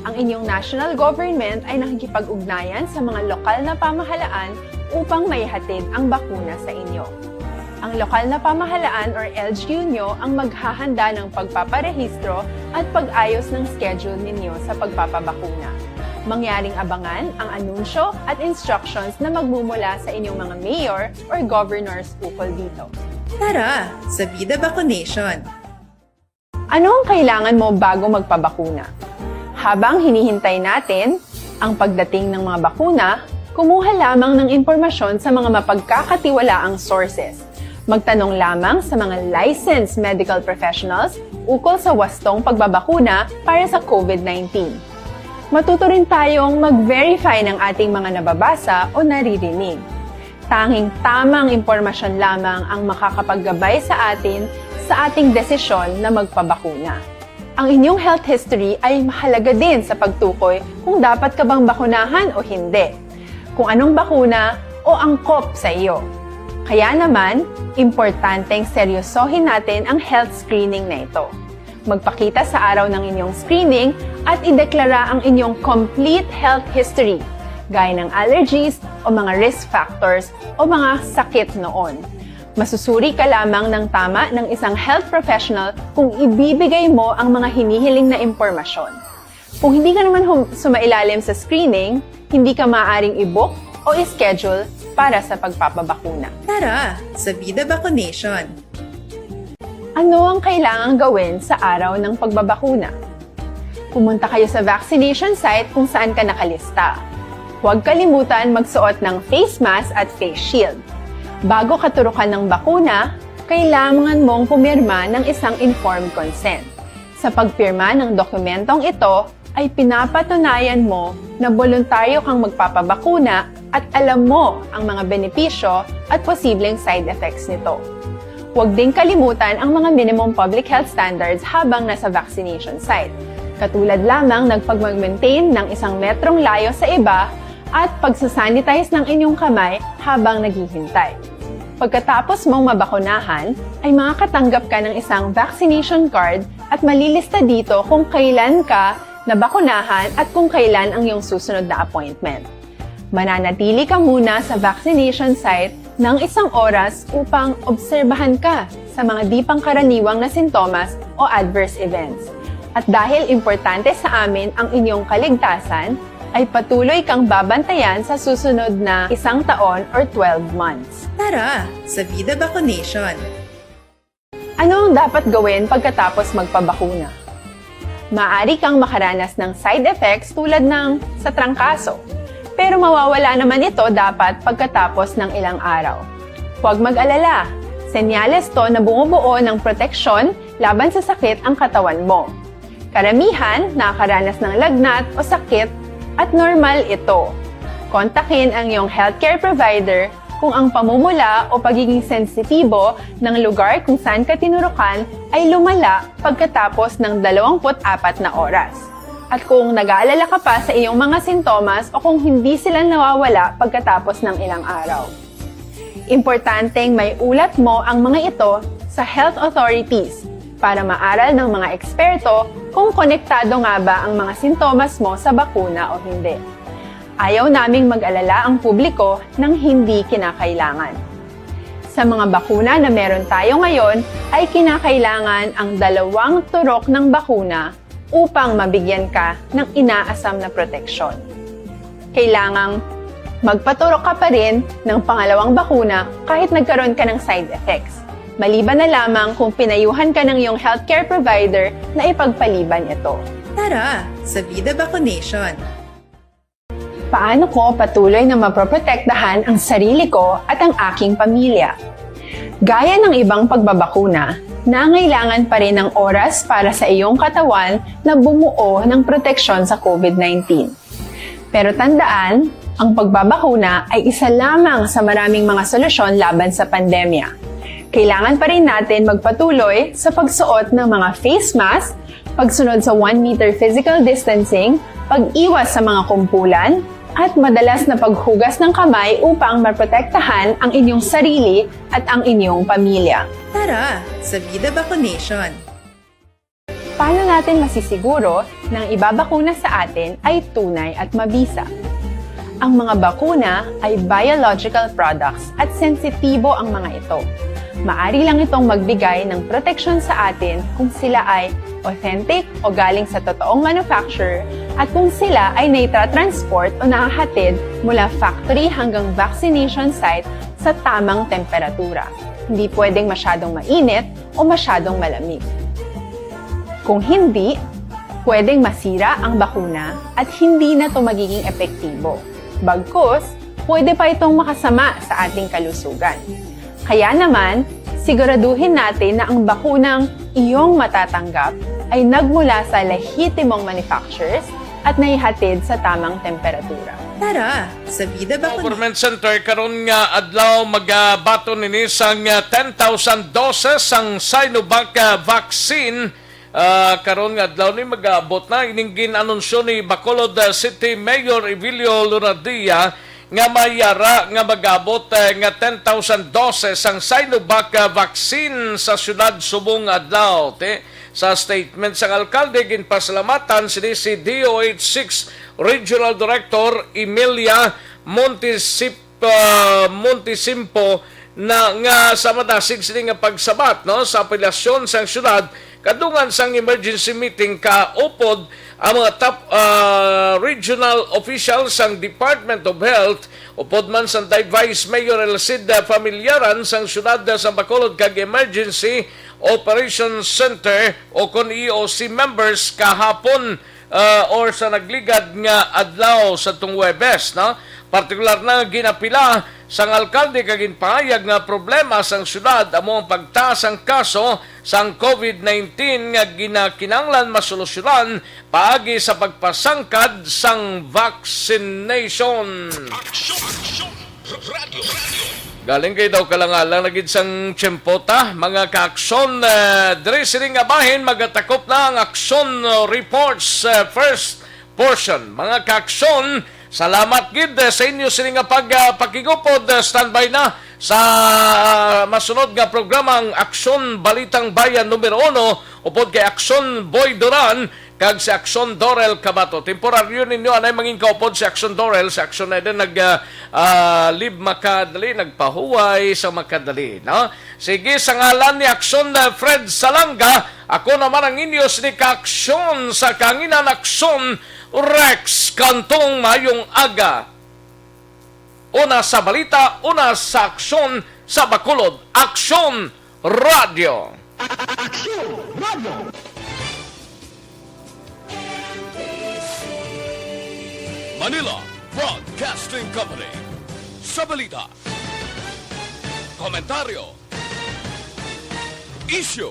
Ang inyong national government ay nakikipag-ugnayan sa mga lokal na pamahalaan upang maihatid ang bakuna sa inyo. Ang lokal na pamahalaan or L G U nyo ang maghahanda ng pagpaparehistro at pag-ayos ng schedule ninyo sa pagpapabakuna. Mangyaring abangan ang anunsyo at instructions na magmumula sa inyong mga mayor or governors ukol dito. Tara, sa Bida Vaccination! Ano ang kailangan mo bago magpabakuna? Habang hinihintay natin ang pagdating ng mga bakuna, kumuha lamang ng impormasyon sa mga mapagkakatiwalaang sources. Magtanong lamang sa mga licensed medical professionals ukol sa wastong pagbabakuna para sa COVID nineteen. Matuto rin tayong mag-verify ng ating mga nababasa o naririnig. Tanging tamang impormasyon lamang ang makakapaggabay sa atin sa ating desisyon na magpabakuna. Ang inyong health history ay mahalaga din sa pagtukoy kung dapat ka bang bakunahan o hindi, kung anong bakuna o angkop sa iyo. Kaya naman, importanteng seryosohin natin ang health screening na ito. Magpakita sa araw ng inyong screening at ideklara ang inyong complete health history, gaya ng allergies o mga risk factors o mga sakit noon. Masusuri ka lamang ng tama ng isang health professional kung ibibigay mo ang mga hinihiling na impormasyon. Kung hindi ka naman hum- sumailalim sa screening, hindi ka maaaring i-book o i-schedule para sa pagpapabakuna. Tara, sa Bida Vaccination! Ano ang kailangang gawin sa araw ng pagbabakuna? Pumunta kayo sa vaccination site kung saan ka nakalista. Huwag kalimutan magsuot ng face mask at face shield. Bago katurukan ng bakuna, kailangan mong pumirma ng isang informed consent. Sa pagpirma ng dokumentong ito, ay pinapatunayan mo na boluntaryo kang magpapabakuna at alam mo ang mga benepisyo at posibleng side effects nito. Huwag ding kalimutan ang mga minimum public health standards habang nasa vaccination site, katulad lamang ng pagmag-maintain ng isang metrong layo sa iba at pagsasanitize ng inyong kamay habang naghihintay. Pagkatapos mong mabakunahan, ay makakatanggap ka ng isang vaccination card at malilista dito kung kailan ka nabakunahan at kung kailan ang iyong susunod na appointment. Mananatili ka muna sa vaccination site ng isang oras upang obserbahan ka sa mga di pangkaraniwang na sintomas o adverse events. At dahil importante sa amin ang inyong kaligtasan, ay patuloy kang babantayan sa susunod na isang taon or twelve months. Tara, sa Bida Vaccination! Ano ang dapat gawin pagkatapos magpabakuna? Maaari kang makaranas ng side effects tulad ng sa trangkaso, pero mawawala naman ito dapat pagkatapos ng ilang araw. Huwag mag-alala, senyales to na bumubuo ng proteksyon laban sa sakit ang katawan mo. Karamihan nakakaranas ng lagnat o sakit at normal ito. Kontakin ang iyong healthcare provider kung ang pamumula o pagiging sensitibo ng lugar kung saan ka tinurukan ay lumala pagkatapos ng dalawampu't apat na oras. At kung nag-aalala ka pa sa iyong mga sintomas o kung hindi sila nawawala pagkatapos ng ilang araw. Importanteng may ulat mo ang mga ito sa health authorities para maaral ng mga eksperto kung konektado nga ba ang mga sintomas mo sa bakuna o hindi. Ayaw naming mag-alala ang publiko ng hindi kinakailangan. Sa mga bakuna na meron tayo ngayon, ay kinakailangan ang dalawang turok ng bakuna upang mabigyan ka ng inaasam na proteksyon. Kailangang magpaturok ka pa rin ng pangalawang bakuna kahit nagkaroon ka ng side effects, maliban na lamang kung pinayuhan ka ng iyong healthcare provider na ipagpaliban ito. Tara sa Vida Vaccination! Paano ko patuloy na mapoprotektahan ang sarili ko at ang aking pamilya? Gaya ng ibang pagbabakuna, nangailangan pa rin ng oras para sa iyong katawan na bumuo ng proteksyon sa COVID nineteen. Pero tandaan, ang pagbabakuna ay isa lamang sa maraming mga solusyon laban sa pandemya. Kailangan pa rin natin magpatuloy sa pagsuot ng mga face mask, pagsunod sa one meter physical distancing, pag-iwas sa mga kumpulan, at madalas na paghugas ng kamay upang maprotektahan ang inyong sarili at ang inyong pamilya. Tara sa Vida Vaccination! Paano natin masisiguro na ang ibabakuna sa atin ay tunay at mabisa? Ang mga bakuna ay biological products at sensitibo ang mga ito. Maari lang itong magbigay ng proteksyon sa atin kung sila ay authentic o galing sa totoong manufacturer at kung sila ay naitra-transport o nahahatid mula factory hanggang vaccination site sa tamang temperatura. Hindi pwedeng masyadong mainit o masyadong malamig. Kung hindi, pwedeng masira ang bakuna at hindi na ito magiging epektibo. Bagkus, pwede pa itong makasama sa ating kalusugan. Kaya naman, siguraduhin natin na ang bakunang iyong matatanggap ay nagmula sa lehitimong manufacturers at naihatid sa tamang temperatura. Tara sa Vida Vaccination! Government Center karon nga adlaw magabaton ini sang, ah, ten thousand doses sang Sinovac, ah, vaccine. Ah, karon nga adlaw ni magaabot na ining gin-anunsyo ni Bacolod, ah, City Mayor Evilio Lunardia nga may yara nga magaabot, ah, nga ten thousand doses sang Sinovac, ah, vaccine sa siyudad subong adlaw. Ti, sa statement sang alkalde, ginpasalamatan sini si D O H six Regional Director Emilia Montisip-, ah, Montisimpo na nga sa madasig sini nga pagsabat, no, sa apelasyon sang siyudad kadungan sang emergency meeting kaupod ang mga top, ah, regional officials sang Department of Health, upod man sang Vice Mayor Elcid Familiaran sang siyudad sa Bacolod kag Emergency Operations Center o kon E O C members kahapon, ah, or sa nagligad nga adlaw sa tong Huwebes, no? Partikular na nga ginapila sang alkalde kag ginpahayag nga problema sang syudad amo ang pagtaas sang kaso sang COVID nineteen nga ginakinahanglan masolusyonan paagi sa pagpasangkad sang vaccination. Aksyon! Aksyon! Radyo! Galing kay daw kalangalang na gid sang tiyempo ta, mga ka-aksyon. Eh, diri sini nga bahin magatakop na ang aksyon, uh, reports, uh, first portion. Mga ka-aksyon, salamat gid, uh, sa inyo sini nga pag, uh, pakigupod. Uh, standby na sa, uh, masunod nga programa ang Aksyon Balitang Bayan numero uno, upod kay Aksyon Boy Duran kag si Aksyon Dorel Cabato. Temporaryo ninyo anay mangin kaupod si Aksyon Dorel, si Aksyon Eden nag, ah, ah, leave makadali, nagpahuway sa makadali, no? Sige, sa ngalan ni Aksyon, ah, Fred Salanga, ako naman ang inyo sini ka-aksyon sa kanginan, Aksyon Rex Cantong. Mayong aga. Una sa balita, una sa aksyon sa Bacolod, Aksyon Radyo. Aksyon Radyo. Manila Broadcasting Company. Sa balita, komentaryo, isyu,